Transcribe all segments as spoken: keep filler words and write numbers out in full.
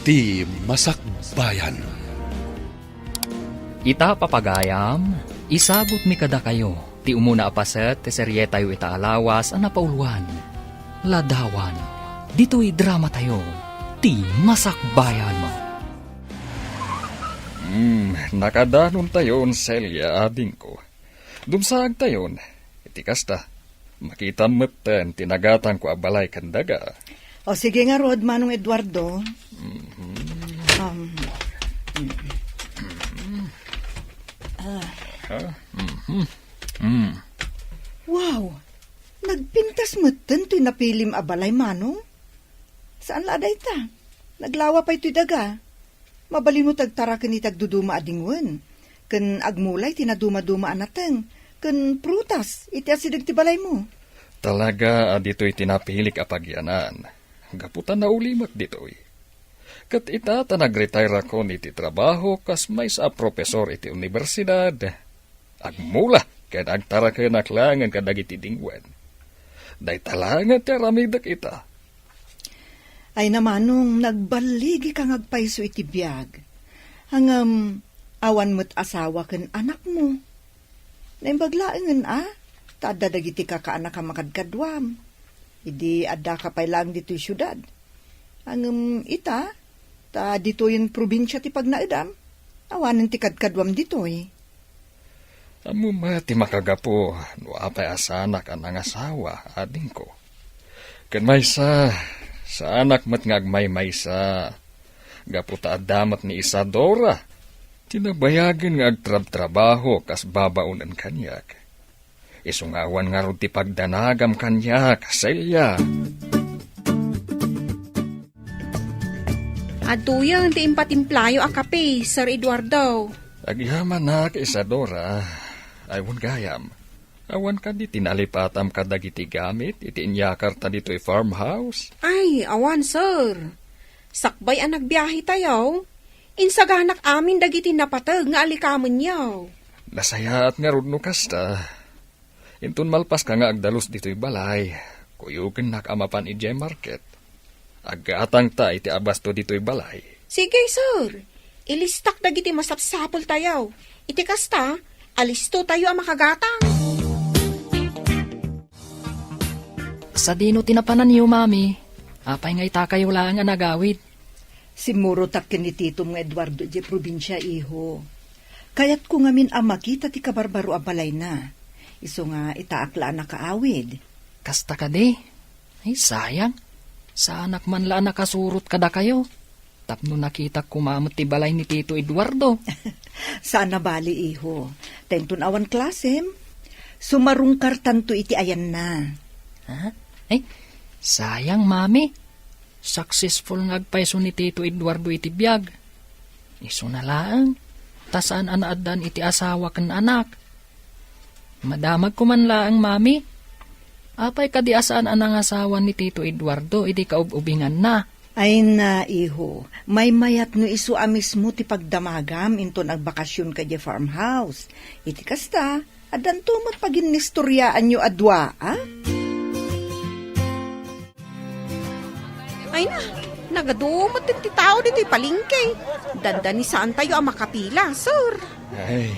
Ti Masakbayan. Ita, papagayam, isagutmi kadakayo ti umuna a paset ti serietayo ita a lawas a napauluan, Ladawan. Ditoy dramatayo, Ti Masakbayan. Hmm, nakadanontayon, Celia, adingko. Dumsaagtayon. Iti kasta, makitam metten ti nagatangko a balay ken daga. O, sige ngarud, Manong Eduardo. Mhm. Um, ah. Ha? Mhm. Mm. Wow! Nagpintas metten toy napilim a balay, Manong. Saan la a dayta? Naglawa pay toy daga. Mabalinmo ti agtaraken iti agduduma a dingwen, ken agmula iti nadumaduma a nateng ken prutas iti asideg ti balaymo. Talaga a ditoy ti napilik a pagyanan, gapu ta naulimek ditoy. Ket ita ta nagretire-akon iti trabaho kas maysa a profesor iti universidad, agmula ken agtarakenak laengen kadagiti dingwen. Dayta laengen ti aramidek ita. Ay, Manong, nagballigika nga agpayso iti biag. Ngem, awan met asawa ken anakmo. Naimbag laengen a, ta adda dagiti kakaanak a makadkaduam. Idi addaka pay laeng ditoy siudad. Ngem ita, ta ditoyen probinsia ti pagnaedam, awanen ti kadkaduam ditoy. Ammom met ti makagapu no apay a saanak a nangasawa, adingko. Ken maysa, saanak met nga agmaymaysa, gapu ta adda met ni Isadora ti nabayagen nga agtrabtrabaho kas babaonen kaniak. Isu nga awan ngarud ti pagdanagam kaniak, Celia. Adtoyen ti impatimplayo a kape, Sir Eduardo. Agyamanak, Isadora. Ay, wen gayam, awan kadi ti nalipatam kadagiti gamit iti inyakarta ditoy farmhouse? Ay, awan, sir. Sakbay a nagbiahetayo, insaganak amin dagiti napateg nga alikamenyo. Nasayaat ngarud no kasta. Inton malpaska nga agdalus ditoy balay, kuyogennak a mapan idiay market. Aggatangta iti abasto ditoy balay. Sige, sir. Ilistak dagiti masapsapultayo. Iti kasta, alistotayo a makagatang. Sadino ti napananyo, Mami? Apay nga itakayo laeng a nagawid? Simmurotak ken ni titom nga Eduardo idiay probinsia, iho. Kayatko ngamin a makita ti kabarbaro a balayna. Isu nga itaak la a nakaawid. Kasta kadi? Ay, sayang. Saanak man la a nakasurot kadakayo. Tapno nakitak koma met ti balay ni Tito Eduardo. Saan a bali, iho. Ta inton awan klasem, sumarungkartanto iti ayanna. Ha? Ay, sayang, Mami. Successful nga agpayso ni Tito Eduardo iti biag. Isuna laeng, ta saan a naaddan iti asawa ken anak. Madamagko man laeng, Mami. Apay kadi a saan a nangasawa ni Tito Eduardo idi kaub-ubinganna? Ay na, iho, maymayat no isu a mismo ti pagdamagam inton agbakasionka idiay farmhouse. Iti kasta, addanto met paginnistoriaanyo a dua, a? Ay na, nagadu met ti tao ditoy palengke. Dandanisaantayo a makapila, sir. Ay,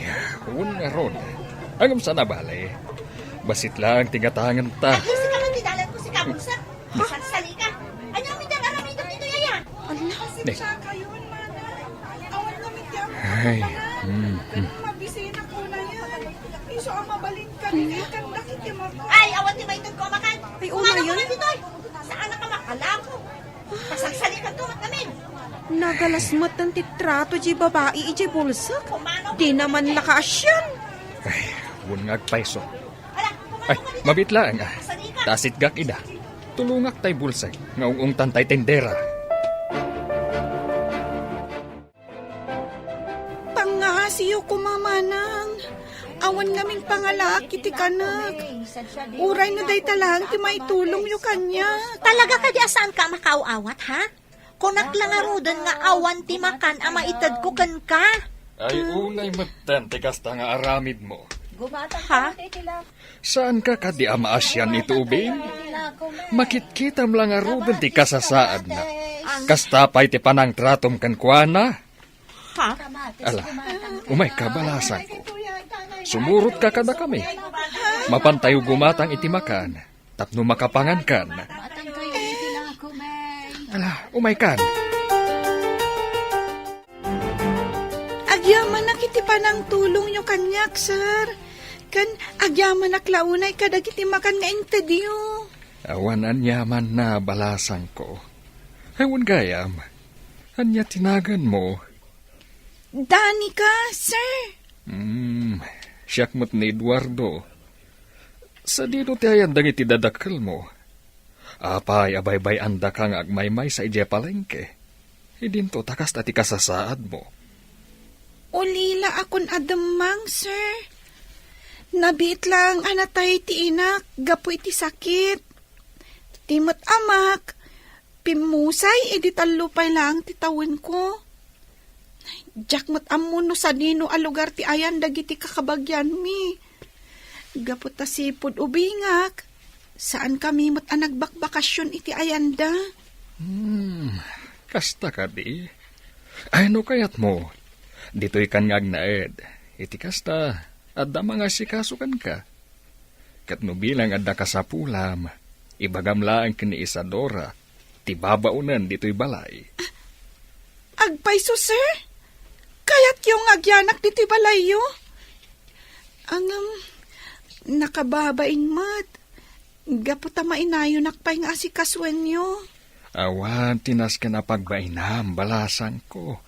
wen ngarud. Ngem saan a bale. Bassit laeng ti gatangenta. Ay, sika man ti dalan ko, sika, bulsa. Salsalika. Ania mi dagiti aramidek ditoy aya? Ala. Pasensya kayo, mana. Awan kami ti Ay, mm, mm. Mabisina ko na yan. Isu a mabalin kami, ikan dakit ti mako. Ay, awan ti maitedko a makan. Ay, una yan. Saan ka makalapo? Pasagsalikan to, mat namin. Nagalas met ti trato di babai idiay bulsak. Di naman nakaasian. Ay, wen nga agpayso. Ay, mabiit laeng, a. Ta sitgak ida. Tulongak tay bulsek nga ung-ungtan tay tendera. Pangngasiyo koma, manang. Awan ngamin pangalaak iti kanak. Uray no dayta laeng ti maitulongyo kaniak. Talaga kadi a saanka a makaaw-awat, ha? Kunak la ngaruden nga awan ti makan a maitedko kenka. Ay, unay metten ti kasta nga aramidmo. Ha? Saanka kadi a maasian iti ubing? Makitkitam la ngaruden ti kasasaadna. Kasta pay ti panangtratom kenkuana? Ha? Ala, umayka, balasangko. Sumurotka kadakami. Mapantayo gumatang iti makan tapno makapangankan. Ala, umaykan. Agyamanak iti panangtulongyo kaniak, sir. Ken agyamanak la unay kadagiti makan nga intedyo. Awan aniamanna, balasangko. Ay, wen gayam. Ania ti naganmo? Danica, sir. Hmm, siak met ni Eduardo. Sadino ti ayan dagiti dadakkelmo? Apay a baybay-andaka nga agmaymaysa idiay palengke? Idinto ta kasta ti kasasaadmo. Ulila a kun a demmang, sir. Nabiit laeng a natay ti inak gapu iti sakit. Ti met amak, pimmusay idi tallo pay laeng ti tawenko. Diak met ammo no sadino a lugar ti ayan dagiti kakabagianmi. Gapu ta sipud ubingak, saankami met a nagbakbakasyon iti ayanda. Hmm, kasta kadi? Ay, no kayatmo, ditoykan nga agnaed. Iti kasta, adda mangasikaso kenka. Ket no bilang adda kasapulam, ibagam laeng ken ni Isadora ti babaonen ditoy balay. Agpayso, sir? Kayatyo nga agyanak ditoy balayyo? Ngem, nakababain met. Gapu ta mainayonak pay nga asikasoenyo. Awan ti nasken a pagbainam, balasangko.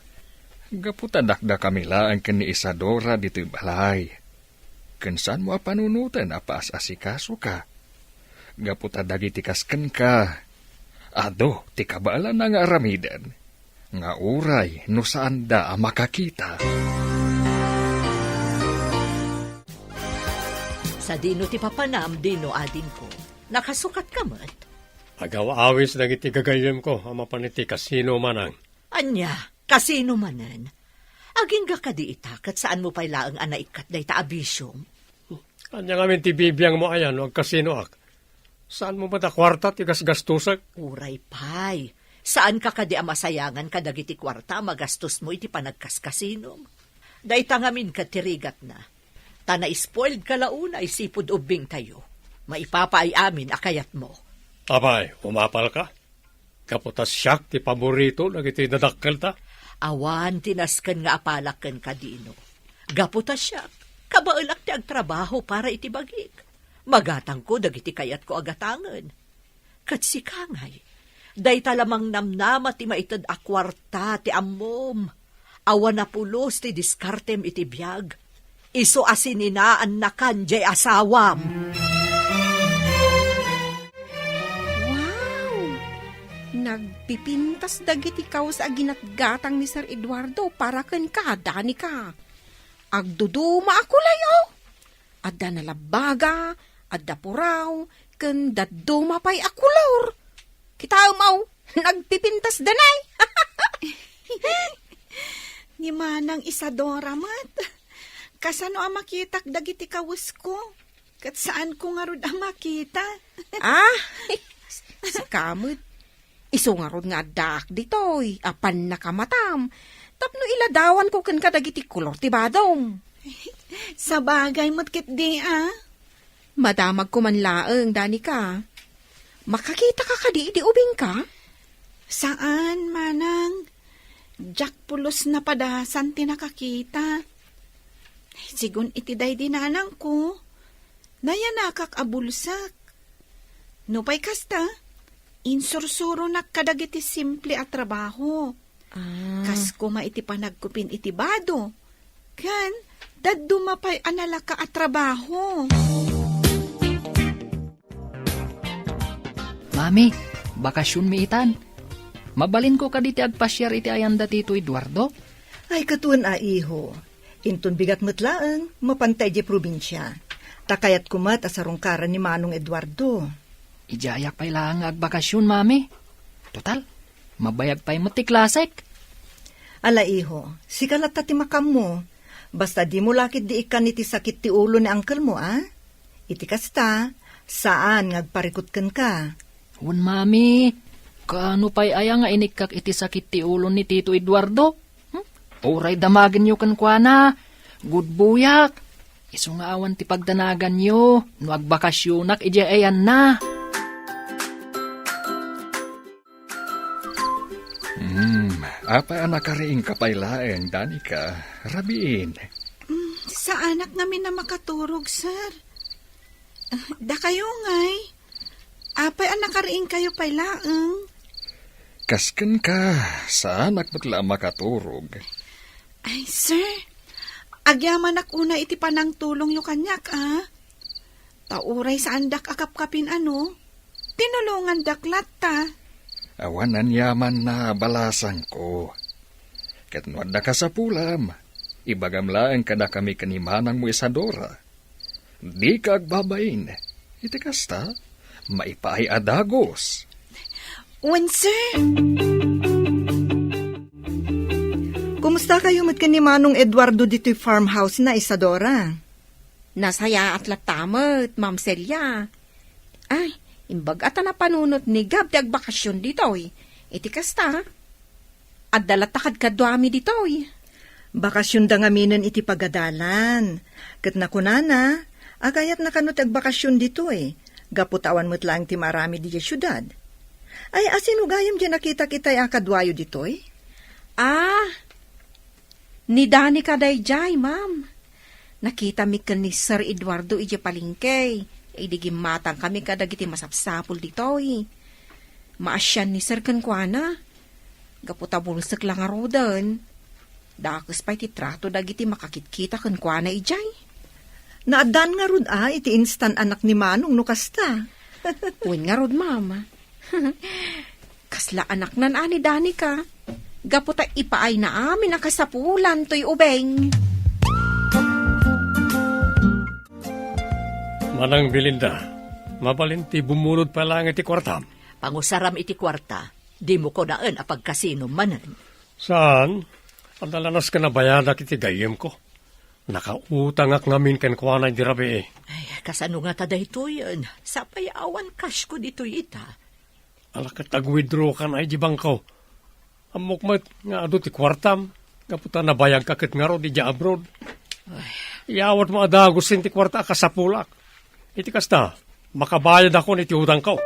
Gapu ta dakdakami laeng ken ni Isadora ditoy balay. Ken saanmo a panunoten a paas-asikasoka. Gapu ta dagiti kas kenka, adu ti kabaelanna nga aramiden, nga uray no saanda a makakita. Sadino ti papanam, Dino, adingko? Nakasukatka met? Agaw-awis dagiti gagayyemko a mapan iti kasino, manang. Ania? Kasino manen? Agingga kadi ita ket saanmo pay laeng a naikkat dayta a bisiom? Ania ngamin ti bibiangmo aya no agkasinoak? Saanmo met a kuarta ti gasgastosek? Uray pay. Saanka kadi a masayangan kadagiti kuarta a magastosmo iti panagkaskasinom? Dayta ngamin ket ti rigatna. Ta na-spoiledka la unay sipud ubbingtayo. Maipapaay amin a kayatmo. Apay, umapalka? Gapu ta siak ti paborito dagiti dadakkelta. Awan ti nasken nga apalak kenka, Dino. Gapu ta siak, kabaelak ti agtrabaho para iti bagik. Magatangko dagiti kayatko a gatangen. Ket sika ngay, dayta la mangnamnama ti maited a kuarta ti ammom. Awan a pulos ti diskartem iti biag. Isu a sininaannakan diay asawam. Wow! Nagpipintas dagiti kaus a ginatgatang ni Sir Eduardo para kenka, Danica. Agduduma a kulay, oh! Adda nalabbaga, adda puraw, ken dadduma pay a kolor. Kitaem, aw, nagpipintas danay. Ni Manang Isadora met. Kasano a makitak dagiti kawesko? Ket saanko ngarud a makita. Ah, sika met. Isu ngarud nga addaak ditoy a pannakamatam tapno iladawanko kenka dagiti kolor ti badom. Sabagay met ketdi a. Madamagko man laeng, Danica. Makakitaka kadi idi ubingka? Saan, manang. Diak pulos napadasan ti nakakita. Sigun iti daydi nanangko, nayanakak a bulsak. Nupay kasta, insursuronak kadagiti simple a trabaho. Ah. Kas koma iti panagkupin iti bado, ken dadduma pay a nalaka a trabaho. Mami, bakasionmi itan. Mabalinko kadi ti agpasiar iti ayanda ti Tito Eduardo? Ay, ket wen a, iho. Inton bigat met laeng, mapanta idiay probinsia. Ta kayatko met a sarungkaran ni Manong Eduardo. Idiayak pay laeng nga agbakasion, Mami. Total, mabayag pay met ti klasek. Ala, iho, sika latta ti makaammo. Basta dimo la ketdi ikkan iti sakit ti ulo ni angkelmo, a? Iti kasta, saan nga agparikut kenka. Wen, Mami. Kaano pay aya nga inikkak iti sakit ti ulo ni Tito Eduardo? Hmm? Uray damagenyo kenkuana. Gudbuyak. Isu nga awan ti pagdanaganyo no agbakasyonak idiay ayanna. Hmm, apay a nakariingka pay laeng, Danica? Rabiin. Mm, saanak ngamin a makaturog, sir. Ah, dakayo ngay. Apay a nakariingkayo pay laeng? Kas kenka, saanak met la a makaturog. Ay, sir. Agyamanak unay iti panangtulongyo kaniak, a. Ta uray saandak a kapkapin, ano? Tinulongandak latta. Awan aniaman a balasangko. Ket no adda kasapulam, ibagam laeng kadakami ken ni manangmo Isadora. Dika agbabain. Iti kasta, maipaay a dagus. Wen, sir. Kumustakayo met ken ni Manong Eduardo ditoy farmhouse na, Isadora? Nasayaat latta met, Ma'am Celia. Ay, imbag a ta napanunot ni Gab ti agbakasyon ditoy. Iti kasta, adda latta kadkaduami ditoy. Bakasyonda ngaminen iti pagadalan. Ket nakunana, agayatna kano ti agbakasyon ditoy, gapu ta awan met laeng ti maaramid idiay siudad. Ay, asino gayam diay nakitak itay a kaduayo ditoy? Ah, ni Danica daydiay, ma'am. Nakitami ken ni Sir Eduardo idiay palengke, idi gimmatangkami kadagiti masapsapul ditoy. Maasian ni Sir kenkuana. Gapu ta bulsek la ngaruden, dakes pay ti trato dagiti makakitkita kenkuana idiay. Naaddaan ngarud a iti instan anak ni Manong no kasta. Wen ngarud, ma'am. Kasla anaknan a ni Danica. Gapu ta ipaayna amin a kasapulan toy ubing. Manang Belinda, mabalin ti bumulod pay laeng iti kuartam? Pangusaram iti kuarta, dimo kunaen a pagkasinom manen. Saan? Adda lanas ken nabayadak iti gayyemko. Nakautangak ngamin kenkuana idi rabii. Ay, kasano ngata daytoyen? Sapay awan cashko ditoy ita. Ala ket ag-withdraw kan ay di bangko. Ammok met nga adu ti kuartam, gapu ta nabayagka ket ngarud idiay abroad. Ay. Iyawatmo a dagusen ti kuarta a kasapulak. Iti kasta, makabayadakon iti utangko.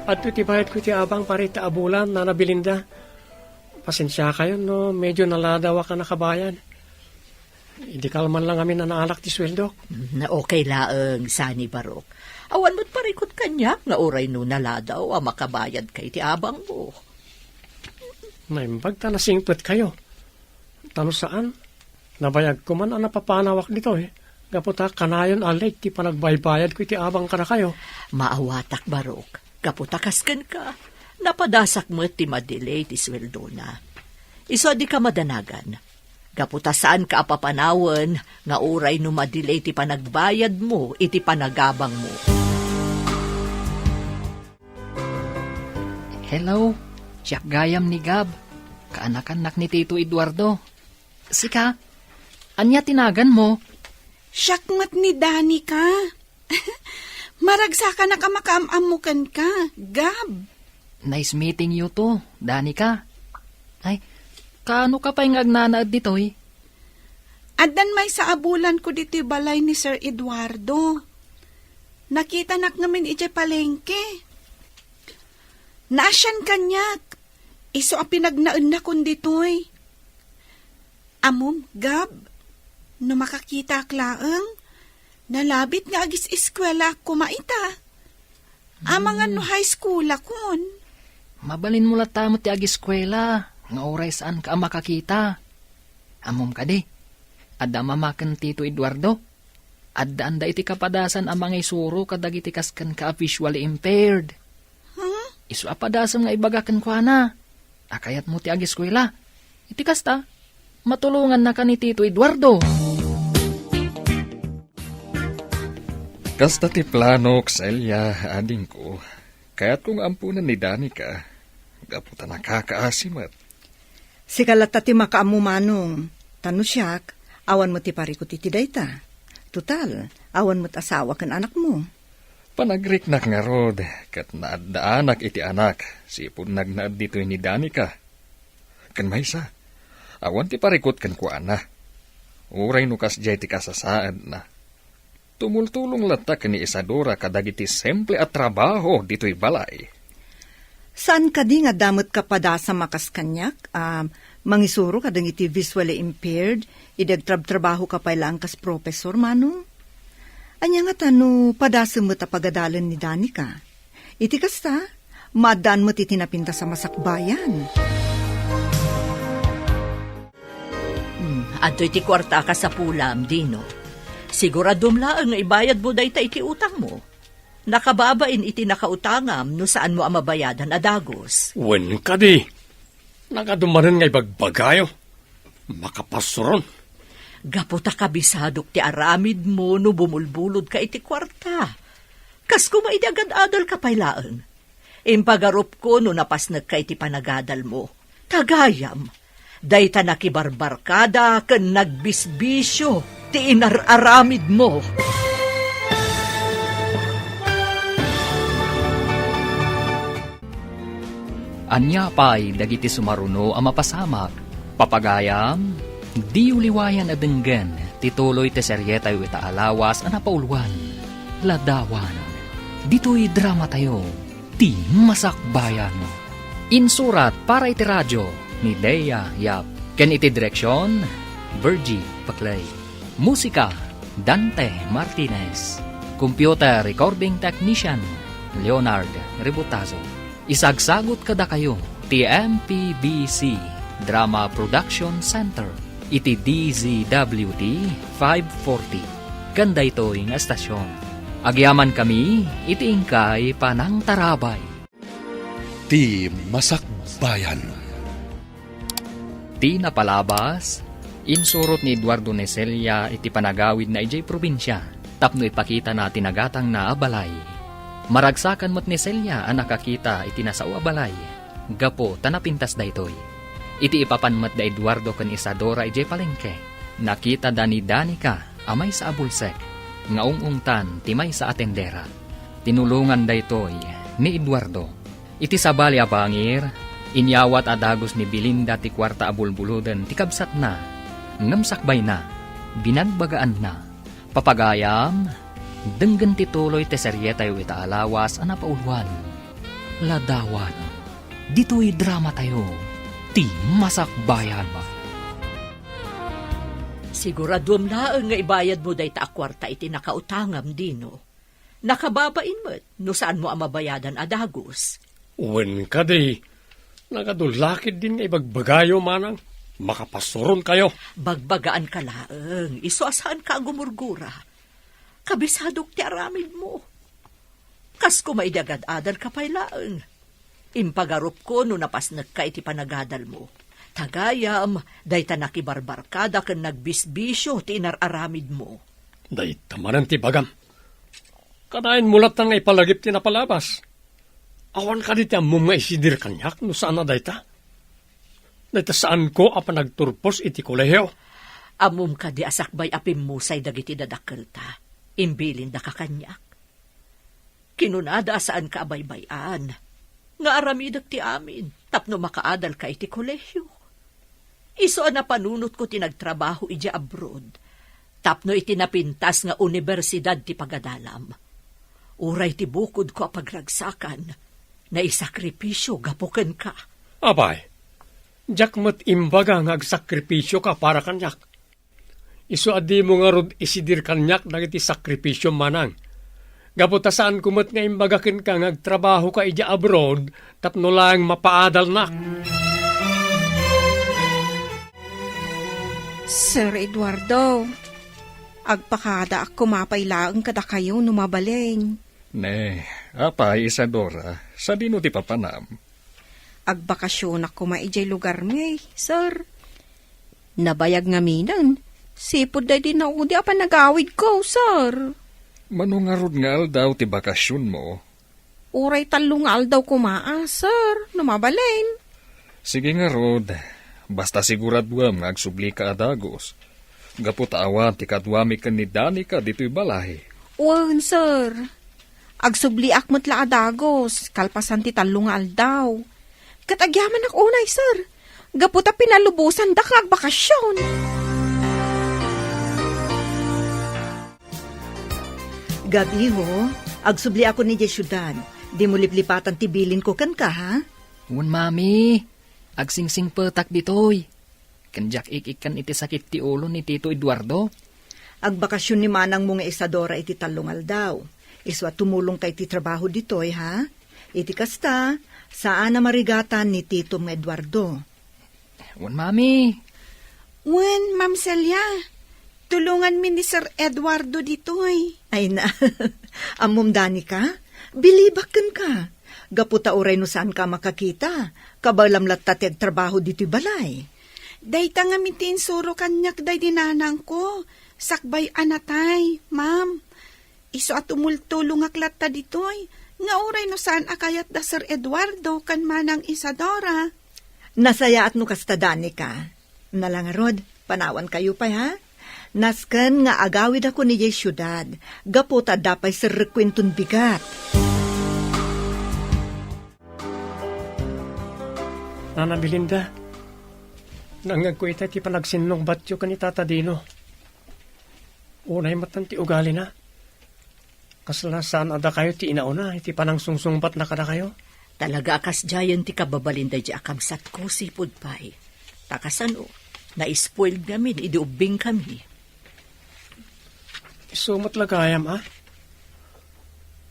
Adto ti bayadko iti abang para ita a bulan, Nana Belinda. Pasensiakayon no medyo naladawak a nakabayad. Idi kalman lang amin a naalak ti sueldok. Mm, okay laeng, saan ni Barok. Awan met parikut kaniak nga uray no naladaw a makabayadka iti abangmo. Naimbag ta nasingpetkayo. Ta no saan, nabayagko man a napapanawak ditoy, gapu ta kanayon a late ti panagbaybayadko iti abang kadakayo. Maawatak, Barok, gapu ta kas kenka, napadasak met ti madelay ti sueldona. Isu a dika madanagan, gapu ta saanka a papanawen nga uray no madelay ti panagbayadmo iti panagabangmo. Hello, siak gayam ni Gab. Kaanakannak ni Tito Eduardo. Sika, ania ti naganmo? Siak met ni Danica. Maragsakanak a makaam-ammo kenka, Gab. Nice meeting you too, Danica. Ay, kaano ka pay nga agnanaed ditoy? Addan maysa a bulanko ditoy balay ni Sir Eduardo. Nakitanak ngamin idiay palengke. Naasian kaniak. Isu a pinagnaennakon ditoy. Ammom, Gab, no makakitak laeng, nalabit nga agis-eskuelaak koma ita. Amangan no high school akon. Mabalinmo latta met ti agiskuela nga uray saanka a makakita. Ammom kadi, adda mama ken Tito Eduardo. Addaanda iti kapadasan a mangisuro kadagiti kas kenka a visually impaired. Huh? Isu a padasem nga ibaga kenkuana a kayatmo ti agiskuela. Iti kasta, matulongannaka ni Tito Eduardo. Kasta ti planok, Celia, adingko. Kayatko nga amponen ni Danica, gapu ta nakakaasi met. Sika latta ti makaammo, Manong, ta no siak, awan met ti parikut iti dayta. Total, awan met asawa ken anakmo. Panagriknak ngarud ket naaddaanak iti anak, sipud nagnaed ditoy ni Danica. Ken maysa, awan ti parikut kenkuana. Uray no kasdiay ti kasasaadna. Tumultulong latta ken ni Isadora kadagiti simple a trabaho ditoy balay. Saan kadi nga adda met kapadasam a kas kaniak a mangisuro kadagiti visually impaired idi agtrabtrabahoka pay laeng kas professor, Manong? Ania ngata no padasem met a pagadalen ni Danica? Iti kasta, maaddaan met iti napintas a masakbayan. Hmm, adtoy ti kuarta a kasapulam, Dino. Siguradom laeng nga ibayadmo dayta iti utangmo. Nakababain iti nakautangam no saanmo a mabayadan a dagus. Wen kadi, nagadu manen nga ibagbagayo. Makapasuron. Gapu ta kabisadok ti aramidmo no bumulbulodka iti kuarta. Kas koma idi agad-adalka pay laeng. Impagarupko no napasnekka iti panagadalmo. Ta gayam, dayta nakibarbarkada ken nagbisbisio ti inar-aramidmo. Ania pay dagiti sumaruno a mapasamak? Papagayam, diyo liwayan a denggen ti tuloy ti serietayo ita a lawas a napauluan, Ladawan. Ditoy dramatayo, Ti Masakbayan. Insurat para iti radio ni Dea Yap. Ken iti direksion, Virgie Paclay. Musika, Dante Martinez. Computer recording technician, Leonard Ributazo. Isagsagut kadakayo ti M P B C Drama Production Center iti D Z W T five forty. Ken daytoy nga estasion, agyamankami iti inkay panangtarabay. Ti Masakbayan. Ti napalabas, insurot ni Eduardo ni Celia iti panagawidna idiay probinsia tapno ipakitana ti nagatangna a balay. Maragsakan met ni Celia a nakakita iti nasao a balay gapu ta napintas daytoy. Iti ipapan met da Eduardo ken Isadora idiay palengke, nakitada ni Danica a maysa a bulsek nga ung-ungtan ti maysa a tendera. Tinulongan daytoy ni Eduardo. Iti sabali a bangir, inyawat a dagus ni Belinda ti kuarta a bulbuloden ti kabsatna, ngem sakbayna, binagbagaanna. Papagayam, denggen ti tuloy ti serietayo ita a lawas a napauluan, Ladawan. Ditoy dramatayo, Ti Masakbayan. Siguraduem laeng nga ibayadmo dayta a kuarta iti nakautangam, Dino. Nakababain met no saanmo a mabayadan a dagus. Wen kadi, nagadu la ketdin nga ibagbagayo, manang makapasuronkayo. Bagbagaanka laeng, isu a saanka a gumurgura. Kabisadok ti aramidmo. Kas koma idi agad-adalka pay laeng. Impagarupko no napasnekka iti panagadalmo. Ta gayam, dayta nakibarbarkada ken nagbisbisio ti inar-aramidmo. Dayta manen ti bagam. Kanayon mo latta nga ipalagip ti napalabas. Awan kadi ti ammom nga isidir kaniak no saan a dayta? Dayta saanko a panagturpos iti kolehio. Ammom kadi a sakbay a pimmusay dagiti dadakkelta, imbilindaka kaniak. Kinunada a saanka a baybay-an, nga aramidek ti amin tapno makaadalka iti kolehio. Isu a napanunotko ti nagtrabaho idiay abroad tapno iti napintas nga universidad ti pagadalam. Uray ti bukodko a pagragsakan, naisakripisio gapu kenka. Apay, diak met imbaga nga agsakripisioka para kaniak. Isu a dimo ngarud isidir kaniak dagiti sakripisiom, manang. Gapu ta saanko met nga imbaga kenka nga agtrabahoka idiay abroad tapno laeng mapaadalnak. Sir Eduardo, agpakadaak koma pay laeng kadakayo no mabalin. Ne, apay, Isadora, sadino ti papanam? Agbakasionak koma idiay lugarmi, sir. Nabayag ngaminen, sipud daydi naudi a panagawidko, sir. Mano ngarud nga aldaw ti bakasionmo? Uray tallo nga aldaw koma a, sir, no mabalin. Sige ngarud, basta siguraduem nga agsublika a dagus. Gapu ta awan ti kaduami ken ni Danica ditoy balay. Wen, sir. Agsubliak met la a dagus, kalpasan ti tallo nga aldaw. Ket agyamanak unay, sir, gapu ta pinalubosandak nga agbakasyon. Gabiho, agsubliakon idiay siudad. Dimo liplipatan ti bilinko kenka, ha? Wen, mami. Agsingsingpetak ditoy. Ken diak ik-ikkan iti sakit ti ulo ni Tito Eduardo. Agbakasyon ni manangmo nga Isadora iti tallo nga aldaw. Isu a tumulongka iti trabaho ditoy, ha? Iti kasta, saan a marigatan ni Titom nga Eduardo. Wen, mami. Wen, Ma'am Celia. Tulonganmi ni Sir Eduardo ditoy. Ay na, ammom, Danica? Bilibak kenka. Gapu ta uray no saanka a makakita, kabaelam latta ti agtrabaho ditoy balay. Dayta ngamin ti insuro kaniak daydi nanangko, sakbay a natay, ma'am. Isu a tumultulongak latta ditoy, nga uray no saan a kayat da Sir Eduardo ken Manang Isadora. Nasayaat no kasta, Danica. Nala ngarud, panawankayo pay, ha? Nasken nga agawidakon idiay siudad, gapu ta adda pay serrekko inton bigat. Nana Belinda, nangngegko ita ti panagsinnungbatyo ken ni Tata Dino. Unay met ti ugalina. Kasla saan a dakayo ti inauna iti panangsungsungbatna kadakayo? Talaga a kasdiayen ti kababalin daydi a kabsatko, sipud pay. Ta kasano, na-spoiled ngamin idi ubbingkami. Isu met la gayam, a?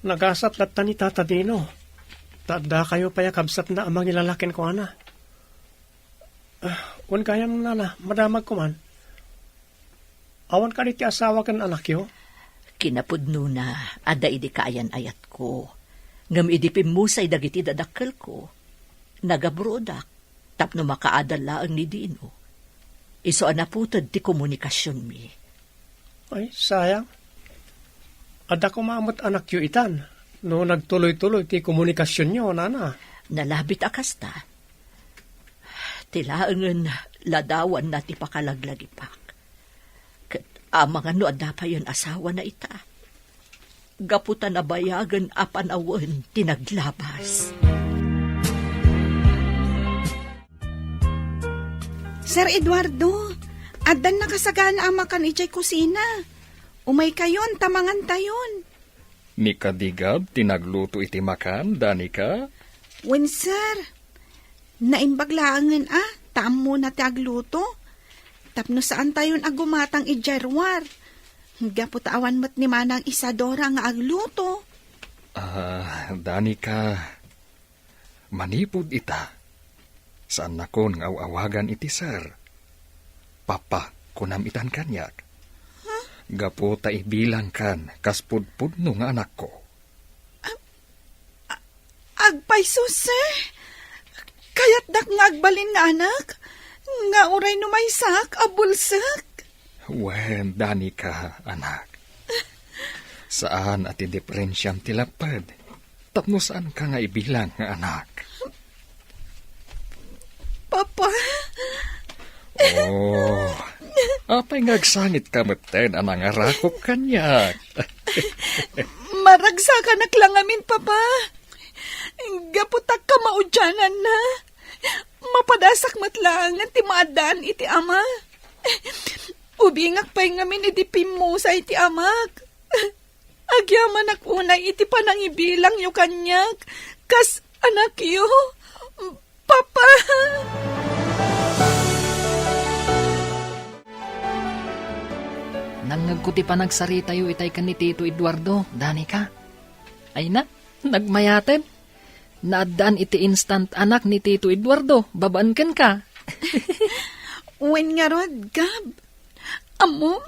Nagasat latta ni Tata Dino. Ta addakayo pay a kabsatna a mangilalaki kenkuana. Ah, wen gayam, nana, madamagko man. Awan kadi ti asawa ken anakyo? Kinapudnona, adda idi kaayan-ayatko. Ngem idi pimmusay dagiti dadakkelko, nagabrodak tapno makaadal laeng ni Dino. Isu a naputed ti komunikasionmi. Ay, sayang. Adda koma met anakyo itan, no nagtuloy-tuloy ti komunikasionyo, nana. Nalabit a kasta. Ti laengen ladawanna ti pakalaglagipak. Ket amangan no adda payen asawana ita. Gapu ta nabayagen a panawen ti naglabas. Sir Eduardo, addan nakasagana a makan idiay kusina. Umaykayon ta mangantayon. Ni Kadigab ti nagluto iti makan, Danica? Wen, sir. Naimbag laengen a, ta ammona ti agluto. Tapno saantayon a gumatang idiay ruar. Gapu ta awan met ni Manang Isadora nga agluto. Ah, Danica, manipud ita, saannakon nga aw-awagan iti sir. Papa, kunam itan kaniak. Huh? Gapu ta ibilangkan kas pudpudno nga anakko. A-, agpayso, sir. Kayatdak nga agbalin nga anak, nga uray no maysak a bulsek. Wen, Danica, anak. Saan a ti diferensiam ti lapped. Tapno saanka nga ibilang nga anak. Papa. Oh, apay nga agsangitka metten a nangarakop kaniak? Maragsakanak la ngamin, Papa. Gapu ta kamaudiananna, mapadasak met laengen ti maaddaan iti ama. Ubingak pay ngamin idi pimmusay ti amak. Agyamanak unay iti panangibilangyo kaniak kas anakyo, Papa. Nangngegko ti panagsaritayo itay ken ni Tito Eduardo, Danica. Ay na, nagmayaten. Naaddaan iti instant anak ni Tito Eduardo, babaen kenka. Wen ngarud, Gab. Ammom,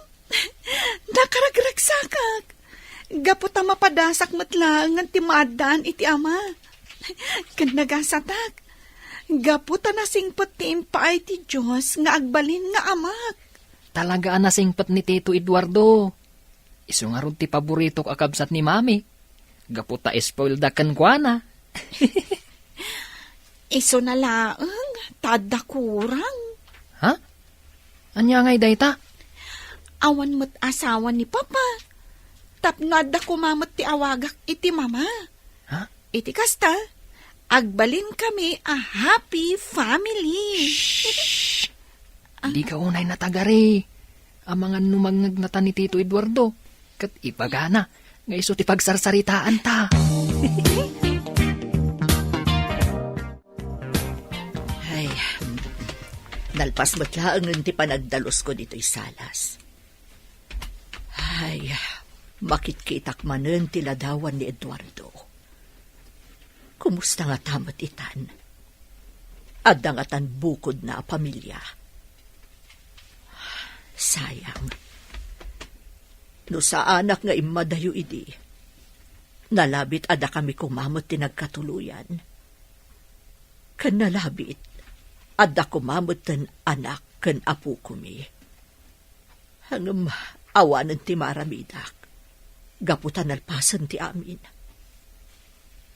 nakaragragsakak. Gapu ta mapadasak met laengen ti maaddaan iti ama. Ken nagasatak. Gapu ta nasingpet ti impaay ti Dios nga agbalin nga amak. Talaga a nasingpet ni Tito Eduardo. Isu ngarud ti paboritok a kabsat ni Mami. Gapu ta spoiled a kenkuana. Isuna laeng, ta adda kurang. Ha? Ania ngay dayta? Awan met asawa ni Papa. tapno adda koma met ti awagak iti mama. Ha? Iti kasta, agbalinkami a happy family. Shh! Ah? Dika unay natagari. Amangan no mangngegna ta ni Tito Eduardo, ket ibagana nga isu ti pagsarsaritaanta. Ay, nalpas met laengen ti panagdalusko ditoy salas. Ay, makitkitak manen ti ladawan ni Eduardo. Kumusta ngata met itan? Adda ngatan bukodna a pamilia? Sayang. No saanak nga immadayo idi, nalabit a dakami koma met ti nagkatuloyan. Ken nalabit, adda koma metten anak ken apokomi. Ngem awanen ti maaramidak, gapu ta nalpasen ti amin.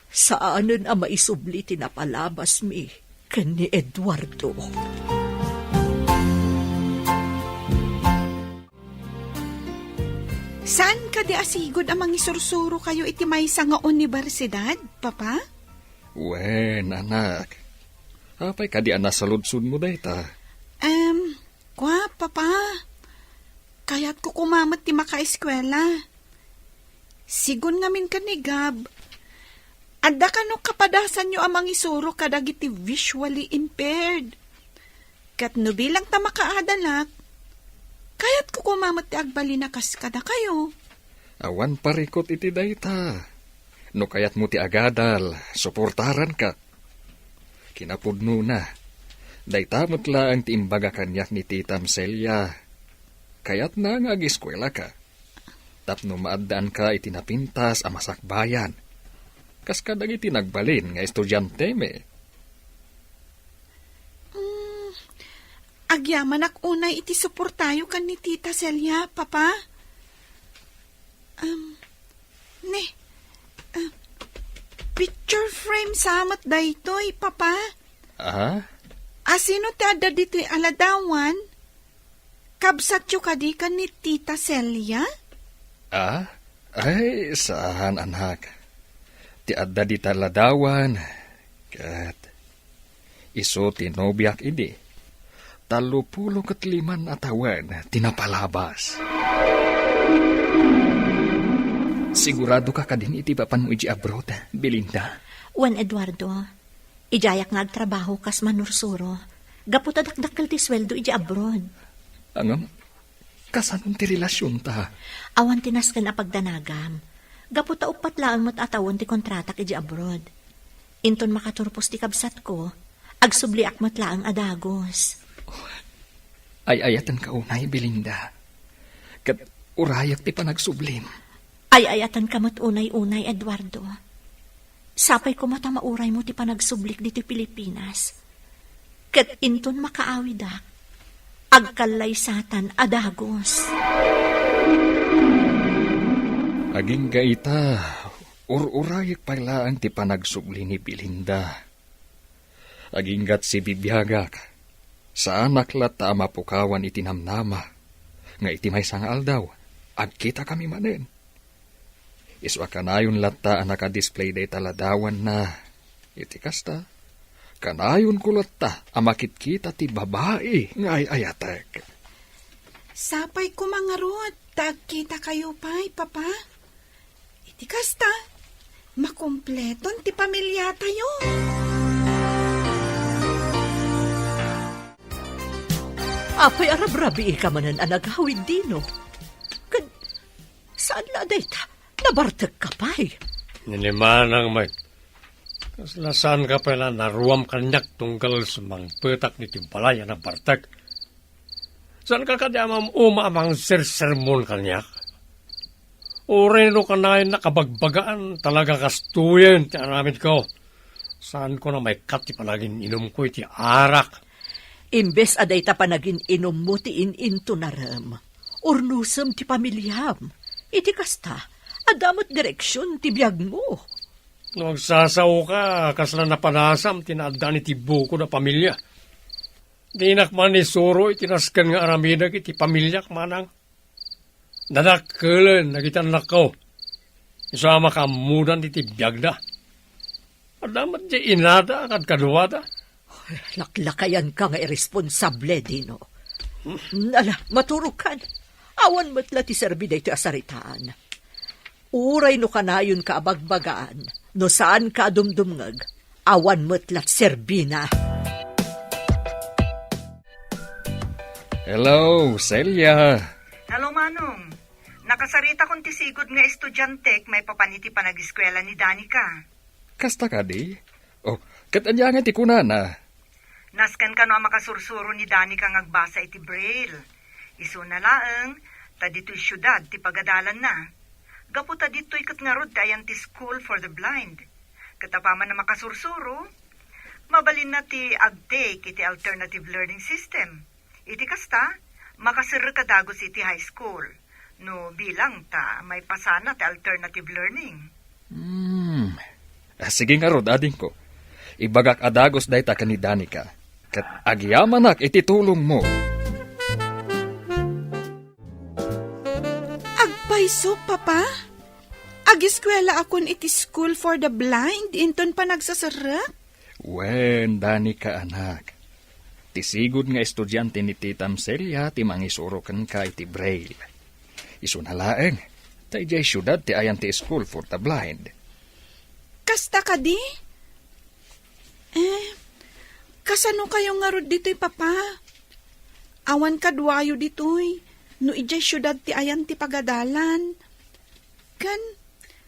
Saanen a maisubli ti napalabasmi ken ni Eduardo. Saan kadi a sigud a mangisursurokayo iti maysa nga universidad, Papa? Wen, anak. Apay kadi a nasaludsodmo dayta? Em, kua, Papa. Kayatko koma met ti makaeskuela. Sigun ngamin ken ni Gab, adda kano kapadasanyo a mangisuro kadagiti visually impaired. Ket no bilang ta makaadalak, kayatko koma met ti agbalin a kas kadakayo. Awan parikut iti dayta. No kayatmo ti agadal, suportaranka. Kinapudnona, dayta met laeng ti imbaga kaniak ni Titam Celia. Kayatna nga ageskuelaka tapno maaddaanka iti napintas a masakbayan, kas kadagiti nagbalin nga estudiantemi. Mm, agyamanak unay iti suportayo ken ni Tita Celia, Papa. Um, ne, ah, picture frame sa met daytoy, Papa. Ah? Asino ti adda ditoy a ladawan? Kabsatyo kadi ken ni Tita Celia? Ah? Ay, saan, anak. Ti adda dita ladawan, ket isu ti nobiak idi. Tallopulo ket liman a tawen ti napalabas. Siguradoka kadin iti papanmo iti abroad, Belinda? Wen, Eduardo. Idiayak nga agtrabaho kas manursuro, gapu ta dakdakkel ti sueldo iti abroad. Ngem, kasanon ti relasionta? Awan ti nasken a pagdanagam, gapu ta uppat laeng met a tawen ti kontratak iti abroad. Inton makaturpos ti kabsatko, agsubliak met laeng a dagus. Ay-ayatenka unay, Belinda. Ket urayek ti panagsublim. Ay-ayatenka met unay-unay, Eduardo. Sapay koma ta mauraymo ti panagsublik ditoy Pilipinas. Ket inton makaawidak, agkallaysatan a dagus. Agingga ita, ur-urayek pay laeng ti panagsubli ni Belinda. Aginggat sibibiagak, saanak latta a mapukawan iti namnama, nga iti maysa nga aldaw, agkitakami manen. Isu a kanayon latta a nakadisplay dayta ladawanna. Iti kasta, kanayonko latta a makitkita ti babai nga ay-ayatek. Sapay koma ngarud ta agkitakayo pay, Papa. Iti kasta, makumpleton ti pamiliatayo. Apay a rabrabiika manen a nagawid dino? Ken saan la a dayta, nabartekka pay? Nini manang met, kasla saanka pay la naruam kaniak tunggal sumangpetak ditoy balay a nabartek? Saanka kadi a mam-uma a mangsersermon kaniak? Uray no kanayon a kabagbagaan, talaga kastoyen ti aramidko. Saanko a maikkat ti panagin-inumko iti arak. Imbes a dayta panagin-inummo ti in-intonarem, urnosem ti pamiliam. Iti kasta, adda met direksion ti biagmo. No agsasaoka, kasla napanasam ti naaddaan iti bukod a pamilia. Dinak manen isuro iti nasken nga aramidek iti pamiliak, manang. Dadakkelen dagiti annakko. Isu a makaammodan iti biagda. Adda met diay inada a kadkaduada. Laklakayanka nga irresponsable, Dino. Ala, maturogkan. Awan met la ti serbi daytoy a saritaan. Uray no kanayonka a bagbagaan, no saanka a dumdumngeg, awan met la ti serbina. Hello, Celia. Hello, Manong. Nakasaritakon ti sigud nga estudiantek maipapan iti panagiskuela ni Danica. Kasta kadi? Oh, ket ania nga ti kunana? Nasken kano a makasursuro ni Danica nga agbasa iti Braille. Isuna laeng, ta ditoy siudad ti pagadalanna. Gapu ta ditoy ket ngarud ti ayan ti School for the Blind. Ket apaman a makasursuro, mabalinna ti agtake iti alternative learning system. Iti kasta, makaserrek a dagus iti high school, no bilang ta maipasana ti alternative learning. Hmm. Ah, sige ngarud, adingko. Ibagak a dagus dayta ken ni Danica. Ket agyamanak iti tulongmo. Agpayso, Papa? Agiskuelaakon iti School for the Blind inton panagsaserrek? Wen, Danica, anak. Ti sigud nga estudiante ni Titam Celia ti mangisuro kenka iti Braille. Isuna laeng, ta idiay siudad ti ayan ti School for the Blind. Kasta kadi? Eh, kasano kayo ngarud ditoy, Papa? Awan kaduayo ditoy, no idiay siudad ti ayan ti pagadalan. Ken,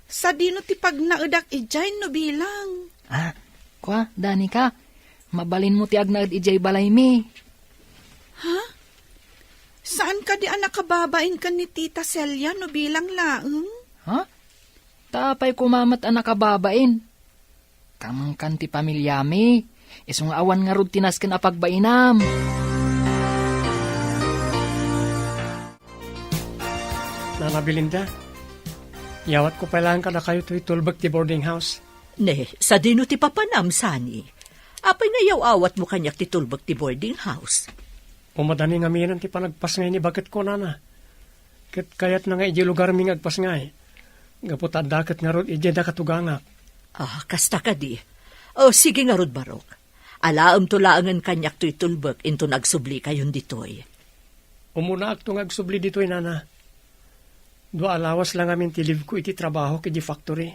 sadino ti pagnaedak idiay no bilang? Ah, kua, Danica, mabalinmo ti agnaed idiay balaymi. Ha? Saan kadi a nakababain ken ni Tita Celia no bilang laeng? Ha? Ta apay koma met a nakababain? Kamangkan ti pamiliami, isu nga awan ngarud ti nasken a pagbainam. Nana Belinda, yawatko pay laeng kadakayo toy tulbek ti boarding house. Ne, sadino ti papanam, Sani? Apay nga yaw-awatmo kaniak ti tulbek ti boarding house? Umadani ngamin ti panagpasngay ni baketko, Nana. Ket kayatna nga idiay lugarmi nga agpasngay. Gapu ta adda ket ngarud idiay dakatugangak. Ah, kasta kadi. Oh, sige ngarud, Barok. Alaemto laengen kaniak toy tulbek inton agsublikayon ditoy. Umunaakto nga agsubli ditoy, Nana. Dua a lawas la ngamin ti leave ko iti trabahok iti factory.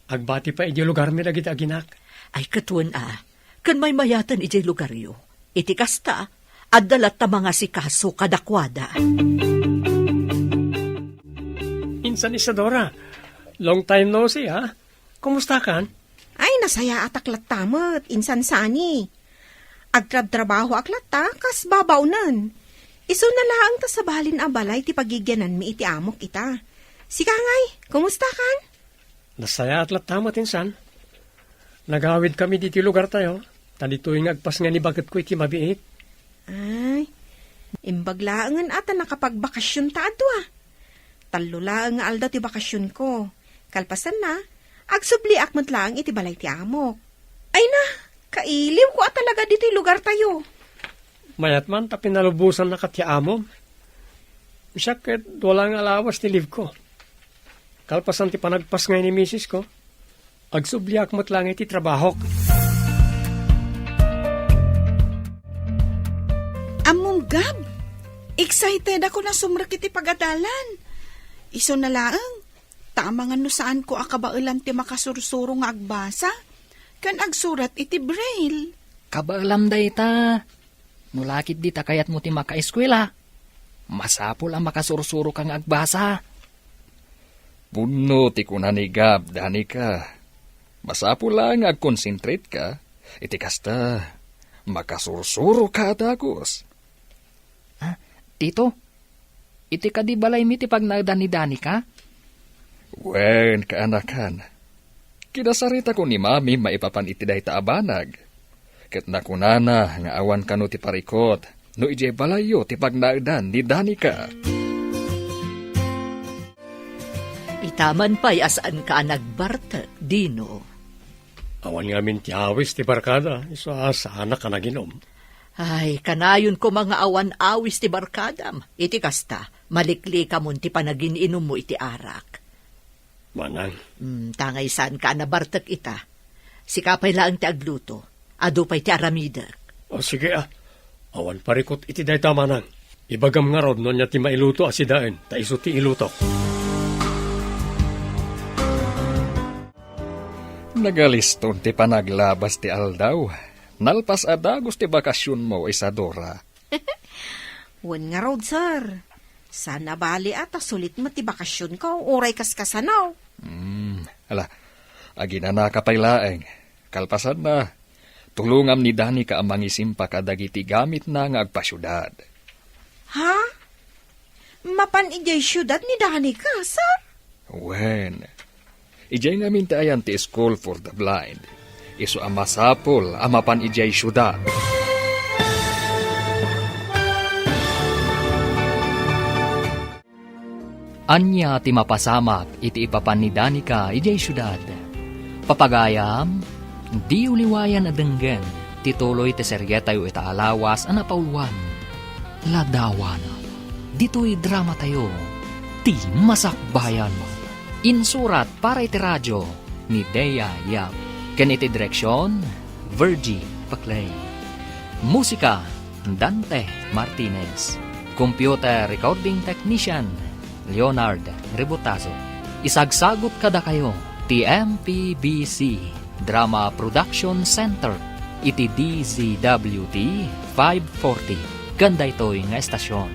Agbati pay idiay lugarmi dagiti aginak. Ay, ket wen a, ken maymayaten idiay lugaryo. Iti kasta, adda latta mangasikaso kadakuada. Insan Isadora, long time no see, ha? Kumustakan? Ay, nasayaatak latta met, insan Sani. Agtrabtrabahoak latta, kas babaonen. Isuna laeng ta sabalin a balay ti pagigiananmi iti amok ita. Sika ngay, kumustakan? Nasayaat latta met, insan. Nagawidkami ditoy lugartayo, ta ditoy nga agpasngay ni baketko iti mabiit. Ay, imbag laengen a ta nakapagbakasionta a dua. Tallo laeng nga aldaw ti bakasionko. Kalpasanna, agsubliak met laeng iti balay ti amok. Ay na, kailiwko a talaga ditoy lugartayo. Mayat man ta pinalubosannaka ti amom. Siak ket dua laeng a lawas ti leave ko. Kalpasan ti panagpasngay ni misis ko, agsubliak met laeng iti trabahok. Ammom, Gab, excited ako a sumrek iti pagadalan. Isuna laeng, ta amangan no saanko a kabaelan ti makasursuro nga agbasa ken agsurat iti Braille. Kabaelam dayta. No la ketdi ta kayatmo ti makaeskuela, masapul a makasursuroka nga agbasa. Pudno ti kuna ni Gab, Danica. Masapul la nga agkonsentretka, iti kasta, makasursuroka a dagus. Ah, Tito, iti kadi balaymi ti pagnaedan ni Danica? Wen, kaanakan. Kinasaritakon ni Mami maipapan iti dayta a banag. Ket nakunana nga awan kano ti parikut no idiay balayyo ti pagnaedan ni Danica. Itaman pay a saanka a nagbartek, Dino. Awan ngamin ti awis ti barkada, isu a saanak a naginom. Ay, kanayon koma nga awan awis ti barkadam. Iti kasta, maliklikamon ti panagin-inummo iti arak. Manang. Hmm, ta nga saanka a nabartek ita. Sika pay laeng ti agluto. Adu pay ti aramidek. O, sige, a. Awan parikut iti dayta, Manang. Ibagam ngarud no ania ti mailuto a sidaen, ta isu ti ilutok. Nagaliston ti panaglabas ti aldaw. Nalpas a dagus ti bakasionmo, Isadora. Wen ngarud, sir. Saan a bali a ta sulit met ti bakasionko, uray kaskasano. Hmm, ala, aginanaka pay laeng. Kalpasanna, tulongam ni Danica a mangisimpa kadagiti gamitna nga agpasiudad. Ha? Mapan idiay siudad ni Danica, sir? Wen, idiay ngamin ti ayan ti School for the Blind. Isu a masapul a mapan idiay siudad. Ania ti mapasamak iti ipapan ni Danica idiay siudad? Papagayam, diyo liwayan a denggen ti tuloy ti serietayo ita a lawas a napauluan, Ladawan. Ditoy dramatayo, Ti Masakbayan. Insurat para iti radio ni Dea Yap, ken iti direksion, Virgie Paclay. Musika, Dante Martinez. Computer recording technician, Leonard Rebotazo. Isagsagut kadakayo ti M P B C Drama Production Center iti D Z W T five forty ken daytoy nga estasion.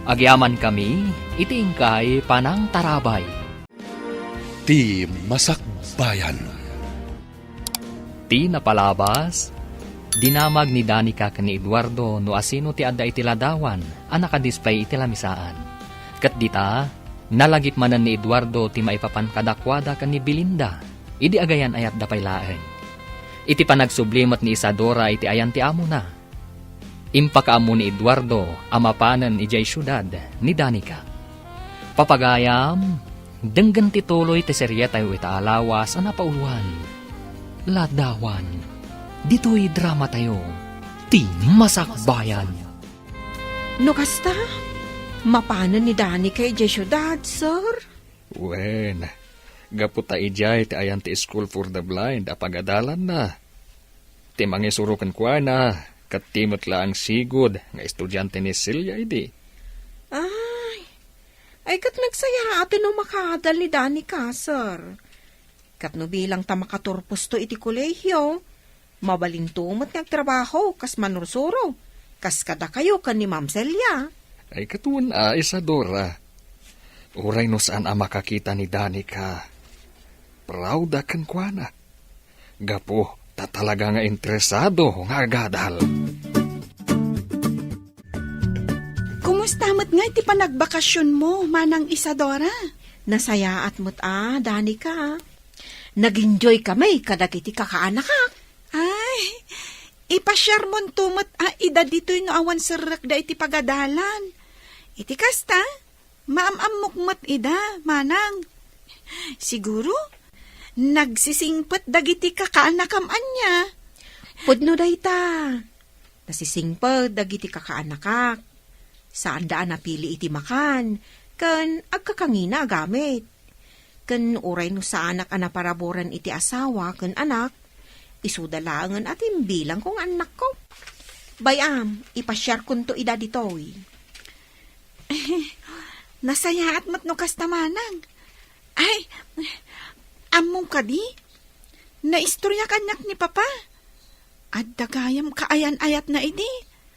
Agyamankami iti inkay panangtarabay. Ti Masakbayan. Ti napalabas, dinamag ni Danica ken ni Eduardo no asino ti adda iti ladawan a nakadisplay iti lamisaan. Ket dita, nalagip manen ni Eduardo ti maipapan kadakuada ken ni Belinda idi agayan-ayatda pay laeng. Iti panagsubli met ni Isadora iti ayan ti amona, impakaammo ni Eduardo a mapanen idiay siudad ni Danica. Papagayam, denggen ti tuloy ti serietayo ita a lawas a napauluan, Ladawan. Ditoy dramatayo, Ti Masakbayan. No kasta, mapanen ni Danica idiay siudad, sir? Wen, gapu ta idiay ti ayan ti School for the Blind a pagadalanna. Ti mangisuro kenkuana, ket ti met laeng sigud nga estudiante ni Celia idi. Ay, ay, ket nagsayaaten no makadal ni Danica, sir. Ket no bilang ta makaturposto iti kolehio, mabalinto met nga agtrabaho kas manursuro, kas kadakayo ken ni Ma'am Celia. Ay, ket wen a, Isadora. Uray no saan a makakita ni Danica, proud a kenkuana. Gapu ta talaga nga interesado nga agadal. Kumusta met ngay ti panagbakasionmo, Manang Isadora? Nasayaat met a, Danica. Nag-enjoy kami kadagiti kakaanakak. Ay, ipasiarmonto met a ida ditoy no awan serrekda iti pagadalan. Iti kasta, maam-ammok met ida, Manang. Siguro, nagsisingpet dagiti kakaanakam ania. Pudno dayta. Nasisingpet dagiti kakaanakak. Saanda a napili iti makan, ken agkakangina a gamit. Ken uray no saanak a naparaburan iti asawa ken anak, isuda laengen a timbilangko nga annakko. Bay-am, ipasiarkonto ida ditoy. Nasayaat met no kasta, Manang. Ay, ammom kadi? Naistorya kaniak ni Papa. Adda gayam kaayan-ayatna idi.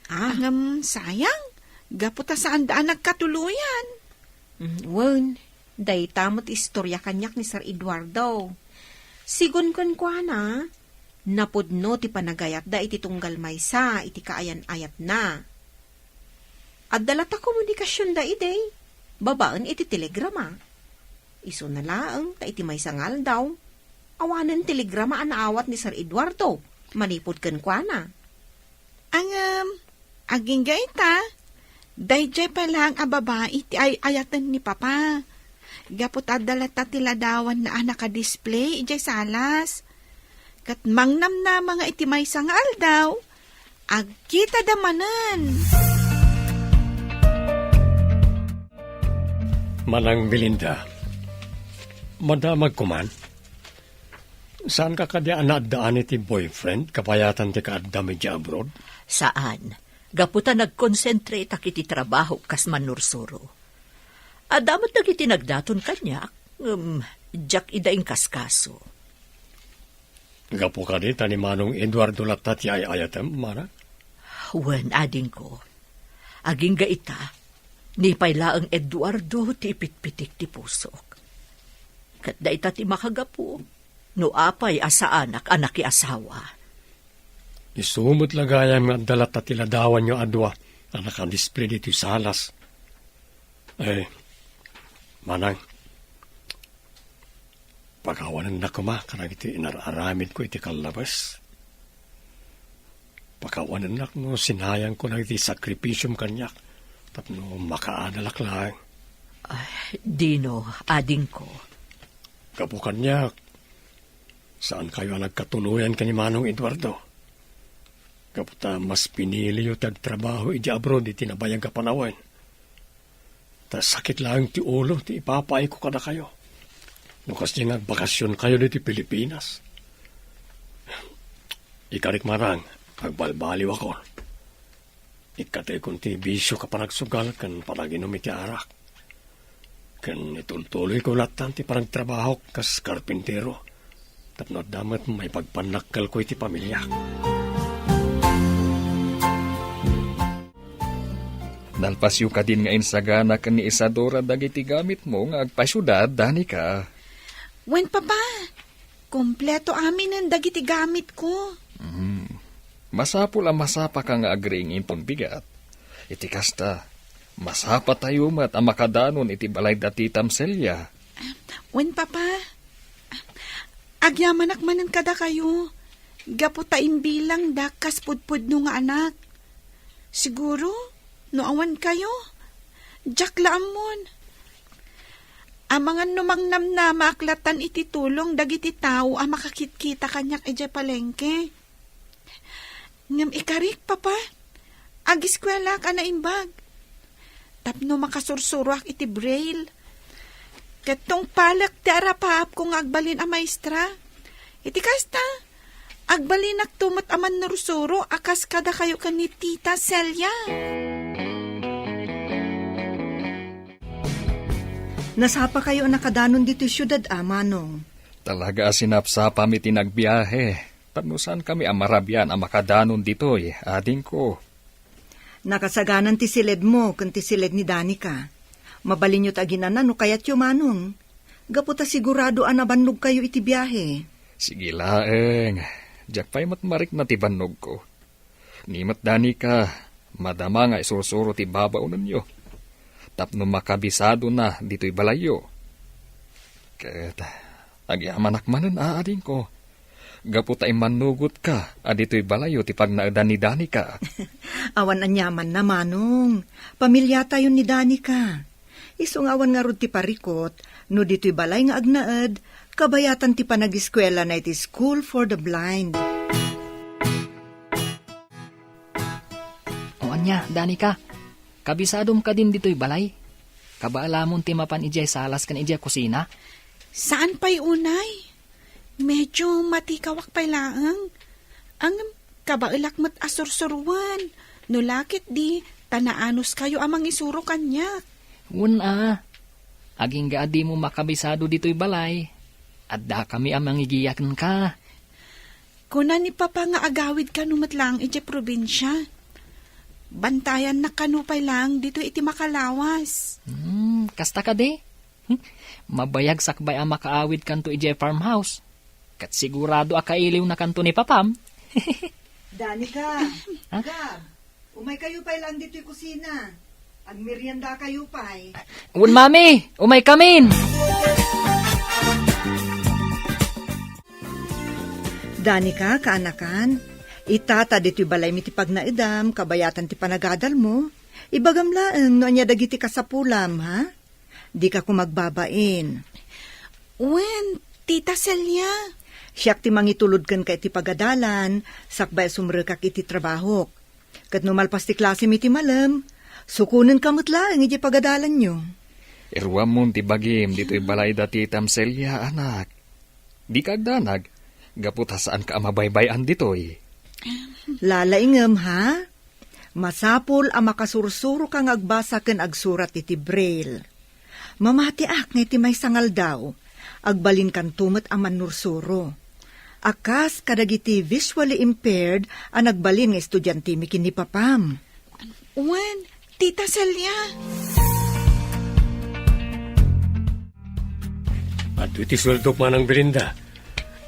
Ah. Ngem sayang, gapu ta saanda a nagkatuloyan. Mm, wen, dayta met istorya kaniak ni Sir Eduardo. Sigun kenkuana, napudno ti panagayatda iti tunggal maysa iti kaayan-ayatna. Adda latta komunikasionda idi, babaen iti telegrama. Isuna laeng ta iti maysa nga aldaw, awanen telegrama a naawat ni Sir Eduardo manipud kenkuana. Ngem, agingga ita, daydiay pay laeng a babai ti ay-ayaten ni Papa. Gapu ta adda latta ti ladawanna a nakadisplay idiay salas. Ket mangnamnama nga iti maysa nga aldaw, Agkitada manen. Manang Belinda, madamag ko man. Saanka kadi a naaddaan iti boyfriend kabayatan ti kaaddam idiay abroad? Saan. Gapu ta nagkonsentrateak iti trabahok kas mannursuro. Adda met dagiti nagdaton kaniak, ngem diak ida inkaskaso. Gapu kadi ta ni Manong Eduardo latta ti ay-ayatem, Manang? Wen, adingko. Agingga ita, ni pay laeng Eduardo ti ipitpitik ti pusok. Ket dayta ti makagapu no apay a saanak a nakiasawa. Isu met la gayam nga adda latta ti ladawanyo a dua a nakadisplay ditoy salas. Eh, Manang, pakawanennak koma kadagiti inar-aramidko iti kallabes. Pakawanennak no sinayangko dagiti sakripisiom kaniak tapno makaadalak laeng. Ay, dino, adingko. Gapu kaniak, saankayo a nagkatuloyan ken ni Manong Eduardo. Gapu ta mas piniliyo ti agtrabaho idiay abroad iti nabayag a panawen. Ta sakit laeng ti ulo ti ipapaayko kadakayo. No kasdiay nga agbakasionkayo ditoy Pilipinas. Ikarik, Manang, agbalbaliwakon. Ikkatekon ti bisio a panagsugal ken panaginum iti arak. Ken itultuloyko lattan ti panagtrabahok kas karpintero tapno adda met maipagpannakkelko iti pamiliak. Nalpasyo kadin nga insagana ken ni Isadora dagiti gamitmo nga agpasiudad, Danica? Wen, Papa. Kompleto aminen dagiti gamitko. Mhm. Masapul a masapaka nga agriing inton bigat. Iti kasta, masapatayo met a makadanon iti balay da Titam Celia. Wen, Papa. Agyamanak manen kadakayo, gapu ta imbilangdak kas pudpudno nga anak. Siguro, no awan kayo, diak la ammon. Amangan no mangnamnamaak lattan iti tulong dagiti tao a makakitkita kaniak idiay palengke. Ngem ikarik, Papa, agiskuelaak a naimbag. Tapno makasursuroak iti braille. Ket tungpalek ti arapaapko nga agbalin a maestra. Iti kasta, agbalinakto met a mannursuro a kas kadakayo ken ni Tita Celia. Nasapakayo a nakadanon ditoy siudad, a, Manong? Talaga a sinapsapami ti nagbiahe. Tapno saankami a marabian a makadanon ditoy, adingko. Nakasaganan ti siledmo ken ti siled ni Danica. Mabalinyo ti aginana no kayatyo, Manong. Gapu ta sigurado a nabannogkayo iti biahe. Sige laeng. Diak pay met marikna ti bannogko. Ni met Danica, madama nga isursuro ti babaonenyo tapno makabisadona ditoy balayyo. Ket agyamanak manen, a, adingko, gapu ta immannugotka a ditoy balayyo ti pagnaedan ni Danica. Awan aniamanna, Manong. Pamiliatayon ni Danica. Isu nga awan ngarud ti parikut no ditoy balay nga agnaed, kabayatan ti panagiskuelana iti School for the Blind. O ania, Danica, kabisadom kadin ditoy balay? Kabaelamon ti mapan idiay salas ken idiay kusina? Saan pay unay. Medyo matikawak pay laeng. Ngem kabaelak met a sursuroen. No la ketdi, ta naanuskayo a mangisuro kaniak. Wen a, agingga a dimo makabisado ditoy balay. Addakami a mangigiya kenka. Kuna ni Papa nga agawid kano met laeng idiay probinsia. Bantayannak kano pay laeng ditoy iti makalawas. Hmm, kasta kadi? Hmm, mabayag sakbay a makaawid kanto idiay farmhouse. Ket sigurado a kailiwna kanto ni Papam. Danica, ha? Gab, umay kayo pay lang ditoy kusina. Agmerienda kayo pay. Wen, Mami, umay kamin. Danica, kaanakan, ita ta ditoy balaymi ti pagnaedam, kabayatan ti panagadalmo. Ibagam laeng no ania dagiti kasapulam, ha? Dika koma agbabain. Wen, Tita Celia. Siak ti mangitulod kenka iti pagadalan, sakbay a sumrekak iti trabahok. Ket no malpas ti klasem iti malem, sukonenka met laeng idiay pagadalanyo. Iruammon ti bagim ditoy balay da Titam Celia, anak. Dika agdanag, gapu ta saanka a mabaybay-an ditoy. Lalaingem, ha? Masapul a makasursuroka nga agbasa ken agsurat iti braille. Mamatiak nga iti maysa nga aldaw, agbalinkanto met a mannursuro. A kas kadagiti visually impaired a nagbalin nga estudiantemi ken ni papam. Wen, Tita Celia. Adtoy ti sueldok, Manang Belinda.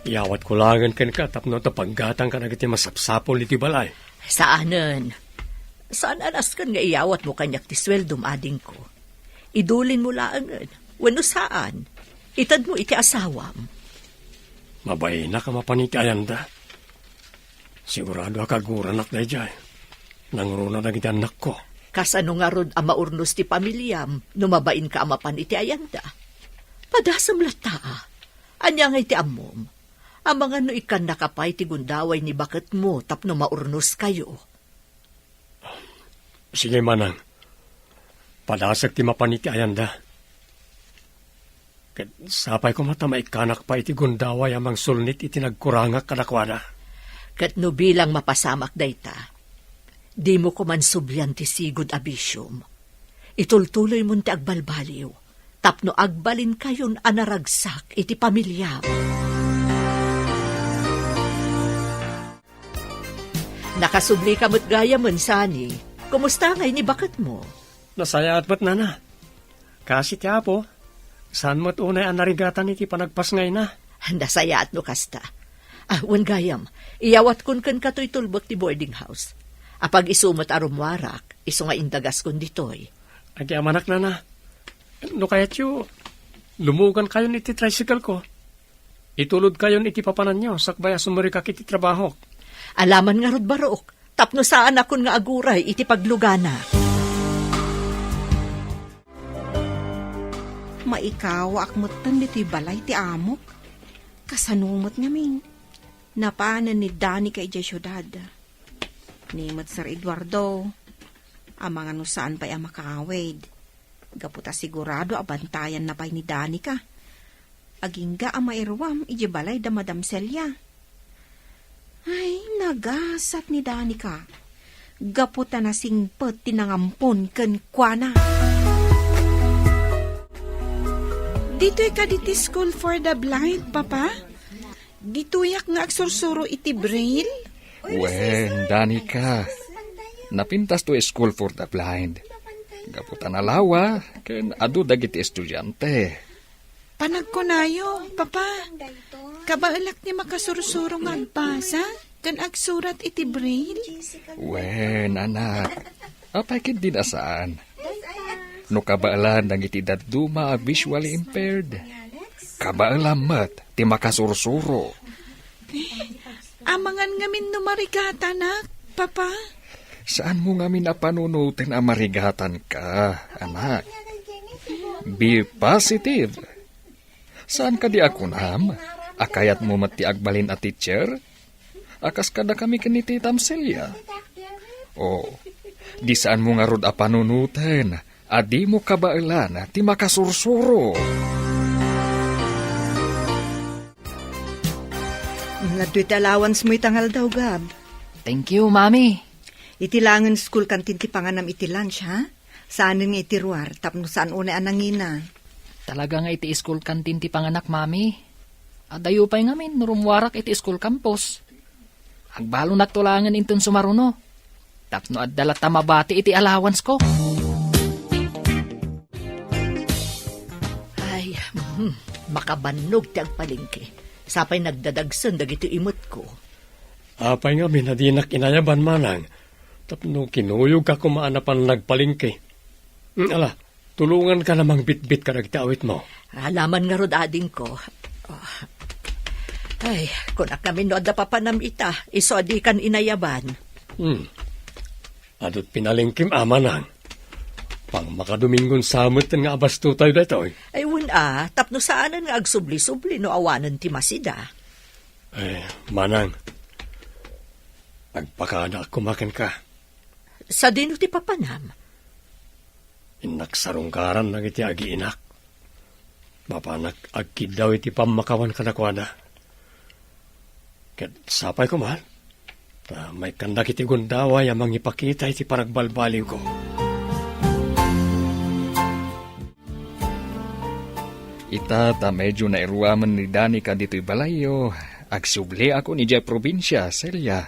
Iyawatko laengen kenka tapno adda paggatang kadagiti masapsapul iti balay. Saanen. Saan a nasken nga iyawatmo kaniak ti sueldom, adingko. Idulinmo laengen, wenno saan, itedmo iti asawam. Mabainak a mapan iti ayanda. Sigurado a kaguranak daydiay. Nangruna dagiti annakko. Kasano ngarud a maurnos ti pamiliam no mabainka a mapan iti ayanda? Padasem latta, a. Ania nga iti ammom? Amangan no ikkannaka pay ti gundaway ni baketmo tapno maurnoskayo. Sige, Manang. Padasek ti mapan iti ayanda. Ket sapay koma ta maikkanak pay iti gundaway a mangsulnit iti nagkurangak kadakuada. Ket no bilang mapasamak dayta, dimo koman sublian ti sigud a bisiom. Itultuloymon ti agbalbaliw tapno agbalinkayon a naragsak iti pamiliam. Nakasublika met gayamen, Sunny. Kumusta ngay ni baketmo? Nasayaat met, Nana. Kaasi ti Apo, saan met unay a narigatan iti panagpasngayna. Nasayaat no kasta. Ah, wen gayam, iyawatkon kenka toy tulbek ti boarding house. Apag isu met a rummuarak, isu nga indagaskon ditoy. Agyamanak, Nana. No kayatyo, lumugankayon iti tricycle ko. Itulodkayon iti papananyo sakbay a sumurikak iti trabahok. Alaman ngarud, barok, tapno saanakon nga aguray iti pagluganak. Maikawaak metten ditoy balay ti amok. Kasano met ngamin? Napanen ni Danica idiay siudad. Ni met Sir Eduardo, amangan no saan pay a makaawid. Gapu ta sigurado a bantayanna pay ni Danica. Agingga a mairuam idiay balay da Madam Celia. Ay, nagasat ni Danica. Gapu ta nasingpet ti nangampon kenkuana. Ditoy kadi ti School for the Blind, Papa? Ditoyak nga agsursuro iti braille? Wen, Danica. Napintas to School for the Blind. Gapu ta nalawa, ken adu dagiti estudiante. Panagkunayo, Papa. Kabaelak ti makasursuro nga agbasa ken agsurat iti braille? Wen, anak. Apay ketdin a saan? No kabaelan dagiti dadduma a visually impaired, kabaelan met ti makasursuro. Amangan ngamin no marigatanak, Papa? Saanmo ngamin a panunoten a marigatanka, anak. Be positive. Saan kadi a kunam a kayatmo met ti agbalin a teacher? A kas kadakami ken ni Titam Celia? O, di saanmo ngarud a panunoten a dimo kabaelan ti makasursuro. Adtoy ti allowance mo ita nga aldaw, Gab. Thank you, Mami. Iti laengen school canteen ti panganam iti lunch, ha? Saanen nga iti ruar, tapno saan unay a nangina. Talaga nga iti school canteen ti panganak, Mami. Adayo pay ngamin no rummuarak iti school campus. Agbalonakto laengen inton sumaruno. Tapno adda latta mabati iti allowance ko. Ay, hmm, makabannog ti agpalengke. Sapay nagdadagsen dagiti imetko. Apay ngamin a dinak inayaban, manang, tapno kinuyogka koma a napan nagpalengke. Hmm, ala, tulonganka la mangbitbit kadagiti awitmo. Alaman ngarud, adingko. Oh. Ay, kunak ngamin no adda papanam ita, isu a dikan inayaban. Hmm. Adut pinalengkem a, manang. Pang makadomingon sa met nga abastotayo daytoy. Ay, wen a, tapno saanen nga agsubli-subli no awanen ti masida. Ay, manang. Agpakadaak koma kenka. Sadino ti papanam? Innak sarungkaran dagiti agiinak. Mapanak agkiddaw iti pammakawan kadakuada. Ket sapay koma, ta maikkandak iti gundaway a mangipakita iti panagbalbaliwko. Ita ta medyo nairuamen ni Danica ditoy balayyo, agsubliakon idiay probinsia, Celia.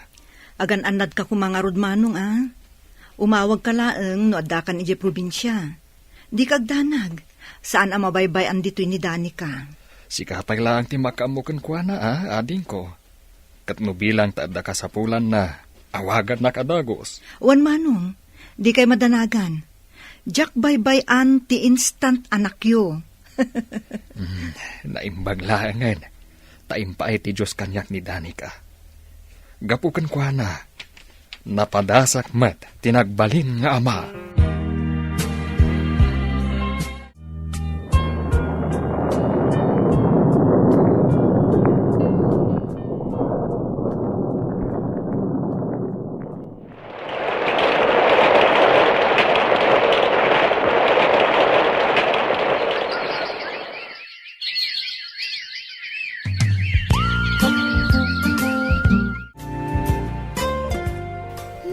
Agan-annadka koma ngarud, Manong, a? Umawagka laeng no addakan idiay probinsia. Dika agdanag. Saan a mabaybay-an ditoy ni Danica. Sika pay laeng ti makaammo kenkuana, a, adingko. Ket no bilang ta adda kasapulanna, awagannak a dagus. Wen, Manong, dikay madanagan. Diak baybay-an ti instant anakyo. Mm, naimbag laengen ta impaay ti Dios kaniak ni Danica. Gapu kenkuana, napadasak met ti nagbalin nga ama.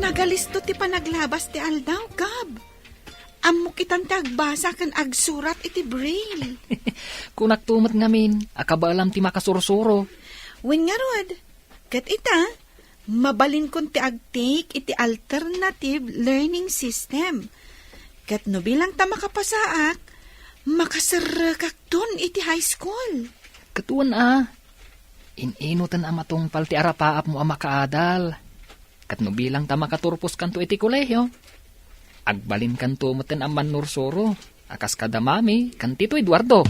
Nagalisto ti panaglabas ti aldaw, Gab. Ammok itan ti agbasa ken agsurat iti braille. Kunakto met ngamin a kabaalam ti makasursuro. Wen ngarud, ket ita, mabalinkon ti agtik iti alternative learning system. Ket no bilang ta makapasaak, makaserrekakton iti high school. Ket wen a, in-inoten a matungpal ti arapaapmo a makaadal. Ket no bilang ta makaturposkanto iti kolehio, agbalinkanto metten a mannursuro a kas kada Mami ken Tito Eduardo.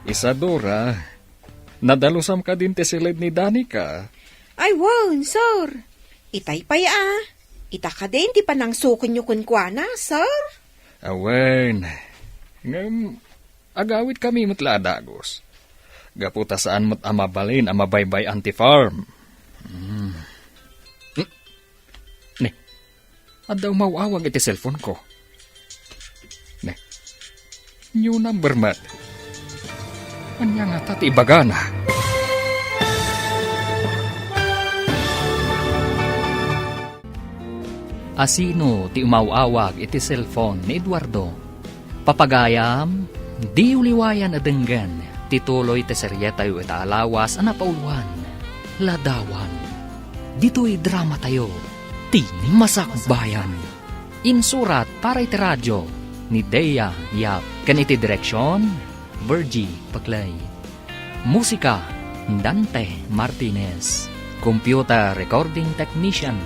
Isadora, nadalusam kadin ti siled ni Danica? Ay, wen, sir. Itay pay a. Ita kadin ti panangsukenyo kenkuana, sir? Awen. Ngem, agawidkami met la a dagus. Gapu ta saan met a mabalin a mabaybay-an ti farm. Hmm. Hmm. Ne, adda umaw-awag iti cellphone-ko. Ne, new number met. Ania ngata ti ibagana? Asino ti umaw-awag iti cellphone ni Eduardo? Papagayam, diyo liwayan a denggen ti tuloy ti serietayo ita a lawas a napauloan, Ladawan. Ditoy dramatayo, Ti Masakbayan. Insurat para iti radio ni Dea Yap ken iti direksion, Virgie Paclay. Musika, Dante Martinez. Computer Recording Technician,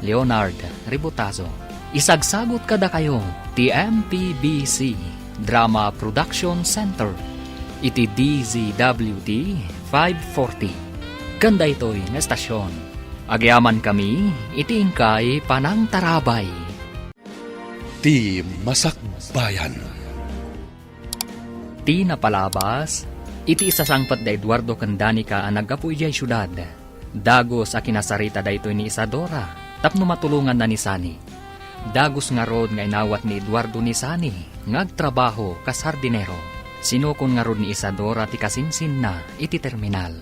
Leonard Ributazo. Isagsagut kadakayo ti M P B C Drama Production Center iti D Z W T five forty. Ken daytoy nga estasion, agyamankami iti inkay panangtarabay. Ti Masakbayan. Ti napalabas, iti isasangpet da Eduardo ken Danica a naggapu idiay siudad, dagus a kinasarita daytoy ni Isadora tapno matulonganna ni Sunny. Dagus ngarud nga inawat ni Eduardo ni Sunny nga agtrabaho kas hardinero. Sinukon ngarud ni Isadora ti kasinsinna iti terminal.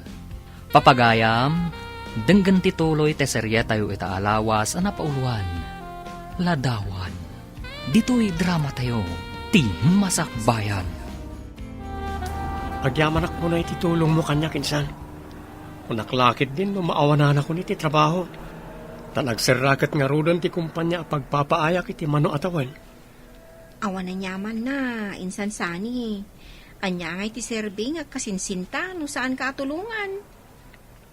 Papagayam, denggen ti tuloy ti serietayo ita a lawas a napauloan, Ladawan. Ditoy dramatayo, Ti Masakbayan. Agyamanak unay ti tulongmo kaniak, insan. Kunak la ketdin no maawananakon iti trabaho. Ta nagserra ket ngaruden ti kompania a pagpapaayak iti mano a tawen. Awan aniamanna, insan Sunny. Ania ngay ti serbi nga agkasinsinta no saanka a tulongan?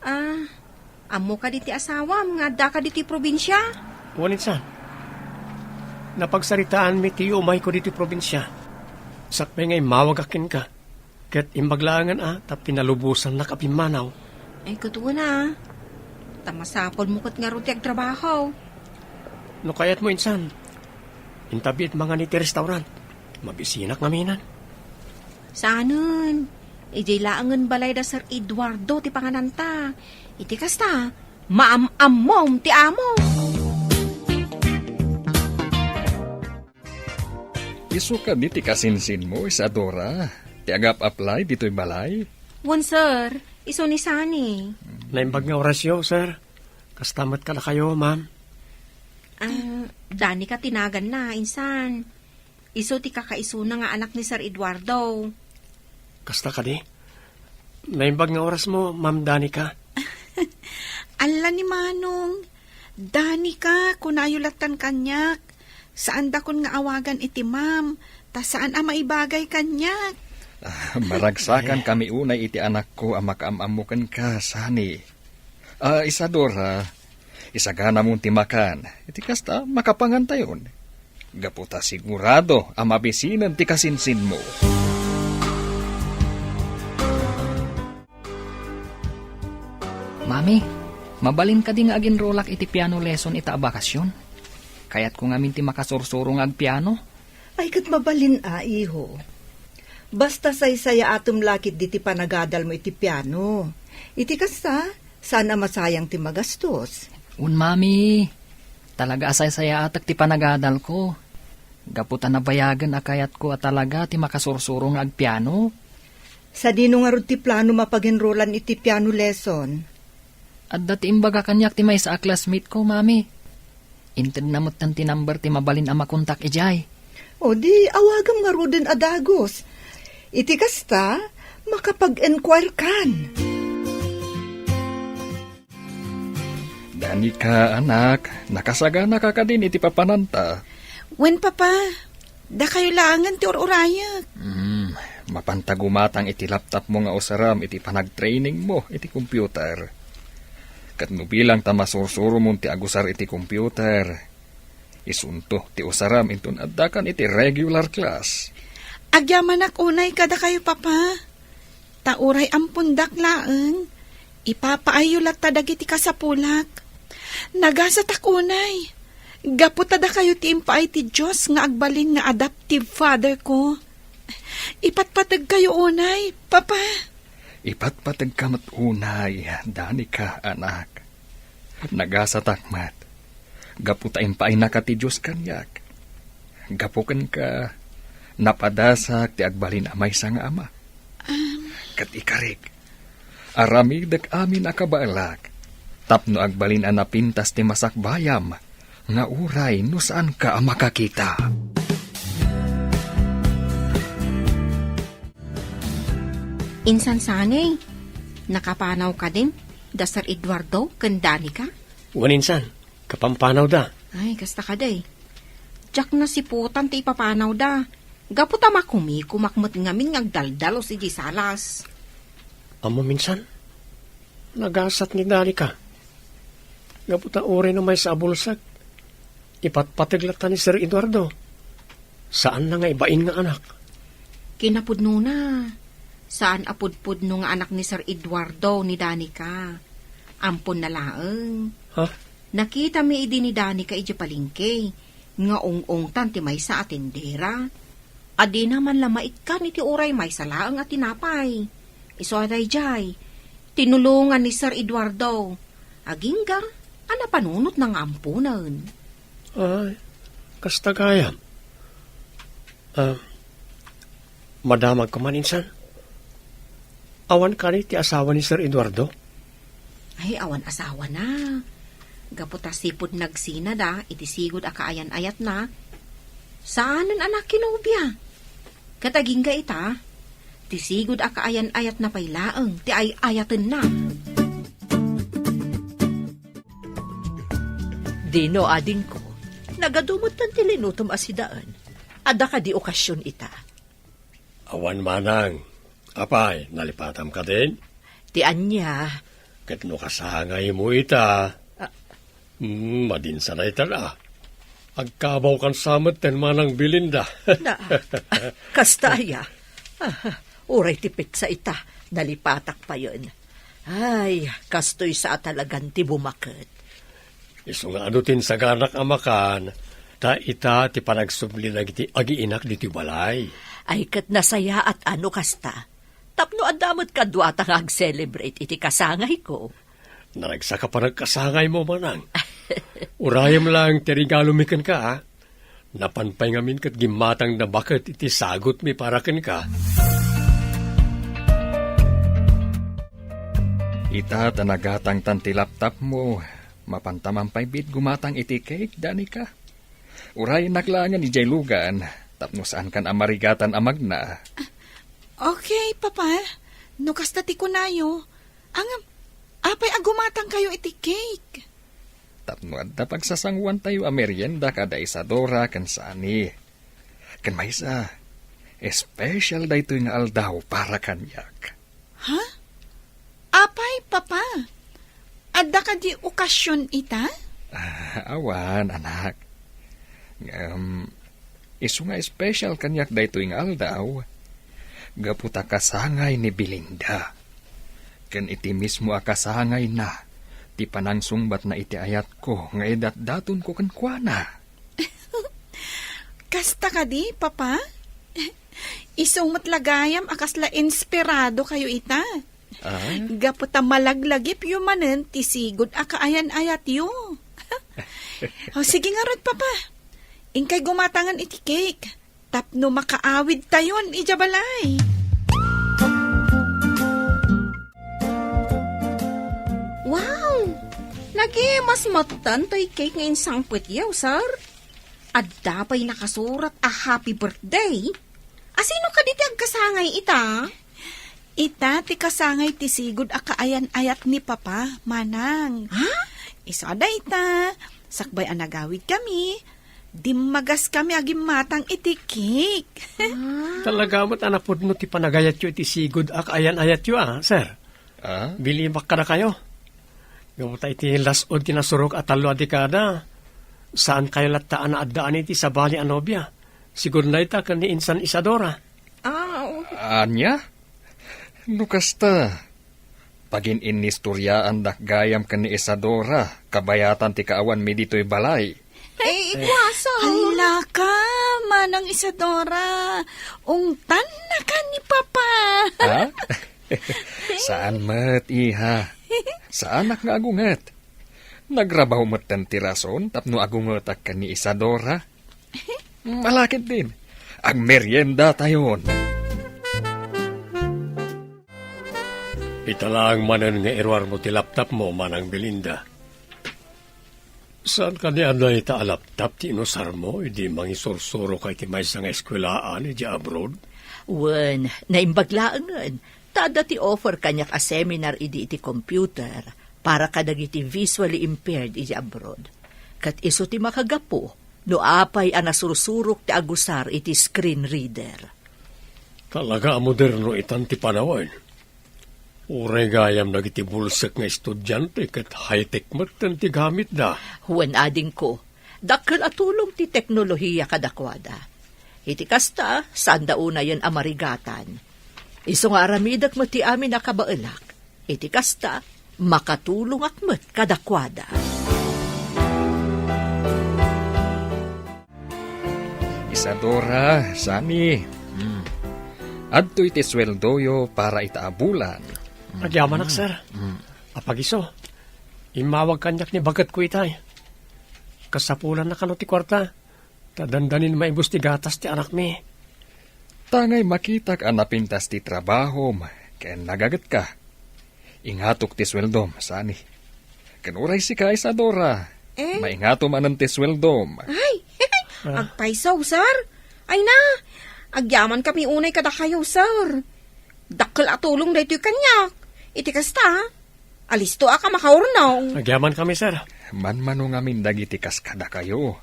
Ah, ammo kadi ti asawam nga addaka ditoy probinsia? Wen, insan. Napagsaritaanmi ti umayko ditoy probinsia. Sakbay nga immawagak kenka. Ket imbag laengen a ta pinalubosannak a pimmanaw. Ay, ket wen a. Ta masapulmo ket ngarud ti agtrabaho. No kayatmo, insan, intabiit mangan iti restaurant. Mabisinak ngaminan. Saanen, idiay laengen balay da Sir Eduardo ti pangananta. Iti kasta, Maam-ammom ti amo. Isu kadi ti kasinsinmo, Isadora, ti agap-apply ditoy balay? Wen, sir. Isu ni Sunny. Naimbag nga orasyo, sir. Kasta met kadakayo, ma'am. Ah, Danica ti naganna, insan. Isu ti kakaisuna nga anak ni Sir Eduardo. Kasta kadi? Naimbag nga orasmo, Ma'am Danica. Alla ni Manong. Danica, kunayo lattan kaniak. Saandakon nga awagan iti ma'am, ta saan a maibagay kaniak. Ah, maragsakan kami unay iti anakko a makaam-ammo kenka, Sunny. Ah, Isadora, isaganamon ti makan. Iti kasta, makapangantayon. Gapu ta sigurado a mabisinen ti kasinsinmo. Mami, mabalin kadi nga aginrolak iti piano lesson ita a bakasyon? Kayatko ngamin ti makasursuro nga agpiano. Ay, ket mabalin a, iho. Basta saysayaatem la ketdi ti panagadalmo iti piano. Iti kasta, saan a masayang ti magastos. Un, Mami, talaga a saysayaatek ti panagadalko. Gapu ta nabayagen a kayatko a talaga ti makasursuro nga agpiano. Sadino ngarud ti planom a paginrolan iti piano lesson? Adda ti imbaga kaniak ti maysa a classmate ko, Mami. Intedna metten ti number ti mabalin a makontak idiay. O di, awagam ngaruden a dagus. Iti kasta, makapag-enquire kan. Danica, anak, nakasaganaka kadin iti papananta? Wen, Papa. Dakayo laengen ti ur-urayek. Hmm, mapanta gumatang iti laptopmo nga usarem iti panagtrainingmo iti computer. Ket no bilang ta masursuromon ti agusar iti computer, isunto ti usarem inton addakan iti regular class. Agyamanak unay kadakayo, Papa. Ta uray ampondak laeng, ipapaayyo latta dagiti kasapulak. Nagasatak unay, gapu ta dakayo ti impaay ti Dios nga agbalin nga adoptive father ko. Ipatpategkayo unay, Papa. Ipatpategka met unay, Danica, anak. Nagasatak met, gapu ta impaaynaka ti Dios kaniak. Gapu kenka, napadasak ti agbalin a maysa nga ama. Ket ikarik, aramidek amin a kabaelak, tapno agbalin a napintas ti masakbayam, nga uray no saanka a makakita. Insan Sunny, nakapanaw kadin da Sir Eduardo ken Danica? Wen insan, kapampanawda. Ay, kasta kadi. Diak nasiputan ti ipapanawda. Gapu ta makumikumak met ngamin nga agdaldalus idiay salas. Ammom insan, nagasat ni Danica. Gapu ta uray no maysa a bulsek, ipatpateg latta ni Sir Eduardo. Saanna nga ibain nga anak. Kinapudnona, saan a pudpudno nga anak ni Sir Eduardo ni Danica. Amponna laeng. Ha? Nakitami idi ni Danica idiay palengke nga ung-ungtan ti maysa a tendera. Adina man la maikkan iti uray maysa laeng a tinapay. Isu a daydiay, tinulongan ni Sir Eduardo. Agingga a napanunotna nga amponen. Ay, kasta gayam. Ah, madamagko man insan. Awan kadi ti asawa ni Sir Eduardo? Ay, awan asawana. Gapu ta sipud nagsinada iti sigud a kaayan-ayatna, saanen a nakinobia. Ket agingga ita, ti sigud a kaayan-ayatna pay laeng ti ay-ayatenna. Dino, adingko, nagadu metten ti linutom a sidaen. Adda kadi okasion ita? Awan manang. Apay, nalipatam kadin? Ti ania? Ket no kasangaymo ita. Ah. Hmm, madinsana ita la. Agkabawkan sa metten manang Belinda. Na, kasta aya. Ah, uray ti petsa ita, nalipatak payen. Ay, kastoy sa a talagan ti bumaket. Isu nga adu ti insaganak a makan, ta ita ti panagsubli dagiti agiinak ditoy balay. Ay, ket nasayaat a no kasta. Tapno adda met kaduata nga ag-celebrate iti kasangayko. Nagsaka panagkasangaymo, manang. Urayem lang ti regalomi kenka, a. Napan pay ngamin ket gimmatangna baket iti sagutmi para kenka. Ita ta nagatangtan ti laptopmo, mapanta man pay biit gumatang iti cake, Danica. Urayennak laengen idiay lugan, tapno saankan a marigatan a magna. Okay, Papa. No kasta ti kunayo, ngem apay a gumatangkayo iti cake? Tapno adda pagsasangoantayo a merienda kada Isadora ken Sani. Ken maysa, espesyal daytoy nga aldaw para kaniak. Ha? Apay, Papa? Adda kadi okasion ita? Ah, awan, anak. Ngem, isu nga espesyal kaniak daytoy nga aldaw, gapu ta kasangay ni Belinda. Ken iti mismo a kasangayna, ti panangsungbatna iti ayatko nga idatdatonko kenkuana. Kasta kadi, Papa? Isu met la gayam a kasla inspiradokayo ita. Ah? Gapu ta malaglagipyo manen ti sigud a kaayan-ayatyo. O, sige ngarud, Papa. Inkay gumatangan iti cake tapno makaawidtayon idiay balay. Wow! Nagimas metten toy cake nga insangpetyo, sir. Adda pay nakasurat a happy birthday. Asino kadi ti agkasangay ita? Ita ti kasangay ti sigud a kaayan-ayat ni Papa, manang. Ha? Isu a dayta, sakbay a nagawidkami, dimmagaskami a gimmatang iti cake. Ah. Talaga met a napudno ti panagayatyo iti sigud a kaayan-ayatyo, a, sir. Ah? Bilimak kadakayo. Gapu ta iti las-ud ti nasurok a tallo a dekada, saankayo latta a naaddaan iti sabali a nobia. Sigud dayta ken ni Insan Isadora. Ah, oo. Ania? No kasta, pagin-inistoriaandak gayam ken ni Isadora, kabayatan ti kaawanmi ditoy balay. Eh, ikuasa. Ay, laka, Manang Isadora. Ungtannaka ni Papa. Ha? Saan met, iha. Saanak nga agunget. Nagrabaw metten ti rason tapno agungetak ken ni Isadora. Malakit din. Agmeriendatayon. Ita laeng manen nga iruarmo ti laptopmo, Manang Belinda. Saan kadi a dayta a laptop ti inusarmo idi mangisursuroka iti maysa nga eskuelaan idiay abroad? Wen, naimbag laengen, ta adda ti offer kaniak a seminar idi iti computer para kadagiti visually impaired idiay abroad. Ket isu ti makagapu no apay a nasursurok ti agusar iti screen reader. Talaga a moderno itan ti panawen. Uray gayam dagiti bulsek nga estudiante ket high-tech metten ti gamitda. Wen, adingko, dakkel a tulong ti teknolohia kadakuada. Iti kasta, saanda unayen a marigatan. Isu nga aramidek met ti amin a kabaelak. Iti kasta, makatulongak met kadakuada. Isadora, Sani. Hmm. Adtoy ti sueldoyo para ita a bulan. Hmm. Agyamanak, sir. Hmm. Apagiso, immawag kaniak ni bagetko itay. Kasapulanna kano ti kuarta, ta dandanin maibus ti gatas ti anakmi. Tangay makitak a napintas ti trabahom ken nagagetka. Ingatok ti sueldom, Sani. Ken uray sika, Isadora, eh? Maingato manen ti sueldom. Ay, ah, agpayso, sir. Ay na, agyamankami unay kadakayo, sir. Dakkel a tulong daytoy kaniak. Iti kasta, alistoak a makaurnong. Agyamankami, sir. Manmano ngamin dagiti kas kadakayo.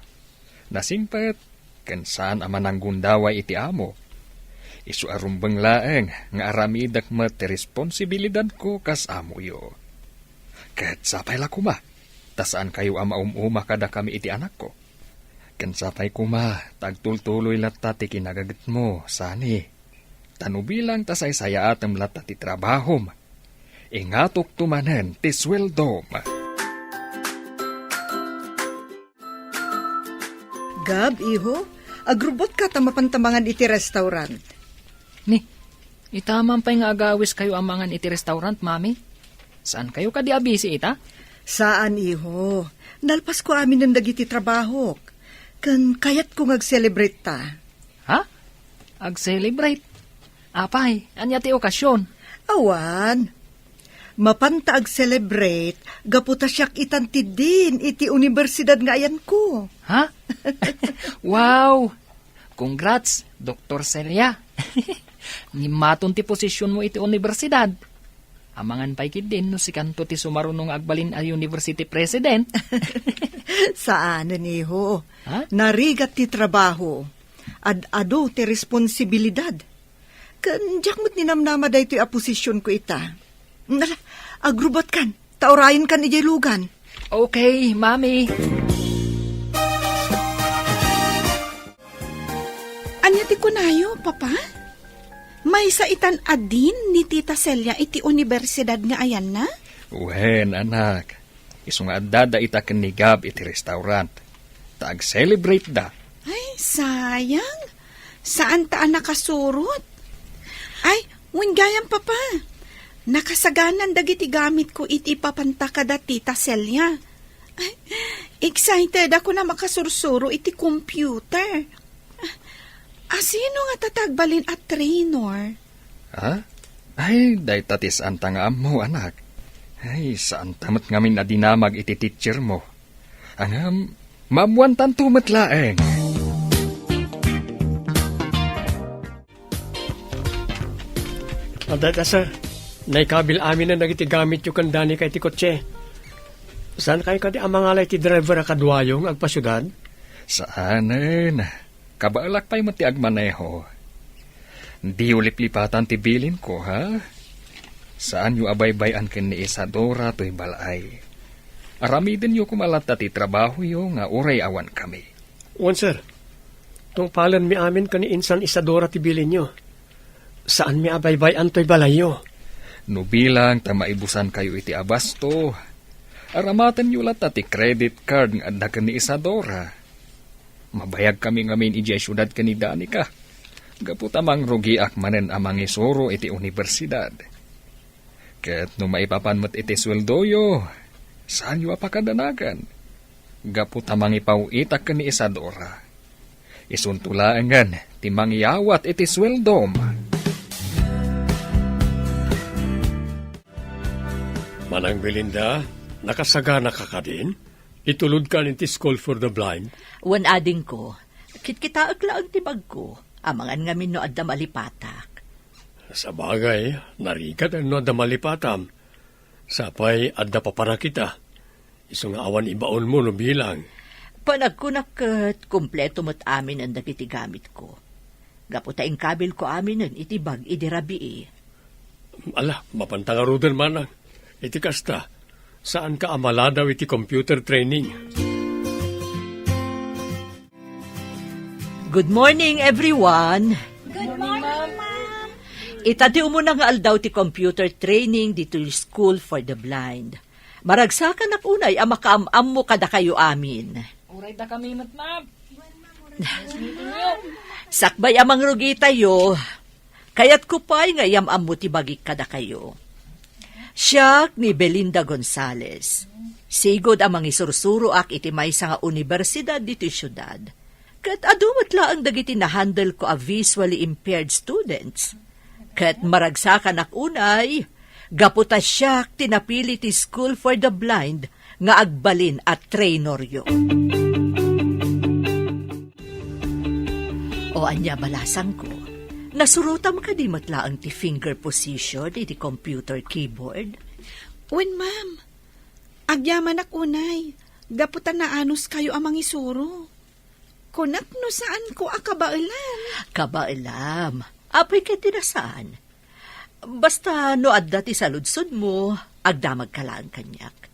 Nasingpet, ken saan a mananggundaway iti amo. Isu a rumbeng laeng nga aramidek met ti responsibilidadko kas amoyo. Ket sapay la koma, ta saankayo a maum-uma kadakami iti anakko. Ken sapay koma, ta agtultuloy latta ti kinagagetmo, Sani. Ta no bilang ta saysayaatem latta ti trabahom, ingatokto manen ti sueldom. Gab, iho, agrubbotka ta mapanta mangan iti restaurant. Ni, ita man pay nga agawiskayo a mangan iti restaurant, Mami? Saankayo kadi a busy ita? Saan, iho. Nalpasko aminen dagiti trabahok. Ken kayatko nga ag-celebrate ta. Ha? Ag-celebrate? Apay, ania ti okasion? Awan. Mapanta ag-celebrate gapu ta siak itan ti dean iti universidad nga ayanko. Ha? Wow! Congrats, Doktor Celia. Ngimmaton ti posisyonmo iti universidad. Amangan pay ketdin no sikanto ti sumaruno nga agbalin a university president. Saanen, iho. Ha? Narigat ti trabaho. Ad-adu ti responsibilidad. Ken diak met ninamnama daytoy a posisyonko ita. Nala, agrubotkan, ta urayenkan idiay lugan. Okay, Mami. Ania ti kunayo, Papa? Maysa itan a dean ni Tita Celia iti universidad nga ayanna? Wen, anak. Isu nga addada ita ken ni Gab iti restaurant. Ta ag-celebrate da. Ay, sayang. Saan ta a nakasurot? Ay, wen gayam, Papa. Nakasaganan dagiti gamitko iti ipapanta kada Tita Celia. Ay, excited ako na makasursuro iti computer. Asino nga tatagbalin a trainer? Ha? Ay, dayta ti saanta nga ammo, anak. Ay, saanta met ngamin a dinamag iti teacher mo. Ngem, maammoantanto met laeng. Adda ta, sir. Naikabil aminen dagiti gamityo ken Danica iti kotse. Saankayo kadi a mangala iti driver a kaduayo nga agpasiudad? Saanen. Kabaelak pay met ti agmaneho. Diyo liplipatan ti bilinko, ha? Saanyo a baybay-an ken ni Isadora toy balaay. Aramidenyo koma latta ti trabahoyo nga uray awankami. Wen, sir. Tungpalenmi amin ken ni Insan Isadora ti bilinyo. Saanmi a baybay-an toy balayyo. No bilang ta maibusankayo iti abasto, aramatenyo latta ti credit card nga adda ken ni Isadora. Mabayagkami ngamin idiay siudad ken ni Danica, gapu ta mangrugiak manen a mangisuro iti universidad. Ket no maipapan met iti sueldoyo, saanyo a pakadanagan, gapu ta mangipaw-itak ken ni Isadora. Isunto laengen ti mangyawat iti sueldom. Manang Belinda, nakasagana ka kadin? Itulodkan iti School for the Blind? Wen, adingko, kitkitaek laeng ti bagko. Amangan ngamin no adda malipatak. Sabagay, narigat no adda malipatam. Sapay adda paparakita. Isu nga awan ibaonmo no bilang. Panagkunak ket kompleto met amin dagiti gamitko. Gapu ta inkabilko aminen iti bag idi rabii. Ala, mapanta ngaruden, manang. Iti kasta, saanka a maladaw iti computer training. Good morning, everyone! Good morning, ma'am! Ita ti umuna nga aldaw ti computer training ditoy School for the Blind. Maragsakanak unay a makaam-ammo kadakayo amin. Uray dakami met, ma'am. Sakbay a mangrugitayo, kayatko pay nga iyam-ammo ti bagik kadakayo. Siak ni Belinda Gonzalez. Sigud a mangisursuroak iti maysa nga universidad ditoy siudad. Ket adu met laeng dagiti nahandle ko a visually impaired students. Ket maragsakanak unay, gapu ta siak ti napili ti School for the Blind nga agbalin a traineryo. O ania, balasangko, nasurotam kadi met laeng ti finger position iti computer keyboard? Wen, ma'am. Agyamanak unay, gapu ta naanuskayo a mangisuro. Kunak no saanko a kabaelan. Kabaelam. Apay ket ti nasaan? Basta no adda ti saludsodmo, agdamagka laeng kaniak.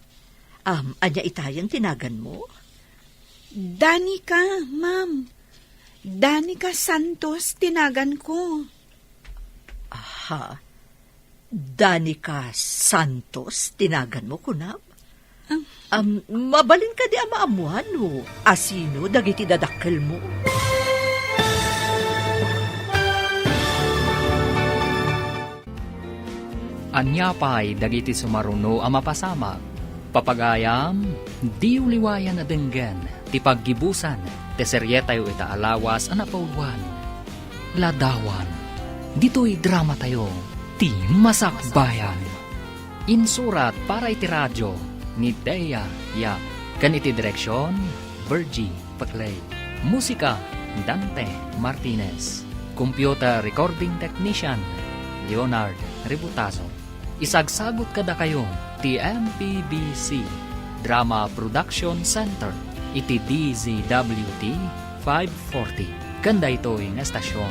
Am, ania itayen ti naganmo? Danica, ma'am. Danica Santos ti naganko. Aha. Danica Santos ti naganmo, kunam? Am, mabalin kadi a maammuan no asino dagiti dadakkelmo? Ania pay dagiti sumaruno a mapasamak? Papagayam, diyo liwayan a denggen ti paggibusan ti serietayo ita a lawas a napauluan. Ladawan, ditoy dramatayo, ti Masakbayan. Insurat para iti radio ni Dea Yap, ken iti direksion, Virgie Paclay. Musika, Dante Martinez. Computer recording technician, Leonard Rebutazo. Isagsagut kadakayo ti M P B C Drama Production Center iti D Z W T five forty. Ken daytoy nga estasion,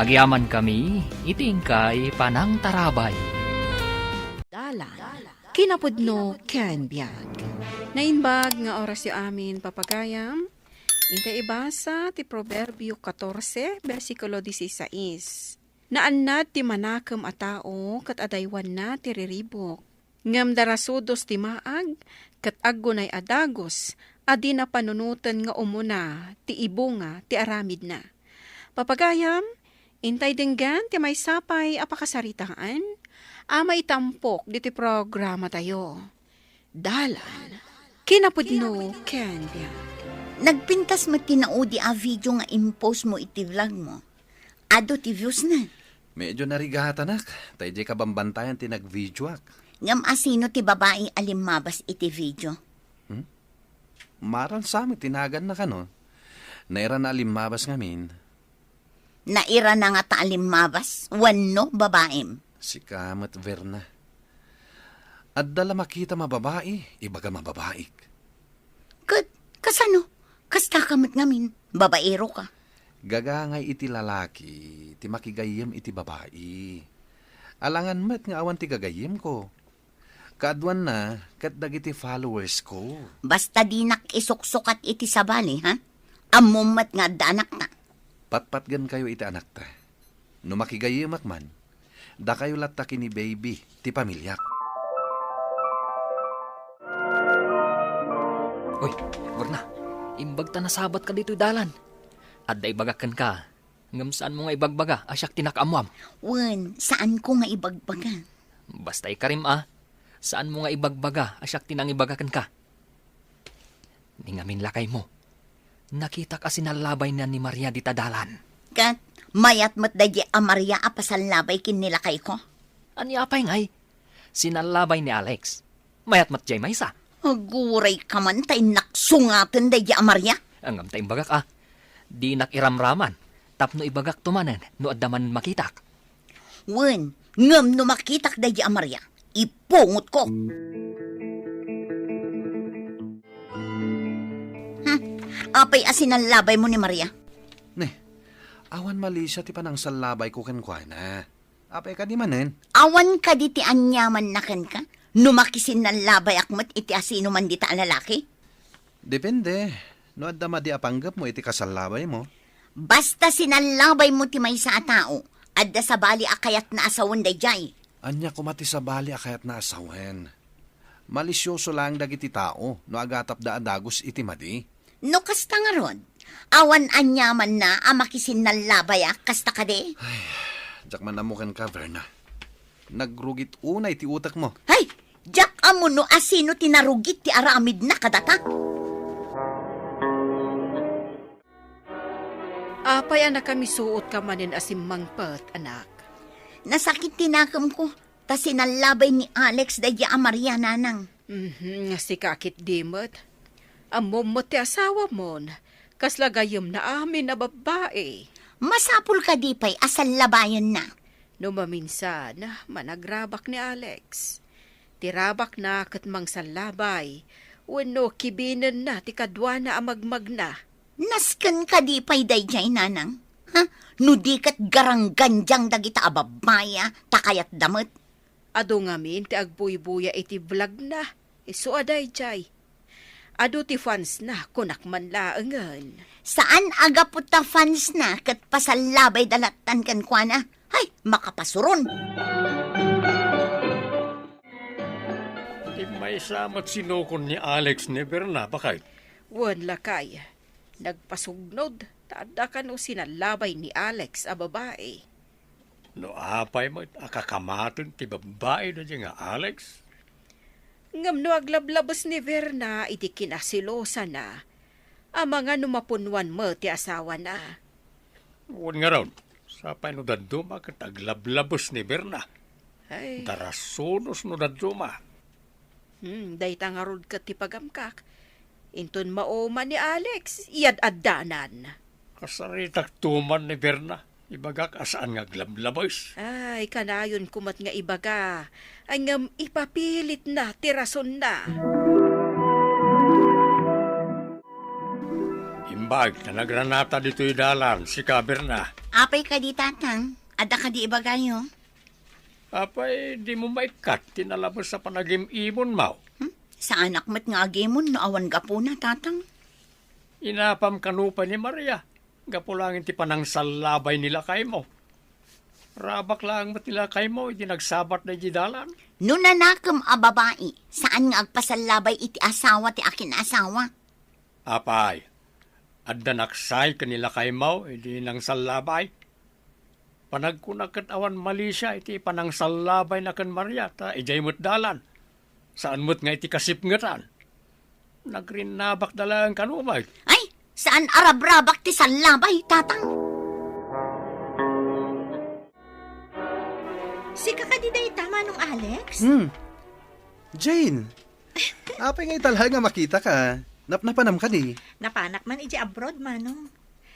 agyamankami iti inkay panangtarabay. Dalan, kinapudno ken biag. Naimbag nga orasyo amin, papagayam. Inka ibasa ti Proverbio katorse, bersikulo dieciséis. Naannad ti manakem a tao ket adaywanna ti riribuk. Ngem darasudos ti maag ket aggunay a dagus a dina panunoten nga umuna ti ibunga ti aramidna. Papagayam, intay denggen ti maysa pay a pakasaritaan a maitampok ditoy programatayo. Dalan, kinapudno ken biag. Nagpintas met ti naudi a video nga impost mo iti vlog mo. Adu ti views na. Medyo narigatanak, ta idiay kabambantayan ti nagvideoak. Ngem asino ti babai a limmabas iti video? Hmm? Maran sa met ti naganna kano. Naira na a limmabas ngamin. Naira na ngata a limmabas, wenno babaim? Sika met, Verna. Adda la makitam a babai, ibagam a babaik. Ket, kasano? Kasta ka met ngamin, babaero ka. Gagangay iti lalaki, ti makigayyem iti babai. Alangan met nga awan ti gagayyemko. Kaaduanna, ket dagiti followers ko. Basta dinak isuksukat iti sabali, ha? Ammom met nga adda anakta. Patpatgenkayo iti anakta. No makigayyemak man, dakayo latta ken ni baby ti pamiliak. Uy, Verna, imbag ta nasabatka ditoy dalan. Adda ibagak kenka, ngem saanmo nga ibagbaga a siak ti nakaammoam. Wen, saanko nga ibagbaga. Basta ikarim a, saanmo nga ibagbaga a siak ti nangibaga kenka. Ni ngamin lakaymo, nakitak a sinallabay na ni Maria dita dalan. Ket mayat met daydiay a Maria a pasallabay ken ni lakayko? Ania pay ngay? Sinallabay ni Alex. Mayat met diay maysa. Aguray ka man ta innak sungaten daydiay a Maria. Ngem ta imbagak a, dinak iramraman tapno ibagakto manen no adda manen makitak. Wen, ngem no makitak daydiay a Maria, ipungotko. Hmm, apay a sinallabay mo ni Maria? Ne, awan malisia ti panangsallabayko kenkuana. Apay kadi manen? Awan kadi ti aniamanna kenka no makisinnallabayak met iti asino man dita a lalaki? Depende no adda madi a panggepmo iti kasallabaymo. Basta sinallabay mo ti maysa a tao, adda sabali a kayatna a sawen daydiay. Ania koma ti sabali a kayatna a sawen? Malisioso laeng dagiti tao no agatapda a dagus iti madi. No kasta ngarud, awan aniamanna a makisinnallabayak kasta kadi? Ay, diak man ammo kenka, Verna. Nagrugit unay ti utekmo. Ay, diak ammo no asino ti narugit ti aramidna kadata. Apay a nakamisuotka manen a simmangpet, anak? Nasakit ti nakemko, ta sinallabay ni Alex daydiay a Maria, nanang. Mhm, sika ketdi met. Ammom met ti asawamon, kasla gayyemna amin a babbai. Masapul kadi pay a sallabayenna? No maminsan, managrabak ni Alex. Ti rabakna ket mangsallabay, wenno kibinenna ti kaduana a magmagna. Nasken kadi pay daydiay, nanang? Ha? No di ket garanggandiang dagita a babbai a ta kayatda met. Adu ngamin ti agbuybuya iti vlogna, isu a daydiay. Adu ti fansna, kunak man laengen. Saan a gapu ta fansna ket pasallabayda lattan kenkuana? Hay, makapasuron! Ti maysa met sinukon ni Alex ni Berna, bakay? Wen, lakay. Nagpasugnod, ta adda kano sinallabay ni Alex a babai. No apay met a kakamaten ti babbai daydiay nga Alex? Ngem no aglablabes ni Verna iti kinaselosana, amangan no mapunnuan met ti asawana. Wen ngarud, sapay no dadduma ket aglablabes ni Verna. Ay. Darasonos no dadduma. Hmm, dayta ngarud ket ti pagamkak. Inton mauma ni Alex, iyad-addanan. Kasaritakto man ni Verna. Ibagak a saan nga aglablabes. Ay, kanayonko met nga ibaga. Ay, ngem ipapilitna ti rasonna. Imbag ta nagranata ditoy dalan, sika, Verna. Apay kadi, Tatang? Adda kadi ibagayo? Apay, dimo maikkat ti nalabes a panagim-imonmo? Hmm? Saanak met nga agimon no awan gapuna, Tatang. Inapam kano pay ni Maria, gapu laeng iti panangsallabay ni lakaymo. Rabak laeng met ni lakaymo idi nagsabatda idiay dalan. No nanakem a babai, saan nga agpasallabay iti asawa ti akin-asawa. Apay, adda naksay ken ni lakaymo idi nangsallabay? Panagkunak ket awan malisia iti panangsallabayna ken Maria, ta idiay met dalan. Saan met nga iti kasipngetan. Nagrinnabakda laeng kano met. Ay, saan a rabrabak ti sallabay, Tatang. Sika kadi dayta, Manong Alex? Hmm. Jane, apay nga italha nga makitaka? Napnapanam kadi? Napanak man idiay abroad, Manong.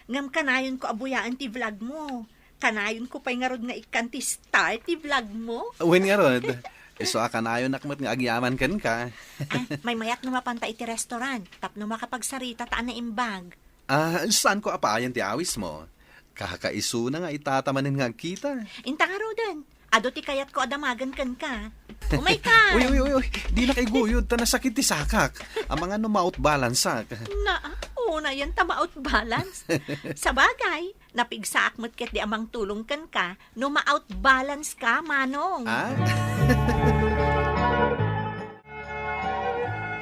Ngem kanayonko a buyaen ti vlog mo. Kanayonko pay ngarud nga ikkan ti star ti vlog mo. Wen ngarud, isu a kanayonak met nga agyaman kenka. Ah, maymayat no mapanta iti restaurant, tapno makapagsarita ta a naimbag. Ah, saanko a paayan ti awismo. Kakaisuna nga itata manen nga agkita. Inta ngaruden, adu ti kayatko a damagen kenka. Umayka! Uy, uy, uy, uy. Dinak iguyod ta nasakit ti sakak. Amangan no ma-out balance-ak. Naa, unayen ta ma-out balance. Sabagay, napigsaak met ketdi a mangtulong kenka no ma-out balance ka, Manong. Ah?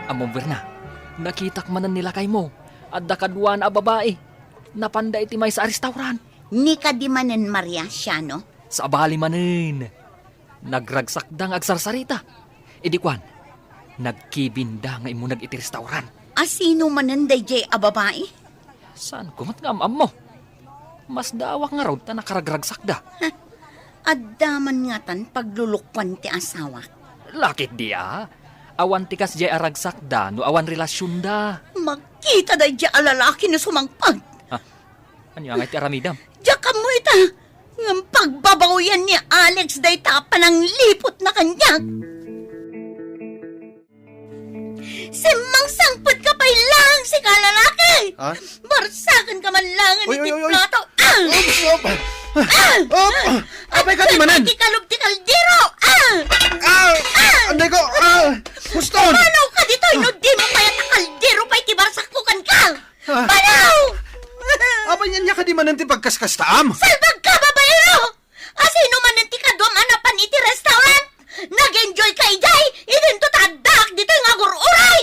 Ammom, Verna, nakitak manen ni lakaymo. Adda kaduana a babai. Napanda iti maysa a restaurant. Ni kadi manen Maria, siano? Sabali manen. Nagragsakda nga agsarsarita. Idi kuan, nagkibinda nga immuneg iti restaurant. A sino manen daydiay a babai? Saanko met nga am-ammo. Masdaawak ngarud ta nakaragragsakda. Huh. Adda man ngatan paglulukuan ti asawak. Lakit di a. Awan ti kasdiay a ragsakda no awan relasionda. Makita daydiay a lalaki no sumangpet. Ha? Ania ngay ti aramidem? Diak ammo ita. Ngem pagbabawian ni Alex dayta a panangliputna kaniak. Simmangsangpetka pay laeng, sika a lalaki! Ha? Barsakenka man laeng iti plato! Ah! Oops! Op! Ah! Op! Apay kadi manen? Iti kalub ti kaldero! Ah! Ah! Ah! Anday ko! Ah! Huston! Pumanaw ka ditoy no dimo pay a kaldero pay ti barsakko kenka! Ah! Panaw! Apay ania kadi manen ti pagkaskastaam? Salbagka, babaero! A sino manen ti kaduam a napan iti restaurant? Nag-enjoy ka idiay, idinto ta addaak ditoy nga agur-uray!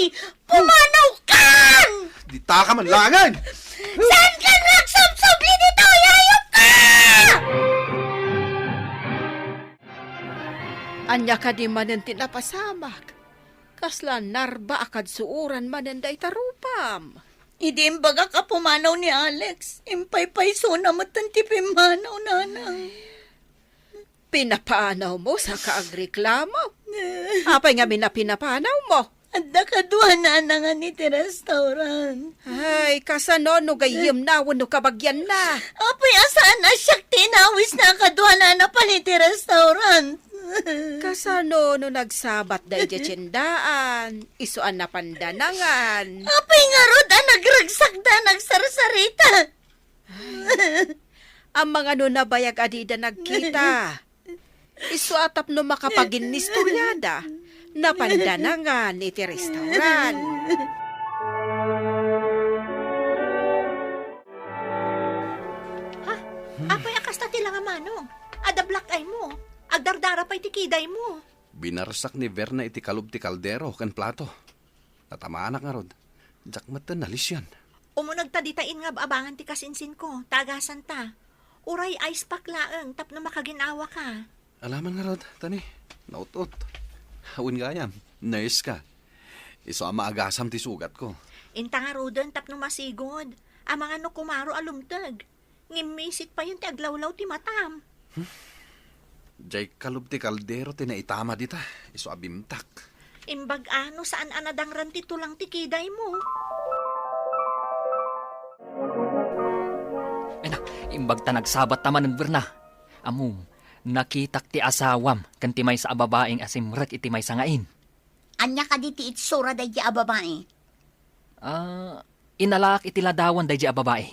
Pumanawkan! Ditaka man laeng! Saankan nga agsubsubli ditoy, hayop ka! Ania kadi manen ti napasamak? Kasla narba a kadsuoran manen dayta rupam. Idi imbagak a pumanaw ni Alex, impaypaysona metten ti pimmanaw, nanang. Pinapanawmo saka agreklamo? Apay ngamin a pinapanawmo? Adda kaduana a nangan iti restaurant. Ay, kasano no gayyemna wenno kabagianna? Apay a saan a siak ti inawisna a kaduana a napan iti restaurant? Kasano no nagsabatda idiay tiendaan, isu a napanda nangan? Apay ngarud a nagragsakda a nagsarsarita? Ay, amangan no nabayag a dida nagkita. Isu a tapno makapaginnistoriada, napanda nangan iti restaurant. Ha? Apay a kasta ti langamanong? Adda black eye mo. Agdardara pay ti kidaymo. Binarsak ni Verna iti kalub ti kaldero ken plato. Natamanak ngarud. Diak metten nalisian. Umunegta dita inngab-abangan ti kasinsinko, ta agasanta. Uray ice pack laeng tapno makaginawaka. Alaman ngarud, Tani. Naut-ot. Wen gayam, nurse ka. Isu a maagasam ti sugatko. Inta ngaruden tapno masigud. Amangan no kumaro a lumteg. Ngimmisit payen ti aglawlaw ti matam. Jay kalub ti kaldero ti naitama dita, isu a bimtak. Imbag-a no saan a nadangran ti tulang ti kidaymo. Ay na, imbag ta nagsabat ta manen, Verna. Ammom, nakitak ti asawam ken ti maysa a babaeng asimrek iti maysa nga in. Ania kadi ti itsura daydi a babai? Ah, inalaak iti ladawan daydi a babai.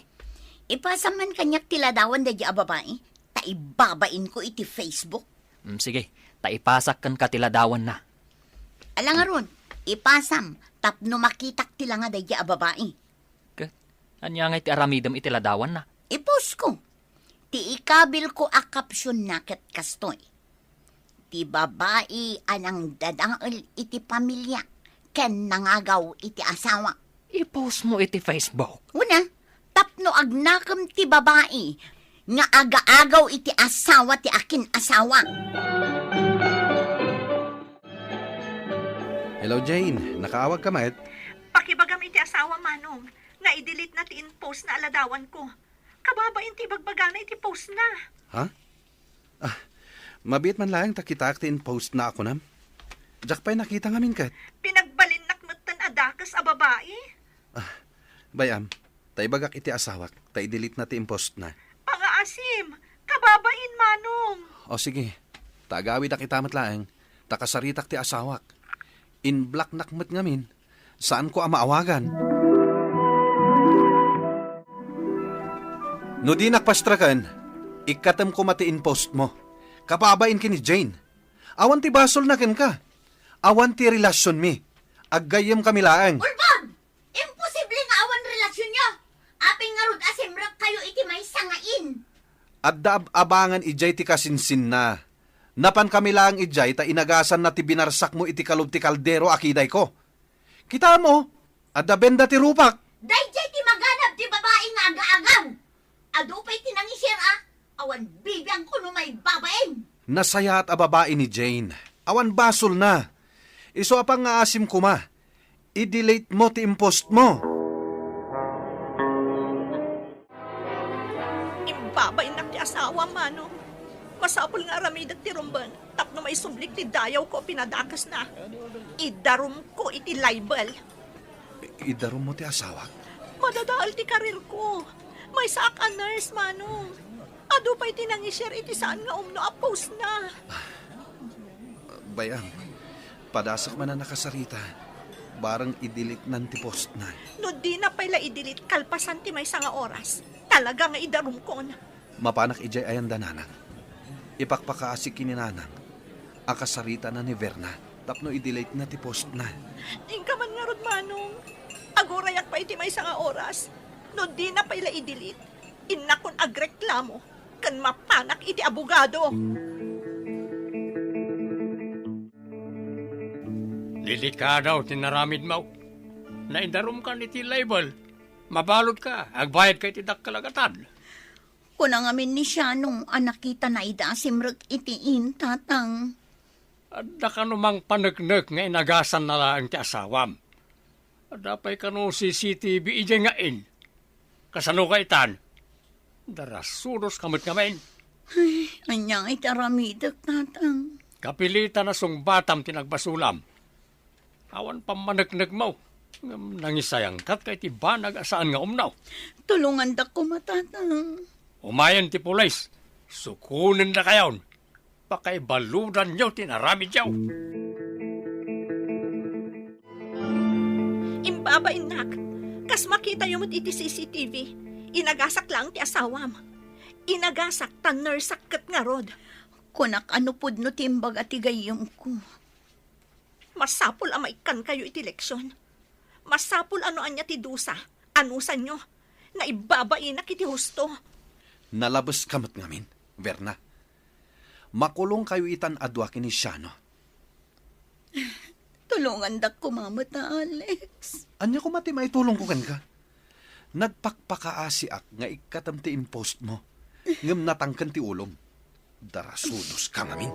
Ipasam man kaniak ti ladawan daydi a babai, ta ibabainko iti Facebook. Mm, sige, ta ipasak kenka ti ladawanna. Ala ngarud, ipasam tapno makitak ti langa daydi a babai. Ket, ania ngay ti aramidem iti ladawanna? Ipostko. Ti ikabilko a captionna ket kastoy, "Ti babai a nangdadael iti pamilia ken nangagaw iti asawa." Ipostmo iti Facebook? Una, tapno agnakem ti babai nga agaagaw iti asawa ti akin-asawa. Hello, Jane. Nakaawag ka met? Pakibagam iti asawa, Manong, nga i-delete na ti in-post na a ladawanko. Kababain ti ibagbagana iti post na. Ha? Ah, mabiit man laeng ta kitaak ti in-post na a kunam. Diak pay nakita ngamin ket. Pinagbalinnak metten a dakes a babai. Ah, bay-am, ta ibagak iti asawak, ta i-delete na ti in-post na. Pangaasim, kababain, Manong. O sige, ta agawidak ita met laeng, ta kasaritak ti asawak. In-blocknak met ngamin, saanko a maawagan. No dinak pastreken, ikkatem koma ti in-post mo. Kababain ken ni Jane. Awan ti basolna kenka. Awan ti relasionmi. Aggayyemkami laeng. Ulbod! Imposible nga awan relasionyo! Apay ngarud a simrekkayo iti maysa nga in? Adda ab-abangan idiay ti kasinsinna. Napankami laeng idiay ta inagasanna ti binarsakmo iti kalub ti kaldero a kidayko. Kitaem, adda benda ti rupak. Daydiay ti maganab ti babai nga agaagaw. Adu pay ti nangisir a, awan bibiangko no maibabain. Nasayaat a babai ni Jane. Awan basolna. Isu a pangngaasim koma, i-delete mo ti in-post mo. Imbabainnak ti asawam, Manong. Masapul nga aramidek ti rumbeng tapno maisubli ti dayawko a pinadakesna. Idarumko iti libel. I-, idarum mo ti asawak? Madadael ti karirko. Maysaak a nurse, Manong. Adu pay ti nangi-share iti saan nga umno a postna. Bay-am, padasek man a nakasarita, bareng i-delete nan ti postna. No dina pay la i-delete kalpasan ti maysa nga oras, talaga nga idarumkon. Mapanak idiay ayan da nanang. Ipakpakaasi ken ni nanang a kasaritana ni Verna tapno i-delete na ti postna. Inka man ngarud, Manong. Agurayak pay iti maysa nga oras. No dina pay la i-delete, innakon agreklamo ken mapanak iti abogado. Delikado ti naramidmo. Naidarumkan iti libel. Mabaludka, agbayadka iti dakkel a gatad. Kuna ngamin ni Siano a nakitana ida a simrek iti in, Tatang. Adda kano mangpaneknek nga inagasanna laeng ti asawam? Adda pay kano C C T V idiay nga in? Kasano kaitan? Darasudoska met ngamin. Ay, ania iti aramidek, Tatang? Kapilitan a sungbatam ti nagbasolam. Awan pammaneknekmo, ngem nangisayangkatka iti banag a saan nga umno. Tulongandak koma, Tatang. Umayen ti pulis, sukonendakayon. Pakaibaludanyo ti inaramidyo. Imbabainnak, kas makitayo met iti C C T V, inagasak laeng ti asawam. Inagasak ta nursak ket ngarud. Kunak a no pudno ti imbaga ti gayyemko. Masapul a maikkankayo iti leksion. Masapul a no ania ti dusa, anusanyo. Naibabainak iti husto. Nalabeska met ngamin, Verna. Makulongkayo itan a dua ken ni Siano. Tulongandak koma met, Alex. Ania koma ti maitulongko kenka? Nagpakpakaasiak nga ikkatem ti in-post mo. ngem natangken ti ulom. Darasudoska ngamin.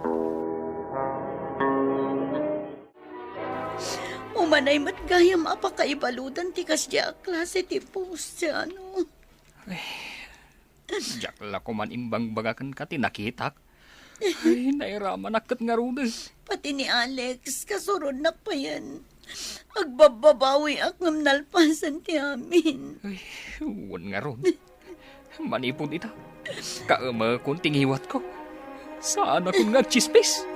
Umanay met gayam a pakaibaludan ti kasdiay a klase ti post, ano? Diak la koman imbangbaga kenka ti nakitak. Ay, nairamanak ket ngaruden. Pati ni Alex, kasurodnak payen. Agbabbabawiak ngem nalpasen ti amin. Ay, wen ngarud. Manipud ita, kaemekon ti ngiwatko. Saanakon nga agchispis.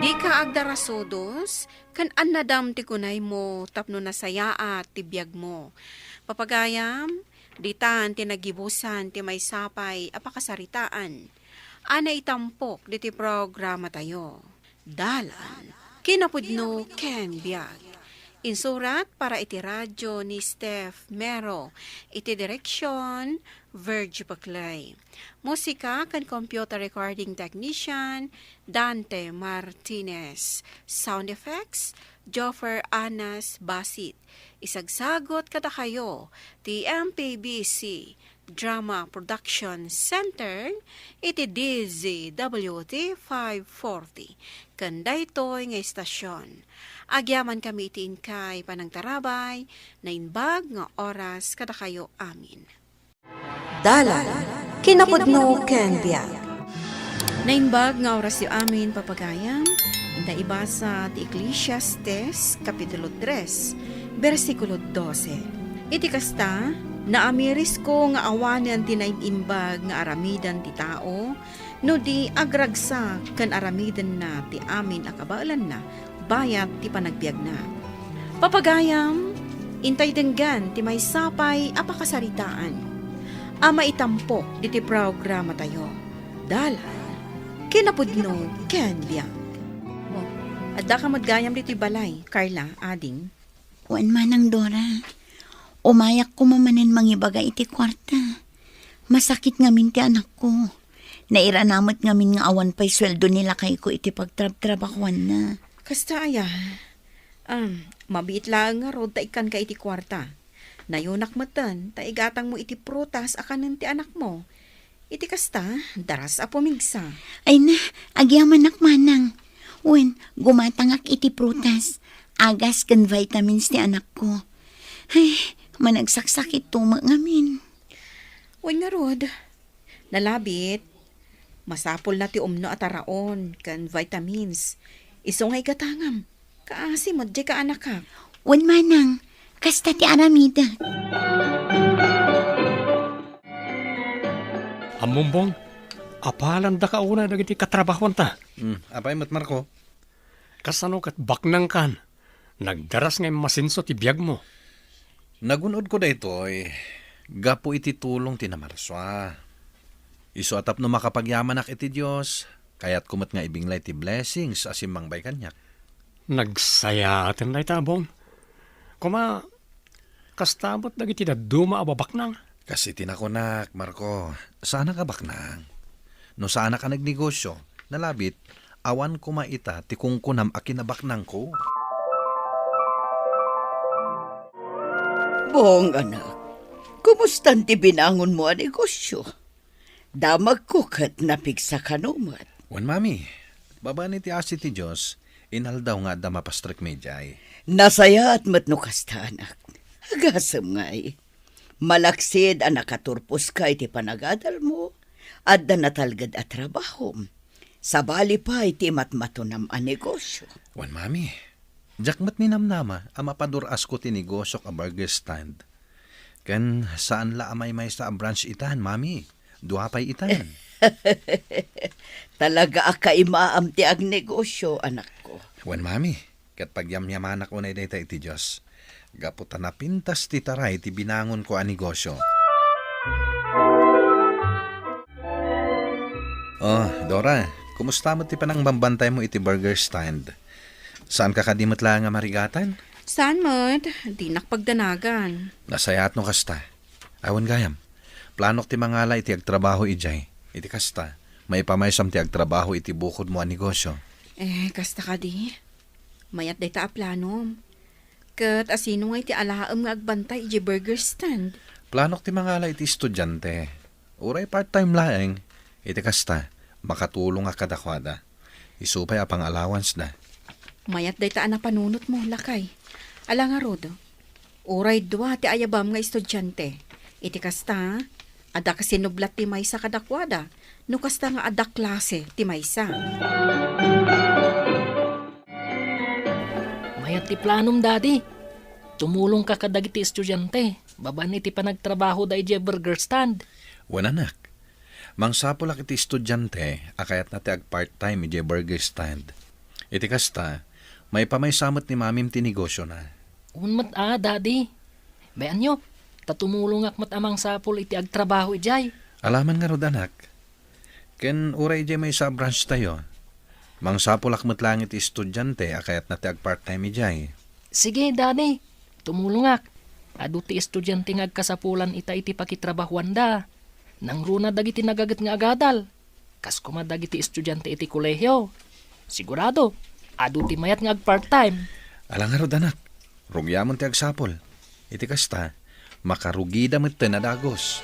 Dika agdarasudos, ken annadam ti kunaymo tapno nasayaat ti biagmo. Papagayam, ditan ti nagibusan ti maysa pay a pakasaritaan a naitampok ditoy programatayo. Dalan, kinapudno ken biag. Insurat para iti radio ni Steph Mero, iti direksyon, Virgie Paclay. Musika ken computer recording technician, Dante Martinez. Sound effects, Joffer Anas Basit. Isagsagut kadakayo ti M P B C Drama Production Center iti D Z W T five forty, ken daytoy nga istasyon. Agyamankami iti inkay panangtarabay, naimbag nga oras kadakayo amin. Dalan, kinapudno ken biag. Naimbag nga orasyo amin, papagayam, inta ibasa ti Eclesiastes, Kapitulo tres, bersikulo dose. Iti kasta, naamirisko nga awanen ti naimbag nga aramiden ti tao, no di agragsak ken aramidenna ti amin a kabaelanna bayat ti panagbiagna. Papagayam, intay denggen ti maysa pay a pakasaritaan a maitampok ditoy programatayo. Dalan, kinapudno ken biag. Oh, addaka met gayam ditoy balay, Carla, ading. Wen, Manang Dora. Umayak koma manen mangibaga iti kuarta. Masakit ngamin ti anakko. Nairana met ngamin nga awan pay sueldo ni lakayko iti pagtrabtrabahuanna. Kasta aya? Am, mabiit laeng ngarud ta ikkanka iti kuarta. Nayonak metten ta igatangmo iti prutas a kanen ti anakmo. Iti kasta, daras a pumigsa. Ay na, agyamanak manang. Wen, gumatangak iti prutas, agas ken vitamins ti anakko. Ay, managsaksakitto met ngamin. Wen ngarud, nalabit, masapulna ti umno a taraon ken vitamins. Isu nga igatangam. Kaasi met diay kaanakak. Wen manang, kasta ti aramidek. Ammom, Bong, apalandaka unay dagiti katrabahuanta. Hmm, apay met, Marco? Kasano ket baknangkan? Nagdaras nga immasenso ti biagmo. Nagun-odko daytoy gapu iti tulong ti namarsua. Isu a tapno makapagyamanak iti Dios, kayatko met nga ibinglay ti blessings a simmangbay kaniak. Nagsayaaten dayta, Bong. Koma, kasta met dagiti dadduma a babaknang. Kas iti nakunak, Marco, saanak a baknang. No saanak a nagnegosio, nalabit, awan koma ita ti kunkunam a kinabaknangko. Bong, anak, kumustan ti binangonmo a negosio? Damagko ket napigsa kano met. Wen, Mami, babaen iti asi ti Dios, inaldaw nga adda mapastrek idiay. Nasayaat met no kasta, anak. Agasem ngay. Malaksid a nakaturposka iti panagadalmo, adda natalged a trabahom. Sabali pay ti matmatonam a negosio. Wen, Mami, diak met ninamnama a mapadur-asko ti negosiok a burger stand. Ken saan la a maymaysa a branch itan, Mami. Dua pay itan. Talaga a kaimaam ti agnegosio, anakko. Wen, Mami, ket pagyamyamanak unay dayta iti Dios, gapu ta napintas ti taray ti binangonko a negosio. Oh, Dora, kumusta met ti panangbambantaymo iti burger stand? Saanka kadi met laeng a marigatan? Saan met, dinak pagdanagan. Nasayaat no kasta. Awan gayam. Planok ti mangala iti agtrabaho idiay. Iti kasta, maipamaysam ti agtrabaho iti bukodmo a negosio. Eh, kasta kadi. Mayat dayta a planom. Ket asino ngay ti alaem nga agbantay idiay burger stand? Planok ti mangala iti estudiante. Uray part-time laeng, iti kasta, makatulongak kadakuada. Isu pay a pang-allowance-da. Mayat dayta a napanunotmo, lakay. Ala ngarud, uray dua ti ayabam nga estudiante. Iti kasta, adda kasinublat ti maysa kadakuada, no kasta nga adda klase ti maysa. Mayat ti planom, Daddy. Tumulongka kadagiti estudiante, babaen iti panagtrabahoda idiay burger stand. Wen, anak. Mangsapulak iti estudiante a kayatna ti agpart-time idiay burger stand. Iti kasta, maipamaysa met ni Mamim ti negosiona. Wen met a, Daddy. Bay-anyo, ta tumulongak met a mangsapul iti agtrabaho idiay. Alaman ngarud, anak. Ken uray idiay maysa a branch tayo, mangsapulak met laeng iti estudiante a kayatna ti agpart-time idiay. Sige, Daddy. Tumulongak. Adu ti estudiante nga agkasapulan ita iti pakitrabahuanda. Nangruna dagiti nagaget nga agadal. Kas koma dagiti estudiante iti kolehio. Sigurado, adu ti mayat nga agpart-time. Ala ngarud, anak. Rugiamon ti agsapul. Iti kasta, makarugida metten a dagus.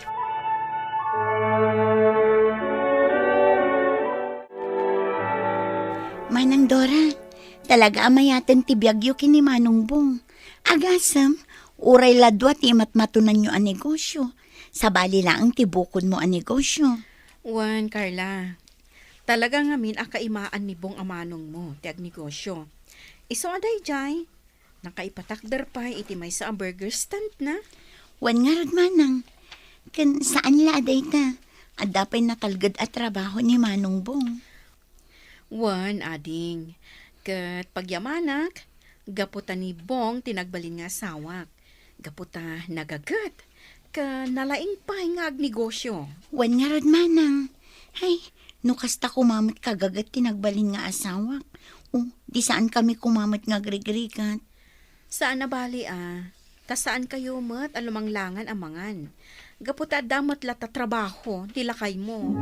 Manang Dora, talaga a mayaten ti biagyo ken ni Manong Bong. Agasem, uray la dua ti imatmatonanyo a negosio, sabali laeng ti bukodmo a negosio. Wen, Carla, talaga ngamin a kaimaan ni Bong a manongmo ti agnegosio. Isu a daydiay, nakaipatakder pay iti maysa a burger stand na. Wen ngarud, manang. Ken saan la a dayta, adda pay natalged a trabaho ni Manong Bong. Wen, ading. Ket pagyamanak, gapu ta ni Bong ti nagbalin nga asawak. Gapu ta nagaget, ken nalaing pay nga agnegosio. Wen ngarud, manang. Hay, no kasta koma met kagaget ti nagbalin nga asawak. O, di saan kami koma met nga agrigrigat. Saan a bali a, ta saan kayo met a lumanglangan a mangan. Gapu ta adda met latta trabaho ti lakaymo.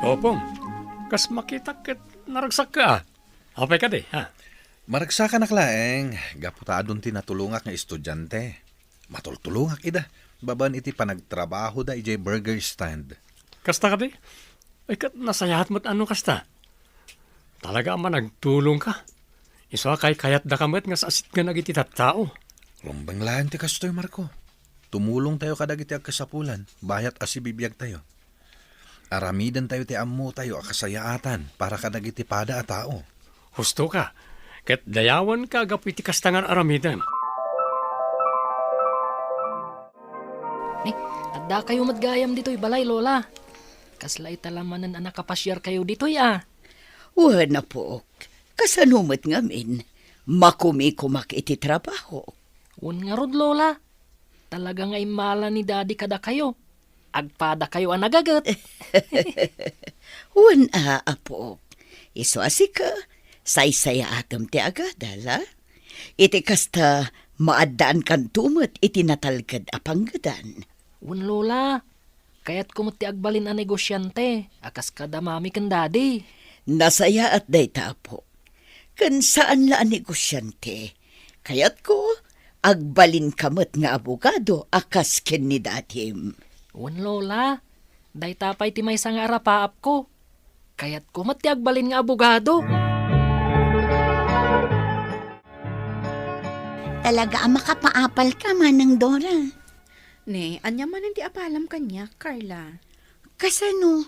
Opong, kas makitak ket naragsakka a. Apay kadi, ha? Maragsakanak laeng, gapu ta adun ti natulongak nga estudiante. Matultulongak ida, babaen iti panagtrabahoda idiay burger stand. Kasta kadi? Ay, ket nasayaat met a no kasta. Talaga a managtulongka. Isu a kaykayatdaka met nga sasitgan dagiti tattao. Rumbeng laeng ti kastoy, Marco. Tumulongtayo kadagiti agkasapulan, bayat a sibibiagtayo. Aramidentayo ti ammotayo a kasayaatan para kadagiti pada a tao. Husto ka, ket dayawanka gapu iti kasta nga aramidem. Eh, addakayo met gayam ditoy balay, Lola. Kasla ita la manen a nakapasiarkayo ditoy, a. Wen, apok, kasano met ngamin? Makumikomak iti trabaho. Wen ngarud, Lola. Talaga nga immala ni Daddy kadakayo. Agpadakayo a nagaget. Wen a, apok. Isu a sika, saysayaatem ti agadal, a? Iti kasta, maaddaankanto met iti natalged a panggedan. Wen, Lola. Kayatko met ti agbalin a negosiante a kas kada Mami ken Daddy. Nasayaat dayta, apo. Ken saan la a negosiante. Kayatko, agbalinka met nga abogado a kas ken ni Dadim. Wen, Lola. Dayta pay ti maysa nga arapaapko. Kayatko met ti agbalin nga abogado. Talaga a makapaapalka, Manang Dora. Ne, ania manen ti apalam kaniak, Carla? Kasano?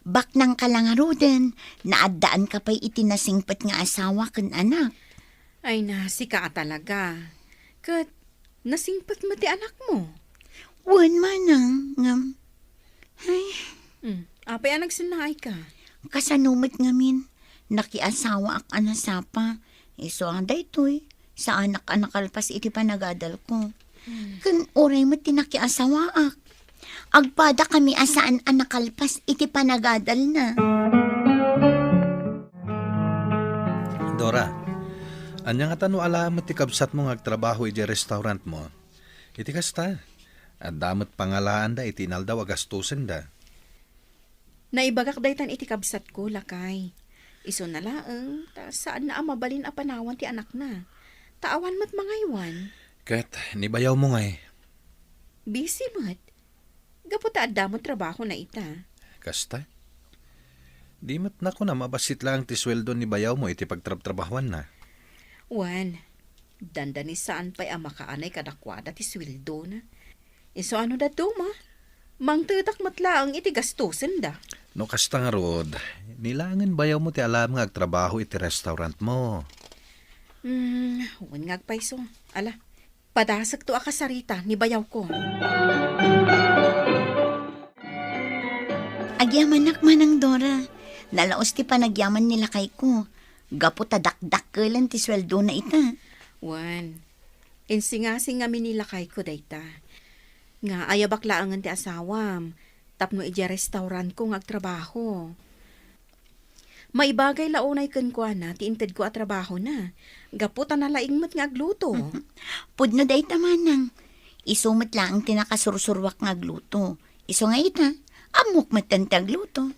Baknangka la ngaruden, naaddaanka pay iti nasingpet nga asawa ken anak. Ay na, sika a talaga. Ket nasingpet met ti anakmo? Wen, manang, ngem, ay. Hmm, apay a nagsennaayka? Kasano met ngamin? Nakiasawaak a nasapa. Isu a daytoy, saanak a nakalpas iti panagadalko. Hmm. Ken uray met ti nakiasawaak, agpadakami a saan a nakalpas iti panagadalna. Dora, ania ngata no ala met ti kabsatmo nga agtrabaho idiay restaurantmo? Iti kasta, adda met pangalaanda iti inaldaw a gastosenda. Naibagak daytan iti kabsatko, lakay. Isuna laeng, ta saanna a mabalin a panawan ti anakna. Ta awan met mangaywan. Ket, ni bayawmo ngay, Busy met. Gapu ta adda met trabahona ita. Kasta? Di met nakunam a bassit laeng ti sueldo ni bayawmo iti pagtrabtrabahuanna. Wen, dandani saan pay a makaanay kadakuada ti sueldona. Isu a no dadduma, mangtedak met laeng iti gastosenda. No kasta ngarud, ni laengen bayawmo ti alam nga agtrabaho iti restaurantmo. Hmm, wen nga agpayso. Ala, padasekto a kasarita ni bayawko. Agyamanak, Manang Dora. Nalaus ti panagyaman ni lakayko. Gapu ta dakdakkelen ti sueldona ita. Wen, insingasingam ni lakayko dayta. Nga ayabak laengen ti asawam, tapno idiay restaurantko nga agtrabaho. Maibagay la unay kenkuana ti intedko a trabahona, gapu ta nalaing met nga agluto. Pudno dayta, Manang. Isu met laeng ti nakasursuruak nga agluto. Isu nga ita, ammok metten ti agluto.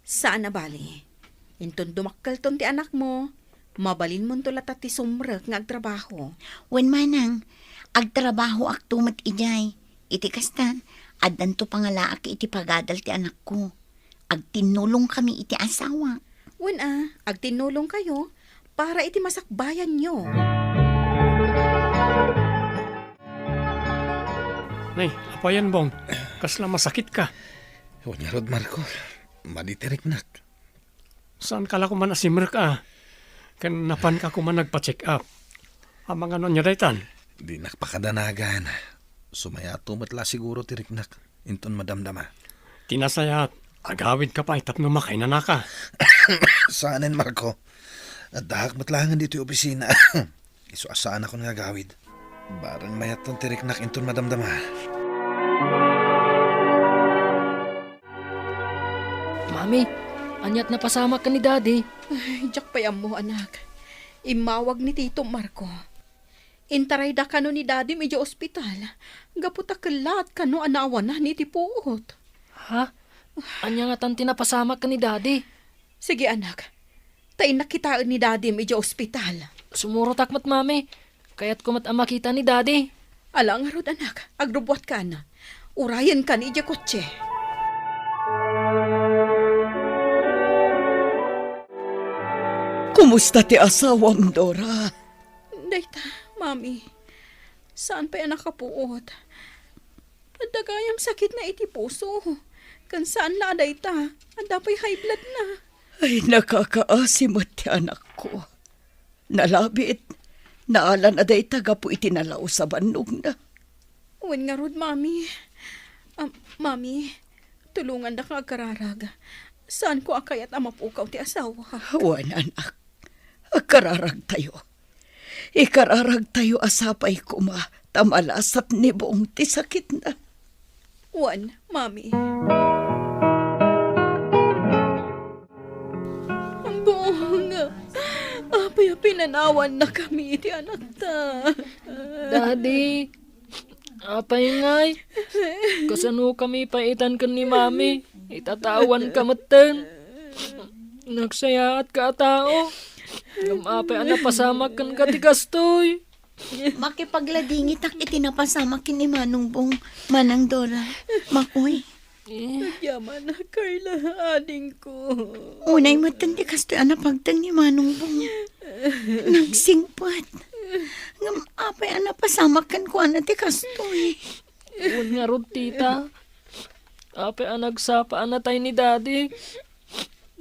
Saan a bali. Inton dumakkelton ti anakmo, mabalinmonto latta ti sumrek nga agtrabaho. Wen, Manang, agtrabahoakto met idiay. Iti kasta, addanto pangalaak iti pagadal ti anakko. Agtinnulongkami iti asawak. Wen a, agtinnulongkayo para iti masakbayanyo. Nay, apayen, Bong? Kasla masakitka? Wen ngarud, Marco. Madi ti riknak. Saanka la koman a simrek a? Ken napanka koman nagpa-check up. Amangan no ania daytan? Dinak pakadanagan. Sumayato met la siguro ti riknak inton madamdama. Ti nasayaat, agawidka pay tapno makainanaka. Saanen, Marco. Addaak met laengen ditoy opisina. Isu a saanakon nga agawid. Bareng mayatton ti riknak inton madamdama. Mami, aniat napasamak ken ni Daddy? Ay, diak pay ammo, anak. Immawag ni Tito Marco. Intarayda kano ni Dadim idiay ospital. Gapu ta kellaat kano a naawanan iti puot. Ha? Ania ngatan ti napasamak ken ni Daddy? Sige, anak. Ta innak kitaen ni Dadim idiay ospital. Sumurotak met, Mami. Kayatko met a makita ni Daddy. Ala ngarud, anak. Agrubbuatkan. Urayenkan idiay kotse. Kumusta ti asawam, Dora? Dayta, Mami. Saan pay a nakapuot. Adda gayam sakitna iti puso. Ken saan la a dayta, adda pay high blood na. Ay, nakakaasi met ti anakko. Nalabit, naalan a dayta gapu iti nalaus a bannogna. Wen ngarud, Mami. Ah, Mami, tulongandak nga agkararag. Saanko a kayat a mapukaw ti asawa. Wen, anak. Agkararagtayo. Ikararagtayo a sapay koma ta malasat ni Bong ti sakitna. Wen, Mami. Bong, apay a pinanawannakami iti anakta? Daddy, apay ngay? Kasanokami pay itan ken ni Mami? Itatawanka metten. Nagsayaatka a tao. Ngem apay a napasamak kenka ti kastoy? Makipagladingitak iti napasamak ken ni Manong Bong, Manang Dora. Makoy. Agyamanak, Carla, adingko. Unay metten ti kastoy a napagteng ni Manong Bong. Nagsingpet. Ngem apay a napasamak kenkuana ti kastoy? Wen ngarud, tita. Apay a nagsapa a natay ni Daddy?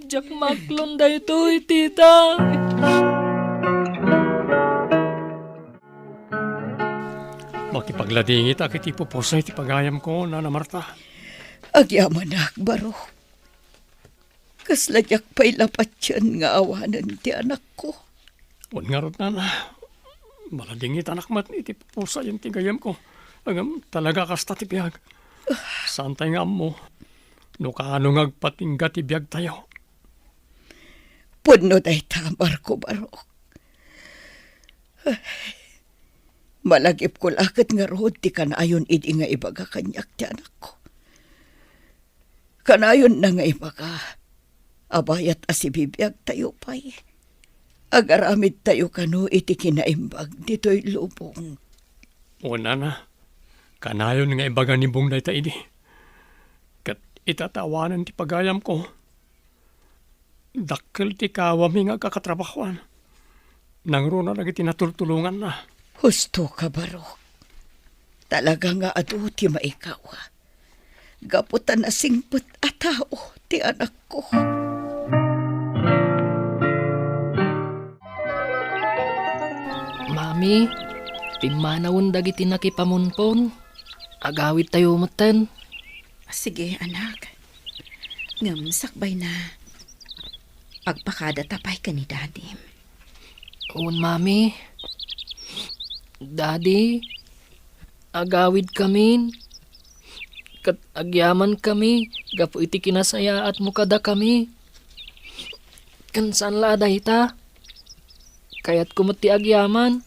Diak maaklon daytoy, tita. Makipagladingitak iti pupusay ti pagayamko, Nana Marta. Agyamanak, Barok. Kasla diak pay la patien nga awanen ti anakko. Wen ngarud, nana, maladingitanak met iti pupusayen ti gayyemko. Ngem talaga kasta ti biag. Saantay nga ammo no kaano nga agpatingga ti biagtayo. Pudno dayta, Marco Barok. Ay, malagipko la ket ngarud ti kanayon idi nga ibaga kaniak ti anakko. Kanayonna nga ibaga a bayat a sibibiagtayo pay, agaramidtayo kano iti kinaimbag ditoy lubong. O, nana, Kanayon nga ibaga ni Bong dayta idi. Ket ita ta awanen ti pagayamko, dakkel ti kawami nga agkakatrabahoan. Nangruna dagiti natultulonganna. Husto ka, Barok. Talaga nga adu ti maikaw. Gapu ta nasingpet a tao ti anakko. Mami, pimmanawen dagiti nakipamunpon. Agawidtayo metten. Sige, anak. Ngem sakbayna, agpakadata pay ken ni Dadim. Wen, Mami. Daddy, agawidkamin, ket agyamankami gapu iti kinasayaatmo kadakami. Ken saan la a dayta, kayatko met ti agyaman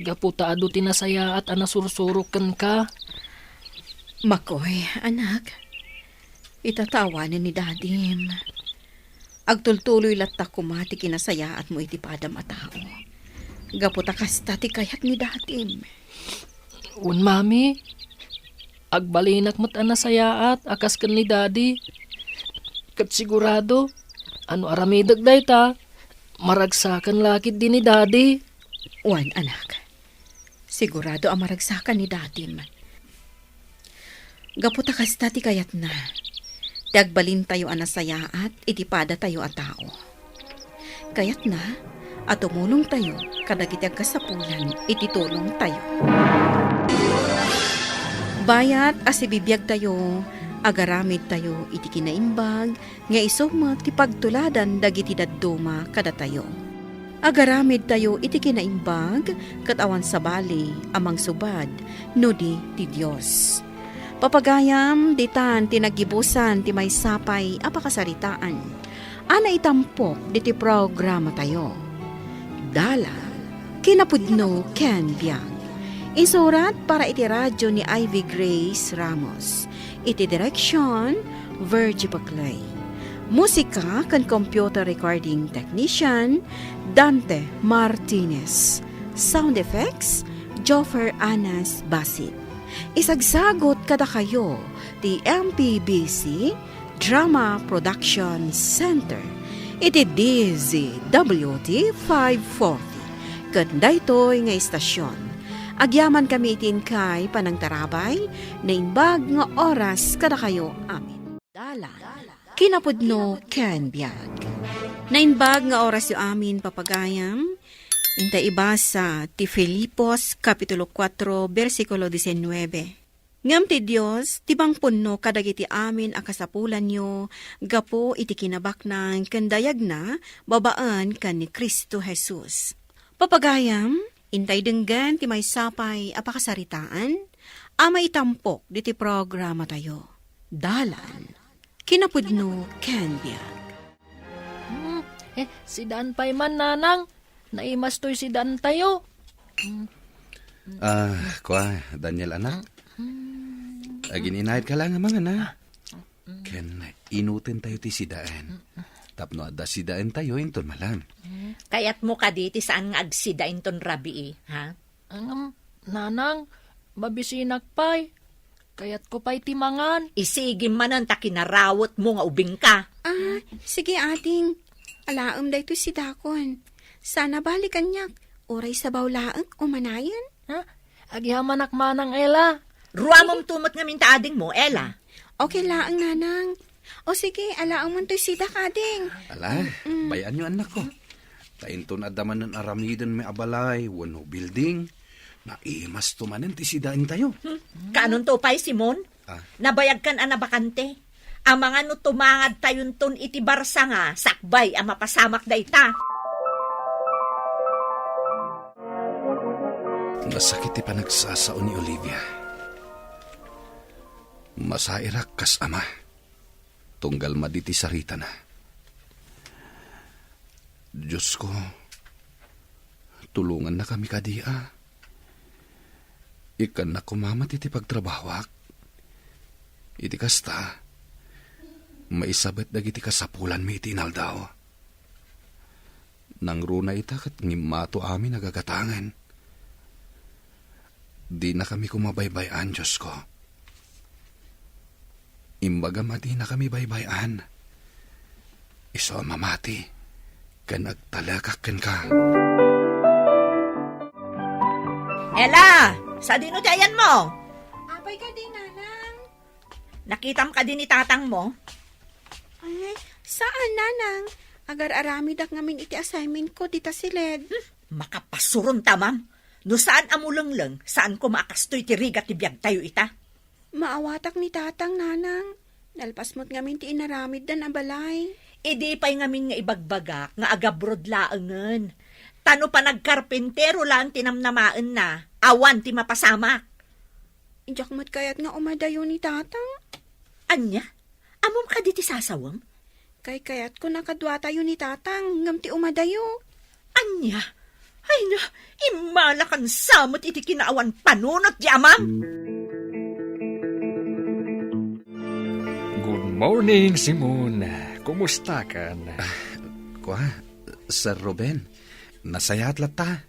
gapu ta adu ti nasayaat a nasursurok kenka. Makoy, anak, ita ta awanen ni Dadim. Agtultuloy latta koma ti kinasayaatmo iti padam a tao. Gapu ta kasta ti kayat ni Dadim. Wen, Mami, agbalinak met a nasayaat a kas ken ni Daddy. Ket sigurado, a no aramidek dayta, maragsakan la ketdi ni Daddy. Wen, anak. Sigurado a maragsakan ni Dadim. Gapu ta kasta ti kayatna, ti agbalintayo a nasayaat iti padatayo a tao. Kayatna a tumulongtayo kadagiti agkasapulan iti tulongtayo. Bayat a sibibiagtayo, agaramidtayo iti kinaimbag nga isu met ti pagtuladan dagiti dadduma kadatayo. Agaramidtayo iti kinaimbag ket awan sabali a mangsubad no di ti Dios. Papagayam, ditan ti naggibusan ti maysa pay a pakasaritaan a naitampok diti programatayo. Dalan, kinapudno ken biag. Insurat para iti radyo ni Ivy Grace Ramos. Iti direksion, Virgie Paclay. Musika ken computer recording technician, Dante Martinez. Sound effects, Joffer Anas Basit. Isagsagot kadakayo ti M P B C Drama Production Center iti D Z W T five forty. Ket daytoy nga istasyon, agyamankami iti inkay panangtarabay, naimbag nga oras kadakayo amin. Dalan. Kinapudno ken biag. Naimbag nga orasyo amin, papagayam. Inta ibasa ti Filipos, Kapitulo kuatro, bersikulo diesinuebe. Ngem ti Dios, ti mangpunno kadagiti amin a kasapulanyo gapu iti kinabaknang ken dayagna babaen ken ni Cristo Jesus. Papagayam, intay denggen ti maysa pay a pakasaritaan a maitampok diti programatayo. Dalan, kinapudno ken biag. Hmm, eh, sidaan pay man, Nanang. Naimas toy sidaantayo. Hmm. Ah, kua, Daniel, anak. Hmm. Agin-inayat ka lang, mangan, ha? Ken inutentayo ti sidaen. Tapno adda sidaentayo inton malam. Kayatmo kadi ti saan nga agsida inton rabii, ha? Ngem, Nanang, mabisinak pay. Kayatko pay ti mangan. Isigim manen ta kinarawetmo nga ubingka. Ah, sige, ading. Alaem daytoy sidakon. Saan a bali kaniak, uray sabaw laeng umanayen. Ha? Agyamanak manang, Ella. Ruamem to met ngamin ta adingmo, Ella. Okay laeng, Nanang. O sige, alaem man toy sidak, ading. Ala, mm, bay-anyo, annakko. Ta inton adda manen aramiden met a balay wenno building, naimas to manen ti sidaentayo. Hmm. Kaanonto pay, Simon? Ah. Nabayagkan a nabakante. Amangan no tumangadtayonton iti barsanga sakbay a mapasamak dayta. Nasakit ti panagsasao ni Olivia. Masairak kas ama. Tunggal madi ti saritana. Diosko, tulongannakami kadi a. Ikkannak koma met iti pagtrabahoak. Iti kasta, maisabet dagiti kasapulanmi iti inaldaw. Nangruna ita ket ngimmato amin a gagatangen. Dinakami koma baybay-an, Diosko. Imbagam a dinakami baybay-an. Isu a mamati ken agtalekak kenka. Ella, sadino ti ayanmo? Apay kadi, Nanang? Nakitam kadi ni tatangmo? Ay, saan, Nanang. Agar-aramidak ngamin iti assignmentko dita siled. Hmm, makapasuron ta, ma'am. No saan a mulengleng, saan koma a kastoy ti rigat ti biagtayo ita. Maawatak ni Tatang, Nanang. Nalpas met ngamin ti inaramiddan a balay. Idi pay ngamin nga ibagbagak nga agabroad laengen. Ta no panagkarpintero laeng ti namnamaenna, awan ti mapasamak. Diak met kayat nga umadayo ni Tatang. Ania? Ammom kadi ti sasawem? Kaykayatko a kaduatayo ni Tatang ngem ti umadayo. Ania? Ay na, immalakan sa met iti kinaawan panunot ti amam. Good morning, Simon. Kumustakan? Kua, Sir Ruben, nasayaat latta.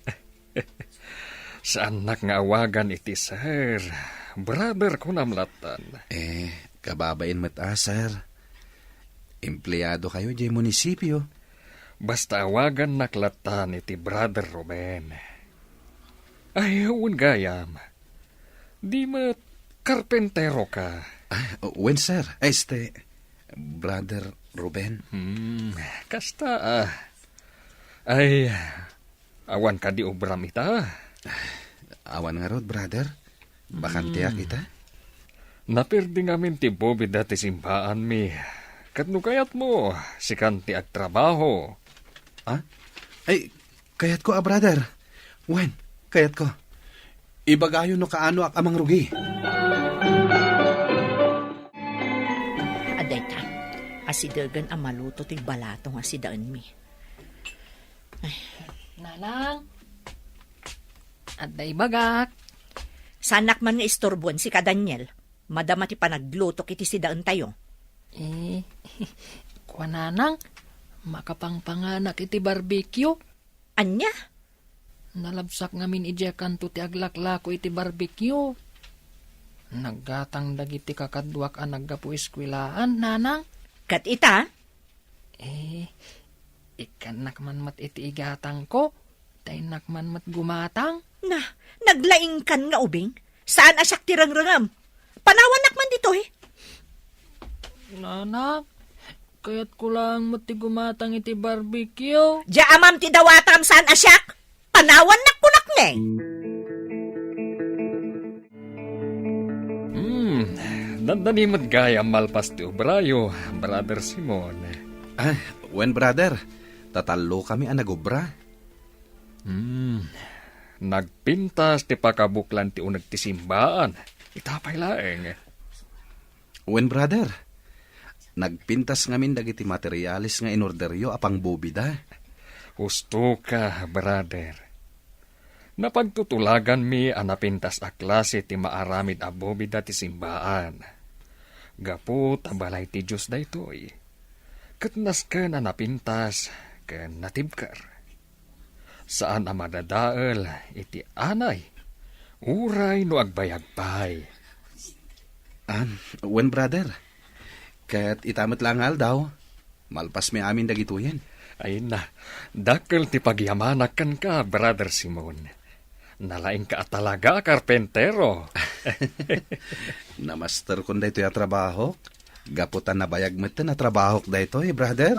Saannak nga awagan iti sir. Brother kunam lattan. Eh, kababain met a, sir. Empleado kayo diay munisipio. Basta awagannak lattan iti Brother Ruben. Ay, wen gayam. Di met karpentero ka? Ah, wen, sir. Ay, este, Brother Ruben. Hmm, kasta, ah. Ay, awan kadi obram ita? Awan ngarud, brother. Bakanteak Hmm. ita. Napirdi ngamin ti bobida ti simbaanmi. Ket no kayatmo, sikan ti agtrabaho. Ah? Ay, kayatko a, brother. Wen, kayatko. Ibagayo no kaanoak a mangrugi. Adda ita, asidegen a maluto ti balatong a sidaenmi. Ay. Nanang, adda ibagak. Saannak man nga isturbuen sika, Daniel. Madama ti panaglutok iti sidaentayo. Eh, kua, Nanang, makapangpanganak iti barbecue. Ania? Nalabsak ngamin idiay kanto ti aglaklako iti barbecue. Naggatang dagiti kakaduak a naggapu eskuelaan, Nanang. Ket ita? Eh, ikkannak man met iti igatangko, ta innak man met gumatang. Na, naglaingkan nga ubing? Saan a siak ti rengrengem? Panawannak man ditoy. Nanang, kayatko laeng met ti gumatang iti barbecue. Dia amam ti dawatam, saan a siak? Panawannak kunak ne. Hmm, dandani met gayam malpas ti obrayo, Brother Simon. Ah, wen, brother. Tatallokami a nagobra. Hmm, nagpintas ti pakabuklan ti uneg ti simbaan. Ita pay laeng. Wen, brother. Nagpintas ngamin dagiti materiales nga inorderyo a pangbobida. Husto ka, brother. Napagtutulaganmi a napintas a klase ti maaramid a bobida ti simbaan. Gapu ta balay ti Dios daytoy. Ket nasken a napintas ken natibker. Saan a madadael iti anay, uray no agbayag pay. Ah, wen, brother. Ket ita met la nga aldaw, malpasmi amin dagitoyen. Ay na, dakkel ti pagyamanak kenka, Brother Simon. Nalaingka a talaga a karpentero. Namasterkon daytoy a trabahok. Gapu ta nabayag metten a trabahok daytoy, brother.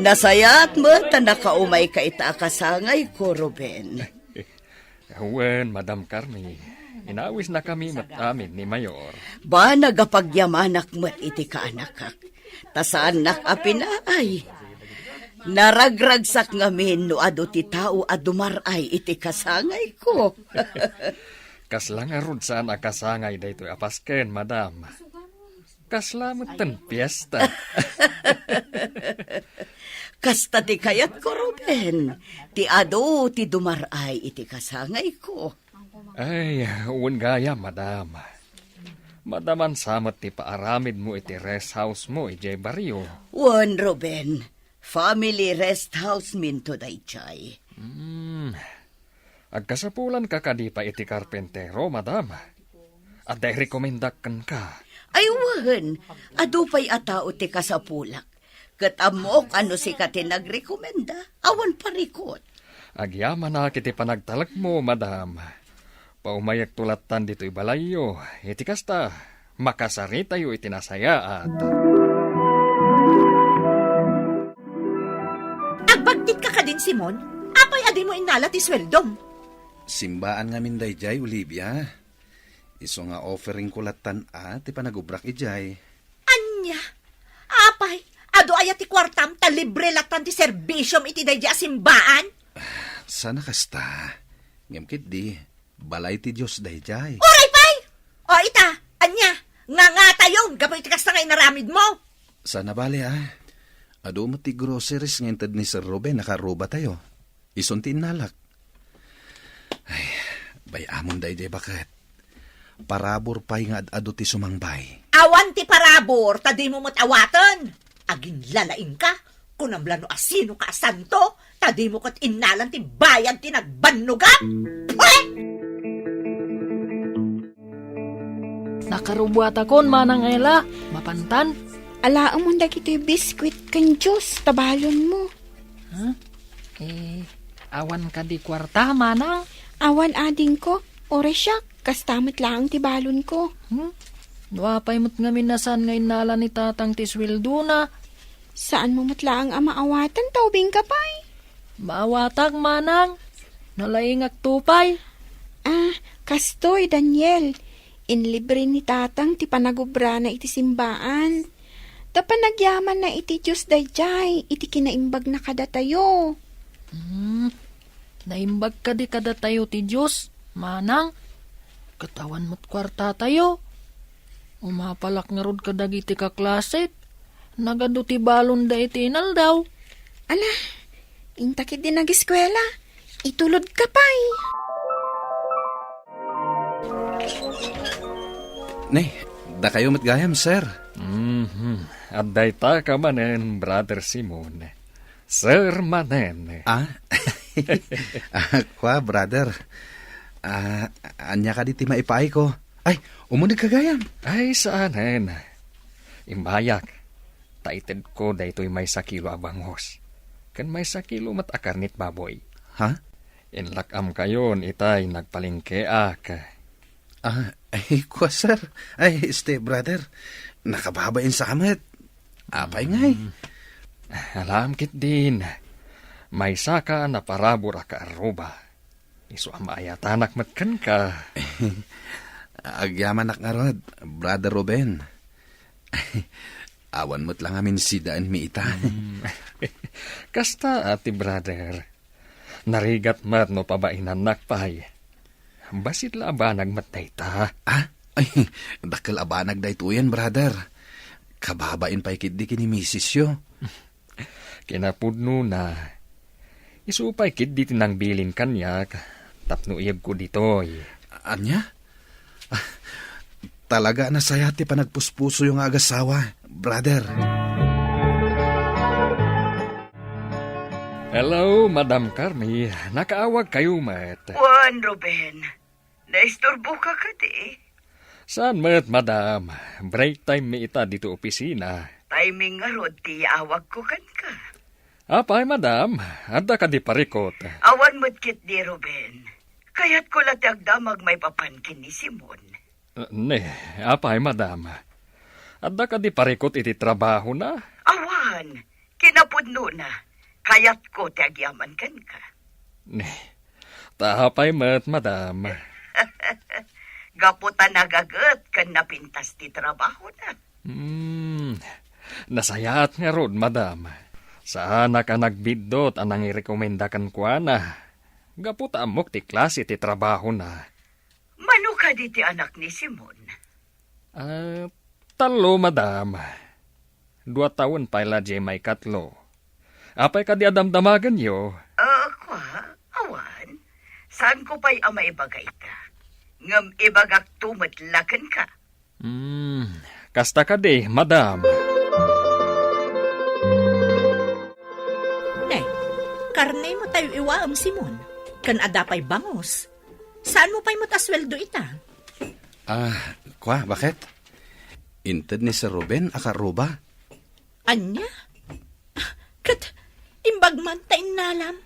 Nasayaat met ta nakaumayka ita a kasangayko, Ruben. Wen, Madam Carmi, inawisnakami met amin ni Mayor. Banag a pagyamanak met iti kaanakak, ta saannak a pinaay. Naragragsak ngamin no adu ti tao a dumar-ay iti kasangayko. Kasla ngarud saan a kasangay daytoy a pasken, Madam. Kasla metten fiesta. Kasta ti kayatko, Ruben. Ti adu ti dumar-ay iti kasangayko. Ay, wen gayam, Madam. Madaman sa met ti paaramidmo iti rest house mo idiay barrio. Wen, Ruben. Family rest house minto daydiay. Hmm, Agkasapulanka kadi pay iti karpentero, madam? Adda irekomendak kenka. Ay, wen, adu pay a tao ti kasapulak. Ket ammok a no sika ti nagrekomenda, awan parikot. Agyamanak iti panagtalekmo, madam. Paumayekto lattan ditoy balayyo. Iti kasta, makasaritayo iti nasayaat. Agbagtitka kadin, Simon? Apay a dimo innala ti sueldom? Simbaan ngamin daydiay, Olivia. Isu nga offeringko lattan a ti panagubrak idiay. Ania? Apay, adu aya ti kuartam ta libre lattan ti serbisiom iti daydiay a simbaan? Sana kasta. Ngem ketdi, balay ti Dios daydiay. Uray pay! O ita, ania? Ngangatayon gapu iti kasta nga inaramidmo? Sana bale, a. Adu met ti groceries nga inted ni Sir Ruben a kaarrubatayo. Isun ti innalak. Ay, bay-amon daydiay baket. Parabur pay nga ad-adu ti sumangbay. Awan ti parabur, ta dimo met awaten. Aginlalaingka, kunam la no asinoka a santo, ta dimo ket innalan ti bayad ti nagbannogam. Pwe! Nakarubuatakon, Manang Ella, mapantan? Alaemon dagitoy biskuit ken juice ta balonmo. Ha? Eh, awan kadi kuarta, Manang? Awan adingko, uray siak, kasta met laeng ti balonko. Hmm? No apay met ngamin a saan nga innala ni Tatang ti sueldona? Saanmo met laeng a maawaten ta ubingka pay? Maawatak, Manang. Nalaingakto pay. Ah, kastoy, Daniel. Inlibre ni Tatang ti panagubrana iti simbaan. Ta panagyamanna iti Dios daydiay iti kinaimbagna kadatayo. Hmm, naimbag kadi kadatayo ti Dios, Manang? Ket awan met kuartatayo. Umapalak ngarud kadagiti kaklasek. Nagadu ti balonda iti inaldaw. Ala, inta ketdi nagiskuela. Itulodka pay. Ne, dakayo met gayam, sir. Mhm. Adda ita ka manen, Brother Simon. Sir manen. Ah? Ah, kua, brother. Ah, ania kadi ti maipaayko? Ay, umunegka gayam. Ay, saanen. Imbayak, ta itedko daytoy maysa kilo a bangus. Ken maysa kilo met a karnit baboy. Ha? Inlak-amkayon itay nagpalengkeak. Ah, ay, kua, sir. Ay, este, brother. Nakababain sa met. Apay ngay? Mm. Alam ketdin. Maysaka a naparabur a kaarruba. Isu a maayatanak met kenka. Agyamanak ngarud, Brother Ruben. Awan met la ngamin sidaenmi ita. Mm. Kasta, ati brother. Narigat met no pabainannak pay. Bassit la a banag met dayta. Ah? Ay, dakkel a banag daytoyen, brother. Kababain pay ketdi ken ni misisyo. Kinapudnona, isu pay ketdi ti nangbilin kaniak tapno iyegko ditoy. Ania? Ah, talaga a nasayaat ti panagpuspusoyo nga agasawa, brother. Hello, Madam Carmi. Nakaawagkayo met. Wen, Ruben. Naisturboka kadi? Saan met, madam. Break time mi ita ditoy opisina. Timing ngarud ti yaawagko kenka. Apay, madam? Adda kadi parikot? Awan met ketdi, Ruben. Kayatko la ti agdamag maipapan ken ni Simon. Ne, apay, madam? Adda kadi parikot iti trabahona? Awan. Kinapudnona, kayatko ti agyaman kenka. Ne, ta apay met, madam? Gapu ta nagaget ken napintas ti trabahona. Hmm, nasayaat ngarud, madam. Saanak a nagbiddut a nangirekomenda kenkuana. Gapu ta ammok ti klase ti trabahona. Mano kadi ti anak ni Simon? Ah, tallo, madam. Dua tawen pay la diay maikatlo. Apay kadi a damdamagenyo? Ah, kua, awan. Saanko pay a maibaga ita. Ngem ibagakto met la kenka. Hmm, kasta kadi, madam. Ne, karnemo tayo iwaem, Simon. Ken adda pay bangus. Saanmo pay met a sueldo ita? Ah, kua, baket? Inted ni Sir Ruben a kaarruba. Ania? Ket imbag man ta innalam?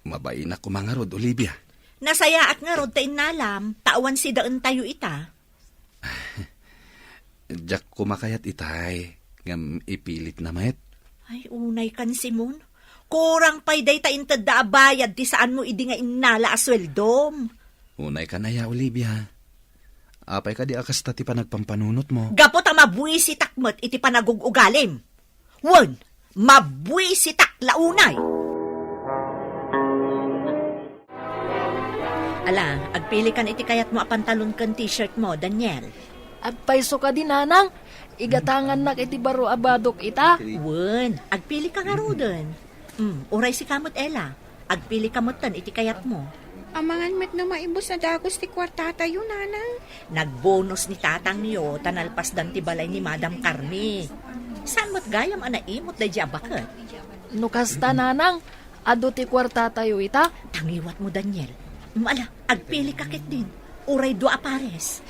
Mabainak koma ngarud, Olivia. Nasayaat ngarud ta innalam, ta awan sidaentayo ita. Diak koma kayat itay, ngem ipilitna met. Ay, unay kan, Simon. Kurang pay dayta intedda a bayad ti saanmo idi nga innala a sueldom. Unay kan aya, Olivia? Apay kadi a kasta ti panagpampanunotmo? Gapu ta mabuisitak met iti panagug-ugalim. Wen, mabuisitak la unay. Ala, agpili kan iti kayatmo a pantalon ken t-shirt mo, Daniel. Agpayso kadi, nanang. Igatangannak iti baro a badok ita. Wen, agpili ka ngaruden. Hmm, uray sika met, Ella. Agpili ka metten iti kayatmo. Amangan met no maibus a dagus ti kuartatayo, nanang. Nagbonus ni tatangyo ta nalpasdan ti balay ni Madam Carmi. Saan met gayam a naimot daydi a baket? No kasta, nanang, adu ti kuartatayo ita? Tangiwatmo, Daniel. Ala, agpili ka ketdin. Uray dua a pares.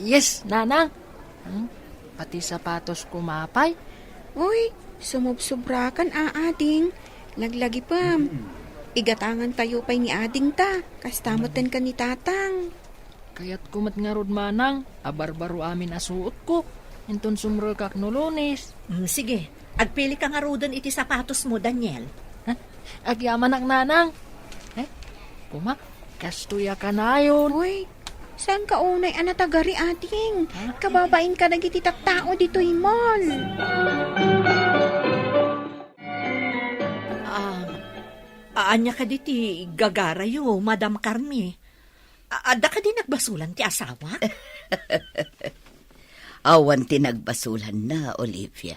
Yes, nanang. Hmm? Pati sapatos koma pay? Uy, sumubsubrakan a, ading. Laglagipem. Igatangantayo pay ni adingta. Kasta metten ken ni tatang. Kayatko met ngarud, manang, a barbaro amin a suotko. Inton sumrekak no Lunes. Mm, sige, agpili ka ngaruden iti sapatosmo, Daniel. Ha? Agyamanak, nanang. Eh, koma, kastoy a kanayon. Uy, saan ka unay a natagari, ading? Ha? Kababain ka dagiti tattao ditoy mall. Ah, ania kadi ti gagarayo, Madam Carmi? A-, adda kadi nagbasolan ti asawak? Awan ti nagbasolanna, Olivia.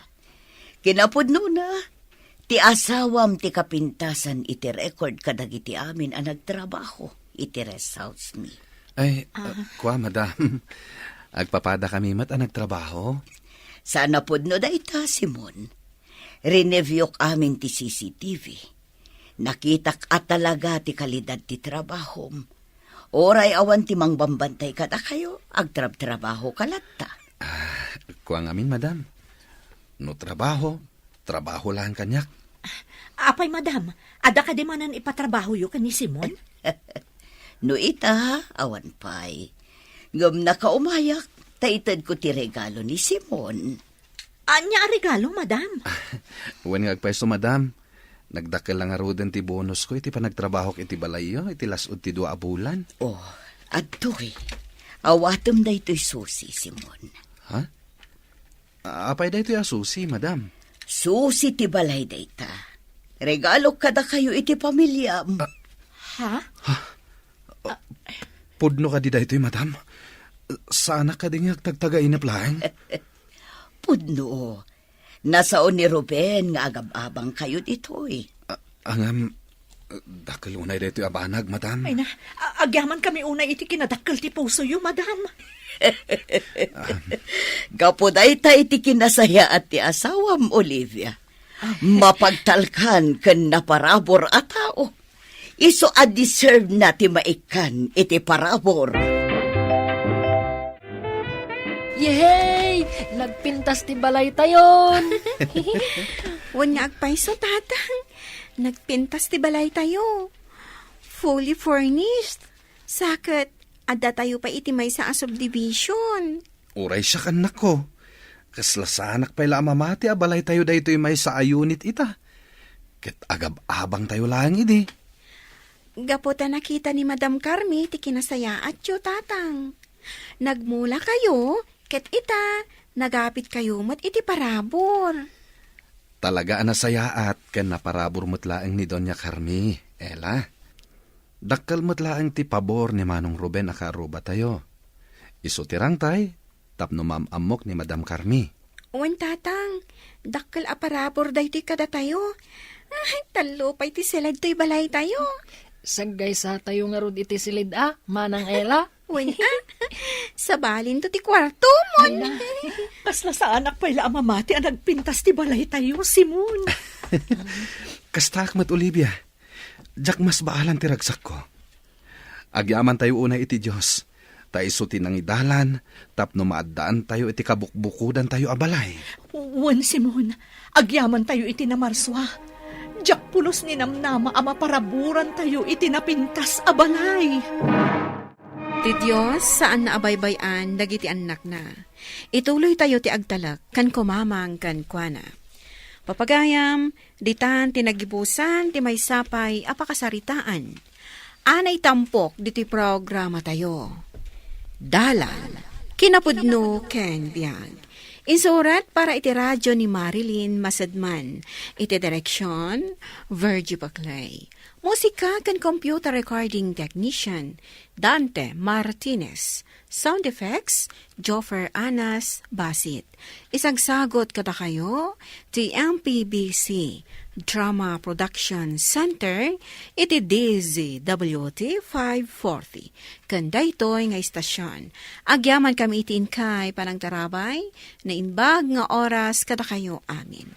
Kinapudnona, ti asawam ti kapintasan iti record kadagiti amin a nagtrabaho iti rest house mi. Ay, ah, kua, madam. Agpapadakami met a nagtrabaho? Saan a pudno dayta, Simon. Rineviewk amin ti C C T V. Nakitak a talaga ti kalidad ti trabahom. Uray awan ti mangbambantay kadakayo, agtrabtrabahoka latta. Ah, kua ngamin, madam. No trabaho, trabaho laeng kaniak. Apay, madam, adda kadi manen ipatrabahoyo ken ni Simon? No ita, awan pay. Ngem nakaumayak, ta itedko ti regalo ni Simon. Ania a regalo, madam? Wen nga agpayso, madam. Nagdakkel la ngaruden ti bonusko iti panagtrabahok iti balayyo iti las-ud ti dua a bulan. Oh, adtoy. Awatem daytoy susi, Simon. Ha? Apay daytoy a susi, madam? Susi ti balay dayta. Regalok kadakayo iti pamiliam. Ah. Ha? Ha? Ah, pudno kadi daytoy, madam? Saanak kadi nga agtagtagainep laeng? Pudno. Nasao ni Ruben nga agab-abangkayo ditoy. A-, angam, dakkel unay daytoy a banag, madam. Ay na, a-, agyamankami unay iti kinadakkel ti pusoyo, madam. Gapu dayta iti kinasayaat ti asawam, Olivia. Mapagtalkan ken naparabur a tao. Isu a deserve na ti maikkan iti parabur. Yehey! Nagpintas ti balaytayon! Wen nga agpayso, Tatang. Nagpintas ti balaytayo. Fully furnished. Sa ket, addatayo pay iti maysa a subdivision. Uray siak, annakko. Kasla saanak pay la a mamati a balaytayo daytoy maysa a unit ita. Ket agab-abangtayo laeng idi. Gapu ta nakita ni Madam Carmi ti kinasayaatyo, Tatang. Nagmulakayo, ket ita, nagapitkayo met iti parabur. Talaga a nasayaat ken naparabur met laeng ni Doña Carmi, Ella. Dakkel met laeng ti pabor ni Manong Ruben a kaarrubatayo. Isu ti rangtay tapno maam-ammok ni Madam Carmi. Wen, Tatang, dakkel a parabur daytoy kadatayo. Ay, tallo pay ti siled toy balaytayo. Saggaysatayo ngarud iti siled a, Manang Ella? Wen a, sabalinto ti kuartomon. Ay na, kasla saanak pay la a mamati a nagpintas ti balaytayo, Simon. Kastaak met, Olivia. Diak masbaalan ti ragsakko. Agyamantayo unay iti Dios, ta isu ti nangidalan tapno maaddaantayo iti kabukbukodantayo a balay. Wen, Simon, agyamantayo iti namarsua. Diak pulos ni namnama a maparaburantayo iti napintas a balay. Ti Dios, saan na a baybay-an dagiti annakna. Ituloytayo ti agtalek ken kumamang kenkuana. Papagayam, ditan ti nagibusan ti maysa pay a pakasaritaan. Anay tampok ditoy programatayo. Dalan, kinapudno ken biag. Insurat para iti radyo ni Marilyn Masadman. Iti direksyon, Virgie Baclay. Musika ken computer recording technician, Dante Martinez. Sound effects, Joffer Anas Basit. Isagsagot kadakayo ti M P B C Drama Production Center iti D Z W T five forty. Ken daytoy nga istasyon, agyaman kami iti inkay panangtarabay, naimbag nga oras kadakayo amin.